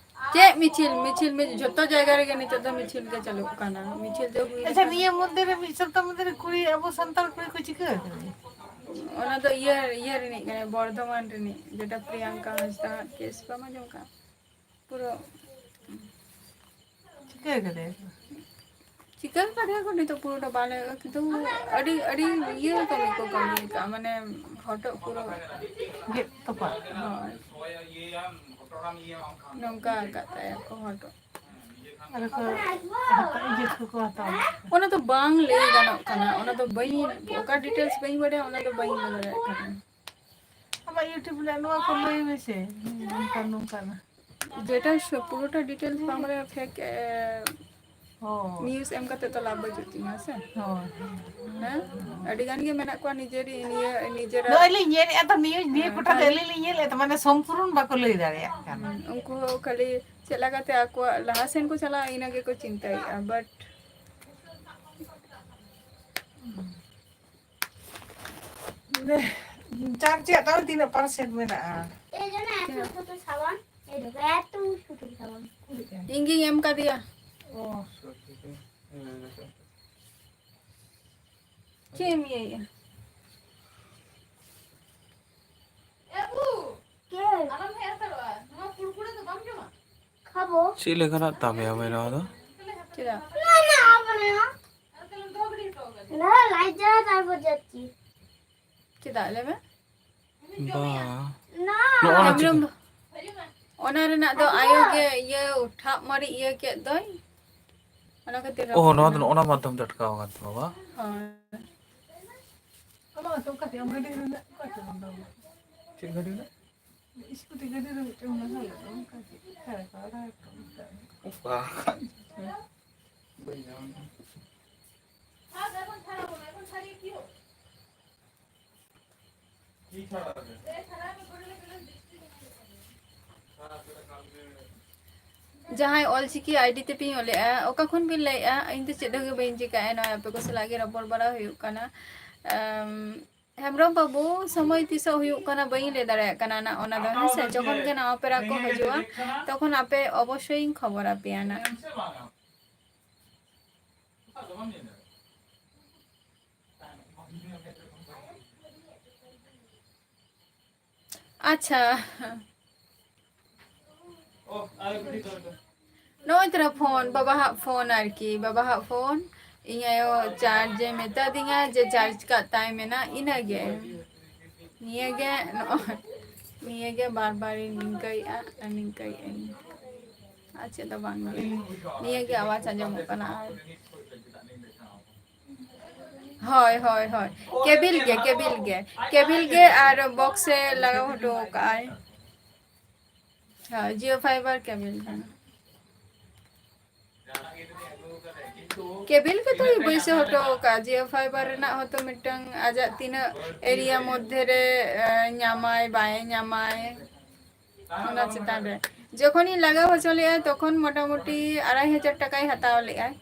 ᱪᱮᱫ ᱢᱤᱪᱷᱤᱞ? ᱢᱤᱪᱷᱤᱞ, ᱢᱤ-, ᱡᱷᱚᱛᱚ ᱡᱟᱭᱜᱟ ᱨᱮᱜᱮ ᱱᱤᱛᱚᱜ ᱫᱚ ᱢᱤᱪᱷᱤᱞ ᱜᱮ ᱪᱟᱹᱞᱩᱜ ᱠᱟᱱᱟ᱾ ᱢᱤᱪᱷᱤᱞ ᱫᱚ ᱦᱩᱭ ᱟᱪᱪᱷᱟ, ᱞᱮᱱᱟ᱾ ᱱᱤᱭᱟᱹ ᱢᱚᱫᱽᱫᱷᱮ ᱨᱮ ᱢᱤᱫ ᱥᱚᱯᱛᱟ ᱢᱚᱫᱽᱫᱷᱮ ᱨᱮ ᱠᱩᱲᱤ, ᱟᱵᱚ ᱥᱟᱱᱛᱟᱲ ᱠᱩᱲᱤ ᱠᱚ ᱪᱤᱠᱟᱹ ᱟᱠᱟᱱᱟ? ᱚᱱᱟ ᱫᱚ ᱤᱭᱟᱹ, ᱤᱭᱟᱹ ᱨᱤᱱᱤᱡ ᱠᱟᱱᱟᱭ, ᱵᱚᱨᱫᱷᱚᱢᱟᱱ ᱨᱤᱱᱤᱡ, ᱡᱮᱴᱟ ᱯᱨᱤᱭᱟᱝᱠᱟ ᱦᱟᱸᱥᱫᱟ ᱟᱜ ᱠᱮᱥ ᱵᱟᱢ ᱟᱸᱡᱚᱢ ᱠᱟᱜᱼᱟ? ᱯᱩᱨᱟᱹ ᱪᱤᱠᱟᱹ ᱠᱟᱫᱟᱭ? ᱪᱤᱠᱟᱹ ᱠᱟᱫᱮᱭᱟ ᱠᱚ ᱱᱤᱛᱚᱜ ᱯᱩᱨᱟᱹᱴᱟ ᱵᱟᱝ ᱞᱟᱹᱭ ᱦᱩᱭᱩᱜᱼᱟ, ᱠᱤᱱᱛᱩ ᱟᱹᱰᱤ, ᱟᱹᱰᱤ ᱤᱭᱟᱹ ᱠᱟᱹᱢᱤ ᱠᱚ ᱠᱟᱹᱢᱤ ᱠᱟᱜᱼᱟ, ᱢᱟᱱᱮ ᱦᱚᱴᱚᱜ ᱯᱩᱨᱟᱹ᱾ ᱜᱮᱫ ᱛᱚᱯᱟᱜ᱾ ᱦᱳᱭ᱾ ᱱᱚᱝᱠᱟ ᱟᱠᱟᱫ ᱛᱟᱭᱟ ᱠᱚ ᱦᱚᱴᱚᱜ᱾ ᱟᱨ ᱠᱚ ᱦᱟᱛᱟᱣ, ᱤᱭᱟᱹ ᱠᱚᱠᱚ ᱦᱟᱛᱟᱣ᱾ ᱚᱱᱟ ᱫᱚ ᱵᱟᱝ ᱞᱟᱹᱭ ᱜᱟᱱᱚᱜ ᱠᱟᱱᱟ, ᱚᱱᱟ ᱫᱚ ᱵᱟᱹᱧ, ᱚᱠᱟ details ᱵᱟᱹᱧ ᱵᱟᱰᱟᱭᱟ, ᱚᱱᱟ ᱫᱚ ᱵᱟᱹᱧ ᱞᱟᱹᱭ ᱫᱟᱲᱮᱭᱟᱜ ᱠᱟᱱᱟ᱾ ᱟᱢᱟᱜ YouTube ᱨᱮ ᱱᱚᱣᱟ ᱠᱚ ᱞᱟᱹᱭ ᱢᱮᱥᱮ, ᱱᱚᱝᱠᱟ ᱱᱚᱝᱠᱟᱱᱟ᱾ ᱡᱮᱴᱟ ᱥᱩ-, ᱯᱩᱨᱟᱹᱴᱟ details ᱵᱟᱝ ᱵᱟᱰᱟᱭᱟ, fake, ᱮ, ᱦᱳᱭ᱾ News ᱮᱢ ᱠᱟᱛᱮ ᱛᱚ ᱞᱟᱵᱷ ᱵᱟᱹᱪᱩᱜ ᱛᱤᱧᱟ ᱥᱮ᱾ ᱦᱳᱭ᱾ ᱦᱮᱸ? ᱟᱹᱰᱤ ᱜᱟᱱ ᱜᱮ ᱢᱮᱱᱟᱜ ᱠᱚᱣᱟ ᱱᱤᱡᱮᱨᱤ-, ᱱᱤᱭᱟᱹ, ᱱᱤᱡᱮᱨᱟᱜ ᱱᱚᱜᱼᱚᱭ ᱞᱤᱧ ᱧᱮᱞᱮᱫᱼᱟ ᱛᱚ, news ᱱᱤᱭᱟᱹ ᱦᱮᱸ, ᱠᱚᱴᱟ ᱫᱚ ᱛᱟᱦᱞᱮ ᱟᱹᱞᱤᱧ ᱞᱤᱧ ᱧᱮᱞᱮᱫ ᱛᱚ, ᱢᱟᱱᱮ ᱥᱚᱢᱯᱩᱨᱩᱱ ᱵᱟᱠᱚ ᱞᱟᱹᱭ ᱫᱟᱲᱮᱭᱟᱜ ᱠᱟᱱᱟ᱾ ᱩᱱᱠᱩ ᱦᱚᱸ ᱠᱷᱟᱹᱞᱤ ᱪᱮᱫ ᱞᱮᱠᱟᱛᱮ ᱟᱠᱚᱣᱟᱜ ᱞᱟᱦᱟ ᱥᱮᱱ ᱠᱚ ᱪᱟᱞᱟᱜᱼᱟ, ᱤᱱᱟᱹ ᱜᱮᱠᱚ ᱪᱤᱱᱛᱟᱹᱭᱮᱫᱼᱟ, but ᱢᱟᱱᱮ, ᱪᱟᱨᱡᱽ ᱨᱮᱭᱟᱜ ᱛᱟᱣ ᱛᱤᱱᱟᱹᱜ percent ᱢᱮᱱᱟᱜᱼᱟ? ᱤᱧ ᱜᱤᱧ ᱮᱢ ᱠᱟᱫᱮᱭᱟ᱾ ᱚ᱾ ᱪᱮᱫ ᱮᱢ ᱤᱭᱟᱹᱭᱮᱫᱼᱟ? ᱪᱮᱫ ᱞᱮᱠᱟᱱᱟᱜ ᱛᱟᱢ ᱭᱟ ᱢᱟᱹᱭ ᱱᱚᱣᱟ ᱫᱚ? ᱪᱮᱫᱟᱜ? ᱪᱮᱫᱟᱜ ᱞᱟᱹᱭ ᱢᱮ? ᱵᱟ᱾ ᱱᱚᱜᱼᱚ ᱱᱟ ᱦᱮᱢᱵᱨᱚᱢ ᱪᱤᱠᱟᱹ? ᱫᱚ, ᱚᱱᱟ ᱨᱮᱱᱟᱜ ᱫᱚ ᱟᱭᱳ ᱜᱮ ᱤᱭᱟᱹ ᱴᱷᱟᱵ ᱢᱟᱹᱨᱤᱡ ᱤᱭᱟᱹ ᱠᱮᱫ ᱫᱚᱭ᱾ ᱚᱱᱟ ᱠᱷᱟᱹᱛᱤᱨ ᱚ, ᱨᱟᱹᱯᱩᱫ ᱱᱚᱣᱟ ᱫᱚ ᱠᱟᱱᱟ᱾ ᱱᱚᱜᱼᱚ ᱱᱟ ᱢᱟᱫᱽᱫᱷᱚᱢ ᱛᱮ ᱟᱴᱠᱟᱣ ᱟᱠᱟᱱ ᱛᱟᱢᱟ ᱵᱟ? ᱦᱳᱭ᱾ ᱟᱢᱟᱜ ᱫᱚ ᱚᱠᱟᱛᱮ? ᱟᱢ ᱜᱟᱹᱰᱤ ᱨᱮᱱᱟᱜ ᱚᱠᱟ ᱪᱚ ᱚᱱᱟ ᱫᱚ? ᱪᱮᱫ ᱜᱟᱹᱰᱤ ᱨᱮᱱᱟᱜ? ᱥᱠᱩᱴᱤ ᱜᱟᱹᱰᱤ ᱨᱮ ᱢᱤᱫᱴᱟᱝ ᱚᱱᱟ ᱦᱚᱸ ᱚᱱᱠᱟ ᱜᱮ᱾ ᱚᱠᱟ ᱨᱮ ᱠᱚ ᱟᱲᱟᱜ ᱠᱟᱜᱼᱟ? ᱚᱠᱟ? ᱵᱟᱹᱧ ᱧᱟᱢ ᱮᱫᱟ᱾ ᱡᱟᱦᱟᱸᱭ ᱚᱞᱪᱤᱠᱤ ID ᱛᱮᱯᱮ ᱚᱞᱮᱜᱼᱟ, ᱚᱠᱟ ᱠᱷᱚᱱ ᱵᱤᱱ ᱞᱟᱹᱭᱮᱜᱼᱟ? ᱤᱧ ᱫᱚ ᱪᱮᱫ ᱦᱚᱸ ᱵᱟᱹᱧ ᱪᱤᱠᱟᱹᱭᱟ, ᱱᱚᱜᱼᱚᱭ ᱟᱯᱮ ᱠᱚ ᱥᱟᱞᱟᱜ ᱜᱮ ᱨᱚᱯᱚᱲ ᱵᱟᱲᱟ ᱦᱩᱭᱩᱜ ᱠᱟᱱᱟ᱾ ᱟᱢ, ᱦᱮᱢᱵᱨᱚᱢ ᱵᱟᱹᱵᱩ, ᱥᱚᱢᱚᱭ ᱛᱤᱥᱚᱜ ᱦᱩᱭᱩᱜ ᱠᱟᱱᱟ ᱵᱟᱹᱧ ᱞᱟᱹᱭ ᱫᱟᱲᱮᱭᱟᱜ ᱠᱟᱱᱟ ᱱᱟ, ᱚᱱᱟ ᱫᱚ, ᱦᱮᱸ ᱥᱮ? ᱡᱚᱠᱷᱚᱱ ᱜᱮ ᱱᱟᱣᱟ ᱯᱮᱲᱟ ᱠᱚ ᱦᱤᱡᱩᱜᱼᱟ, ᱛᱚᱠᱷᱚᱱ ᱟᱯᱮ ᱚᱵᱚᱥᱥᱳᱭ ᱤᱧ ᱠᱷᱚᱵᱚᱨ ᱟᱯᱮᱭᱟ ᱱᱟ᱾ ᱥᱮᱛᱟᱜ ᱫᱚ ᱵᱟᱢ ᱧᱮᱞ ᱫᱟᱲᱮᱭᱟᱜᱼᱟ᱾ ᱟᱪᱪᱷᱟ, ᱱᱚᱜᱼᱚᱭ ᱛᱚᱨᱟ ᱯᱷᱳᱱ, ᱵᱟᱵᱟᱦᱟᱜ ᱯᱷᱳᱱ ᱟᱨᱠᱤ, ᱵᱟᱵᱟᱦᱟᱜ ᱯᱷᱳᱱ᱾ ᱤᱧ ᱟᱭᱳ ᱪᱟᱨᱡᱽ ᱮ ᱢᱮᱛᱟ ᱫᱤᱧᱟ ᱡᱮ ᱪᱟᱨᱡᱽ ᱠᱟᱜ ᱛᱟᱭ ᱢᱮᱱᱟ, ᱤᱱᱟᱹᱜᱮ᱾ ᱱᱤᱭᱟᱹᱜᱮ ᱱᱚᱜᱼᱚᱭ, ᱱᱤᱭᱟᱹᱜᱮ ᱵᱟᱨ ᱵᱟᱨᱤᱧ ᱱᱤᱝᱠᱟᱹᱭᱮᱫᱼᱟ ᱟᱨ ᱱᱤᱝᱠᱟᱹᱭᱮᱫᱼᱟᱹᱧ᱾ ᱟᱨ ᱪᱮᱫ ᱫᱚ ᱵᱟᱝ ᱜᱮ, ᱱᱤᱭᱟᱹᱜᱮ ᱟᱣᱟᱡᱽ ᱟᱸᱡᱚᱢᱚᱜ ᱠᱟᱱᱟ᱾ ᱟᱨ ᱦᱳᱭ, ᱦᱳᱭ, ᱦᱳᱭ, ᱠᱮᱵᱤᱞ ᱜᱮ, ᱠᱮᱵᱤᱞ ᱜᱮ, ᱠᱮᱵᱤᱞ ᱜᱮ ᱟᱨ ᱵᱚᱠᱥ ᱮ ᱞᱟᱜᱟᱣ ᱦᱚᱴᱚ ᱠᱟᱜᱼᱟᱭ᱾ ᱦᱳᱭ, ᱡᱤᱭᱳ ᱯᱷᱟᱭᱵᱟᱨ ᱠᱮᱵᱤᱞ ᱠᱟᱱᱟ᱾ ᱠᱮᱵᱤᱞ ᱜᱮᱛᱚᱭ ᱵᱟᱹᱭᱥᱟᱹᱣ ᱦᱚᱴᱚ ᱠᱟᱜᱼᱟ, ᱡᱤᱭᱳ ᱯᱷᱟᱭᱵᱟᱨ ᱨᱮᱱᱟᱜ ᱦᱚᱸᱛᱚ ᱢᱤᱫᱴᱟᱝ ᱟᱡᱟᱜ ᱛᱤᱱᱟᱹᱜ ᱮᱨᱤᱭᱟ ᱢᱚᱫᱽᱫᱷᱮ ᱨᱮ, ᱮ, ᱧᱟᱢᱟᱭ ᱵᱟᱭ ᱧᱟᱢᱟᱭ, ᱚᱱᱟ ᱪᱮᱛᱟᱱ ᱨᱮ᱾ ᱡᱚᱠᱷᱚᱱᱤᱧ ᱞᱟᱜᱟᱣ ᱦᱚᱪᱚ ᱞᱮᱜᱼᱟ, ᱛᱚᱠᱷᱚᱱ ᱢᱚᱴᱟᱢᱩᱴᱤ ᱟᱲᱟᱭ ᱦᱟᱡᱟᱨ ᱴᱟᱠᱟᱭ ᱦᱟᱛᱟᱣ ᱞᱮᱜᱼᱟᱭ᱾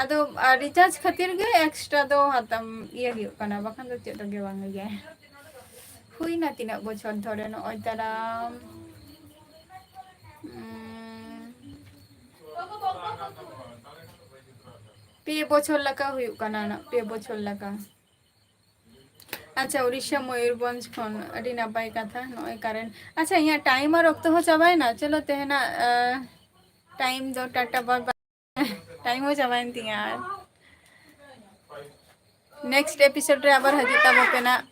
ᱟᱫᱚ, ᱟᱨ ᱨᱤᱪᱟᱨᱡᱽ ᱠᱷᱟᱹᱛᱤᱨ ᱜᱮ ᱮᱠᱥᱴᱨᱟ ᱫᱚ ᱦᱟᱛᱟᱣ, ᱤᱭᱟᱹ ᱦᱩᱭᱩᱜ ᱠᱟᱱᱟ, ᱵᱟᱠᱷᱟᱱ ᱫᱚ ᱪᱮᱫ ᱜᱮ ᱵᱟᱝ ᱦᱩᱭᱩᱜᱼᱟ᱾ ᱦᱩᱭᱱᱟ ᱛᱤᱱᱟᱹᱜ ᱵᱚᱪᱷᱚᱨ ᱫᱷᱚᱨᱮ? ᱱᱚᱜᱼᱚᱭ ᱛᱟᱨᱟᱢ, ᱩᱸ, ᱯᱮ ᱵᱚᱪᱷᱚᱨ ᱞᱮᱠᱟ ᱦᱩᱭᱩᱜ ᱠᱟᱱᱟ ᱱᱟᱜ, ᱯᱮ ᱵᱚᱪᱷᱚᱨ ᱞᱮᱠᱟ᱾ ᱟᱪᱪᱷᱟ, ᱩᱲᱤᱥᱥᱟ ᱢᱚᱭᱩᱨᱵᱷᱚᱸᱡᱽ ᱠᱷᱚᱱ, ᱟᱹᱰᱤ ᱱᱟᱯᱟᱭ ᱠᱟᱛᱷᱟ᱾ ᱱᱚᱜᱼᱚᱭ ᱠᱟᱨᱮᱱᱴ, ᱟᱪᱪᱷᱟ, ᱤᱧᱟᱹᱜ ᱴᱟᱭᱤᱢ ᱟᱨ ᱚᱠᱛᱚ ᱦᱚᱸ ᱪᱟᱵᱟᱭᱮᱱᱟ᱾ ᱪᱚᱞᱚ, ᱛᱮᱦᱮᱧᱟᱜ, ᱟᱸ, ᱴᱟᱭᱤᱢ ᱫᱚ ᱴᱟᱴᱟ, ᱵᱟᱭ ᱵᱟᱭ᱾ ᱴᱟᱭᱤᱢ ᱦᱚᱸ ᱪᱟᱵᱟᱭᱮᱱ ᱛᱤᱧᱟ᱾ ᱟᱨ ᱱᱮᱠᱥᱴ ᱮᱯᱤᱥᱳᱰ ᱨᱮ ᱟᱵᱟᱨ ᱦᱤᱡᱩᱜ ᱛᱟᱵᱚ ᱯᱮ ᱱᱟᱜ᱾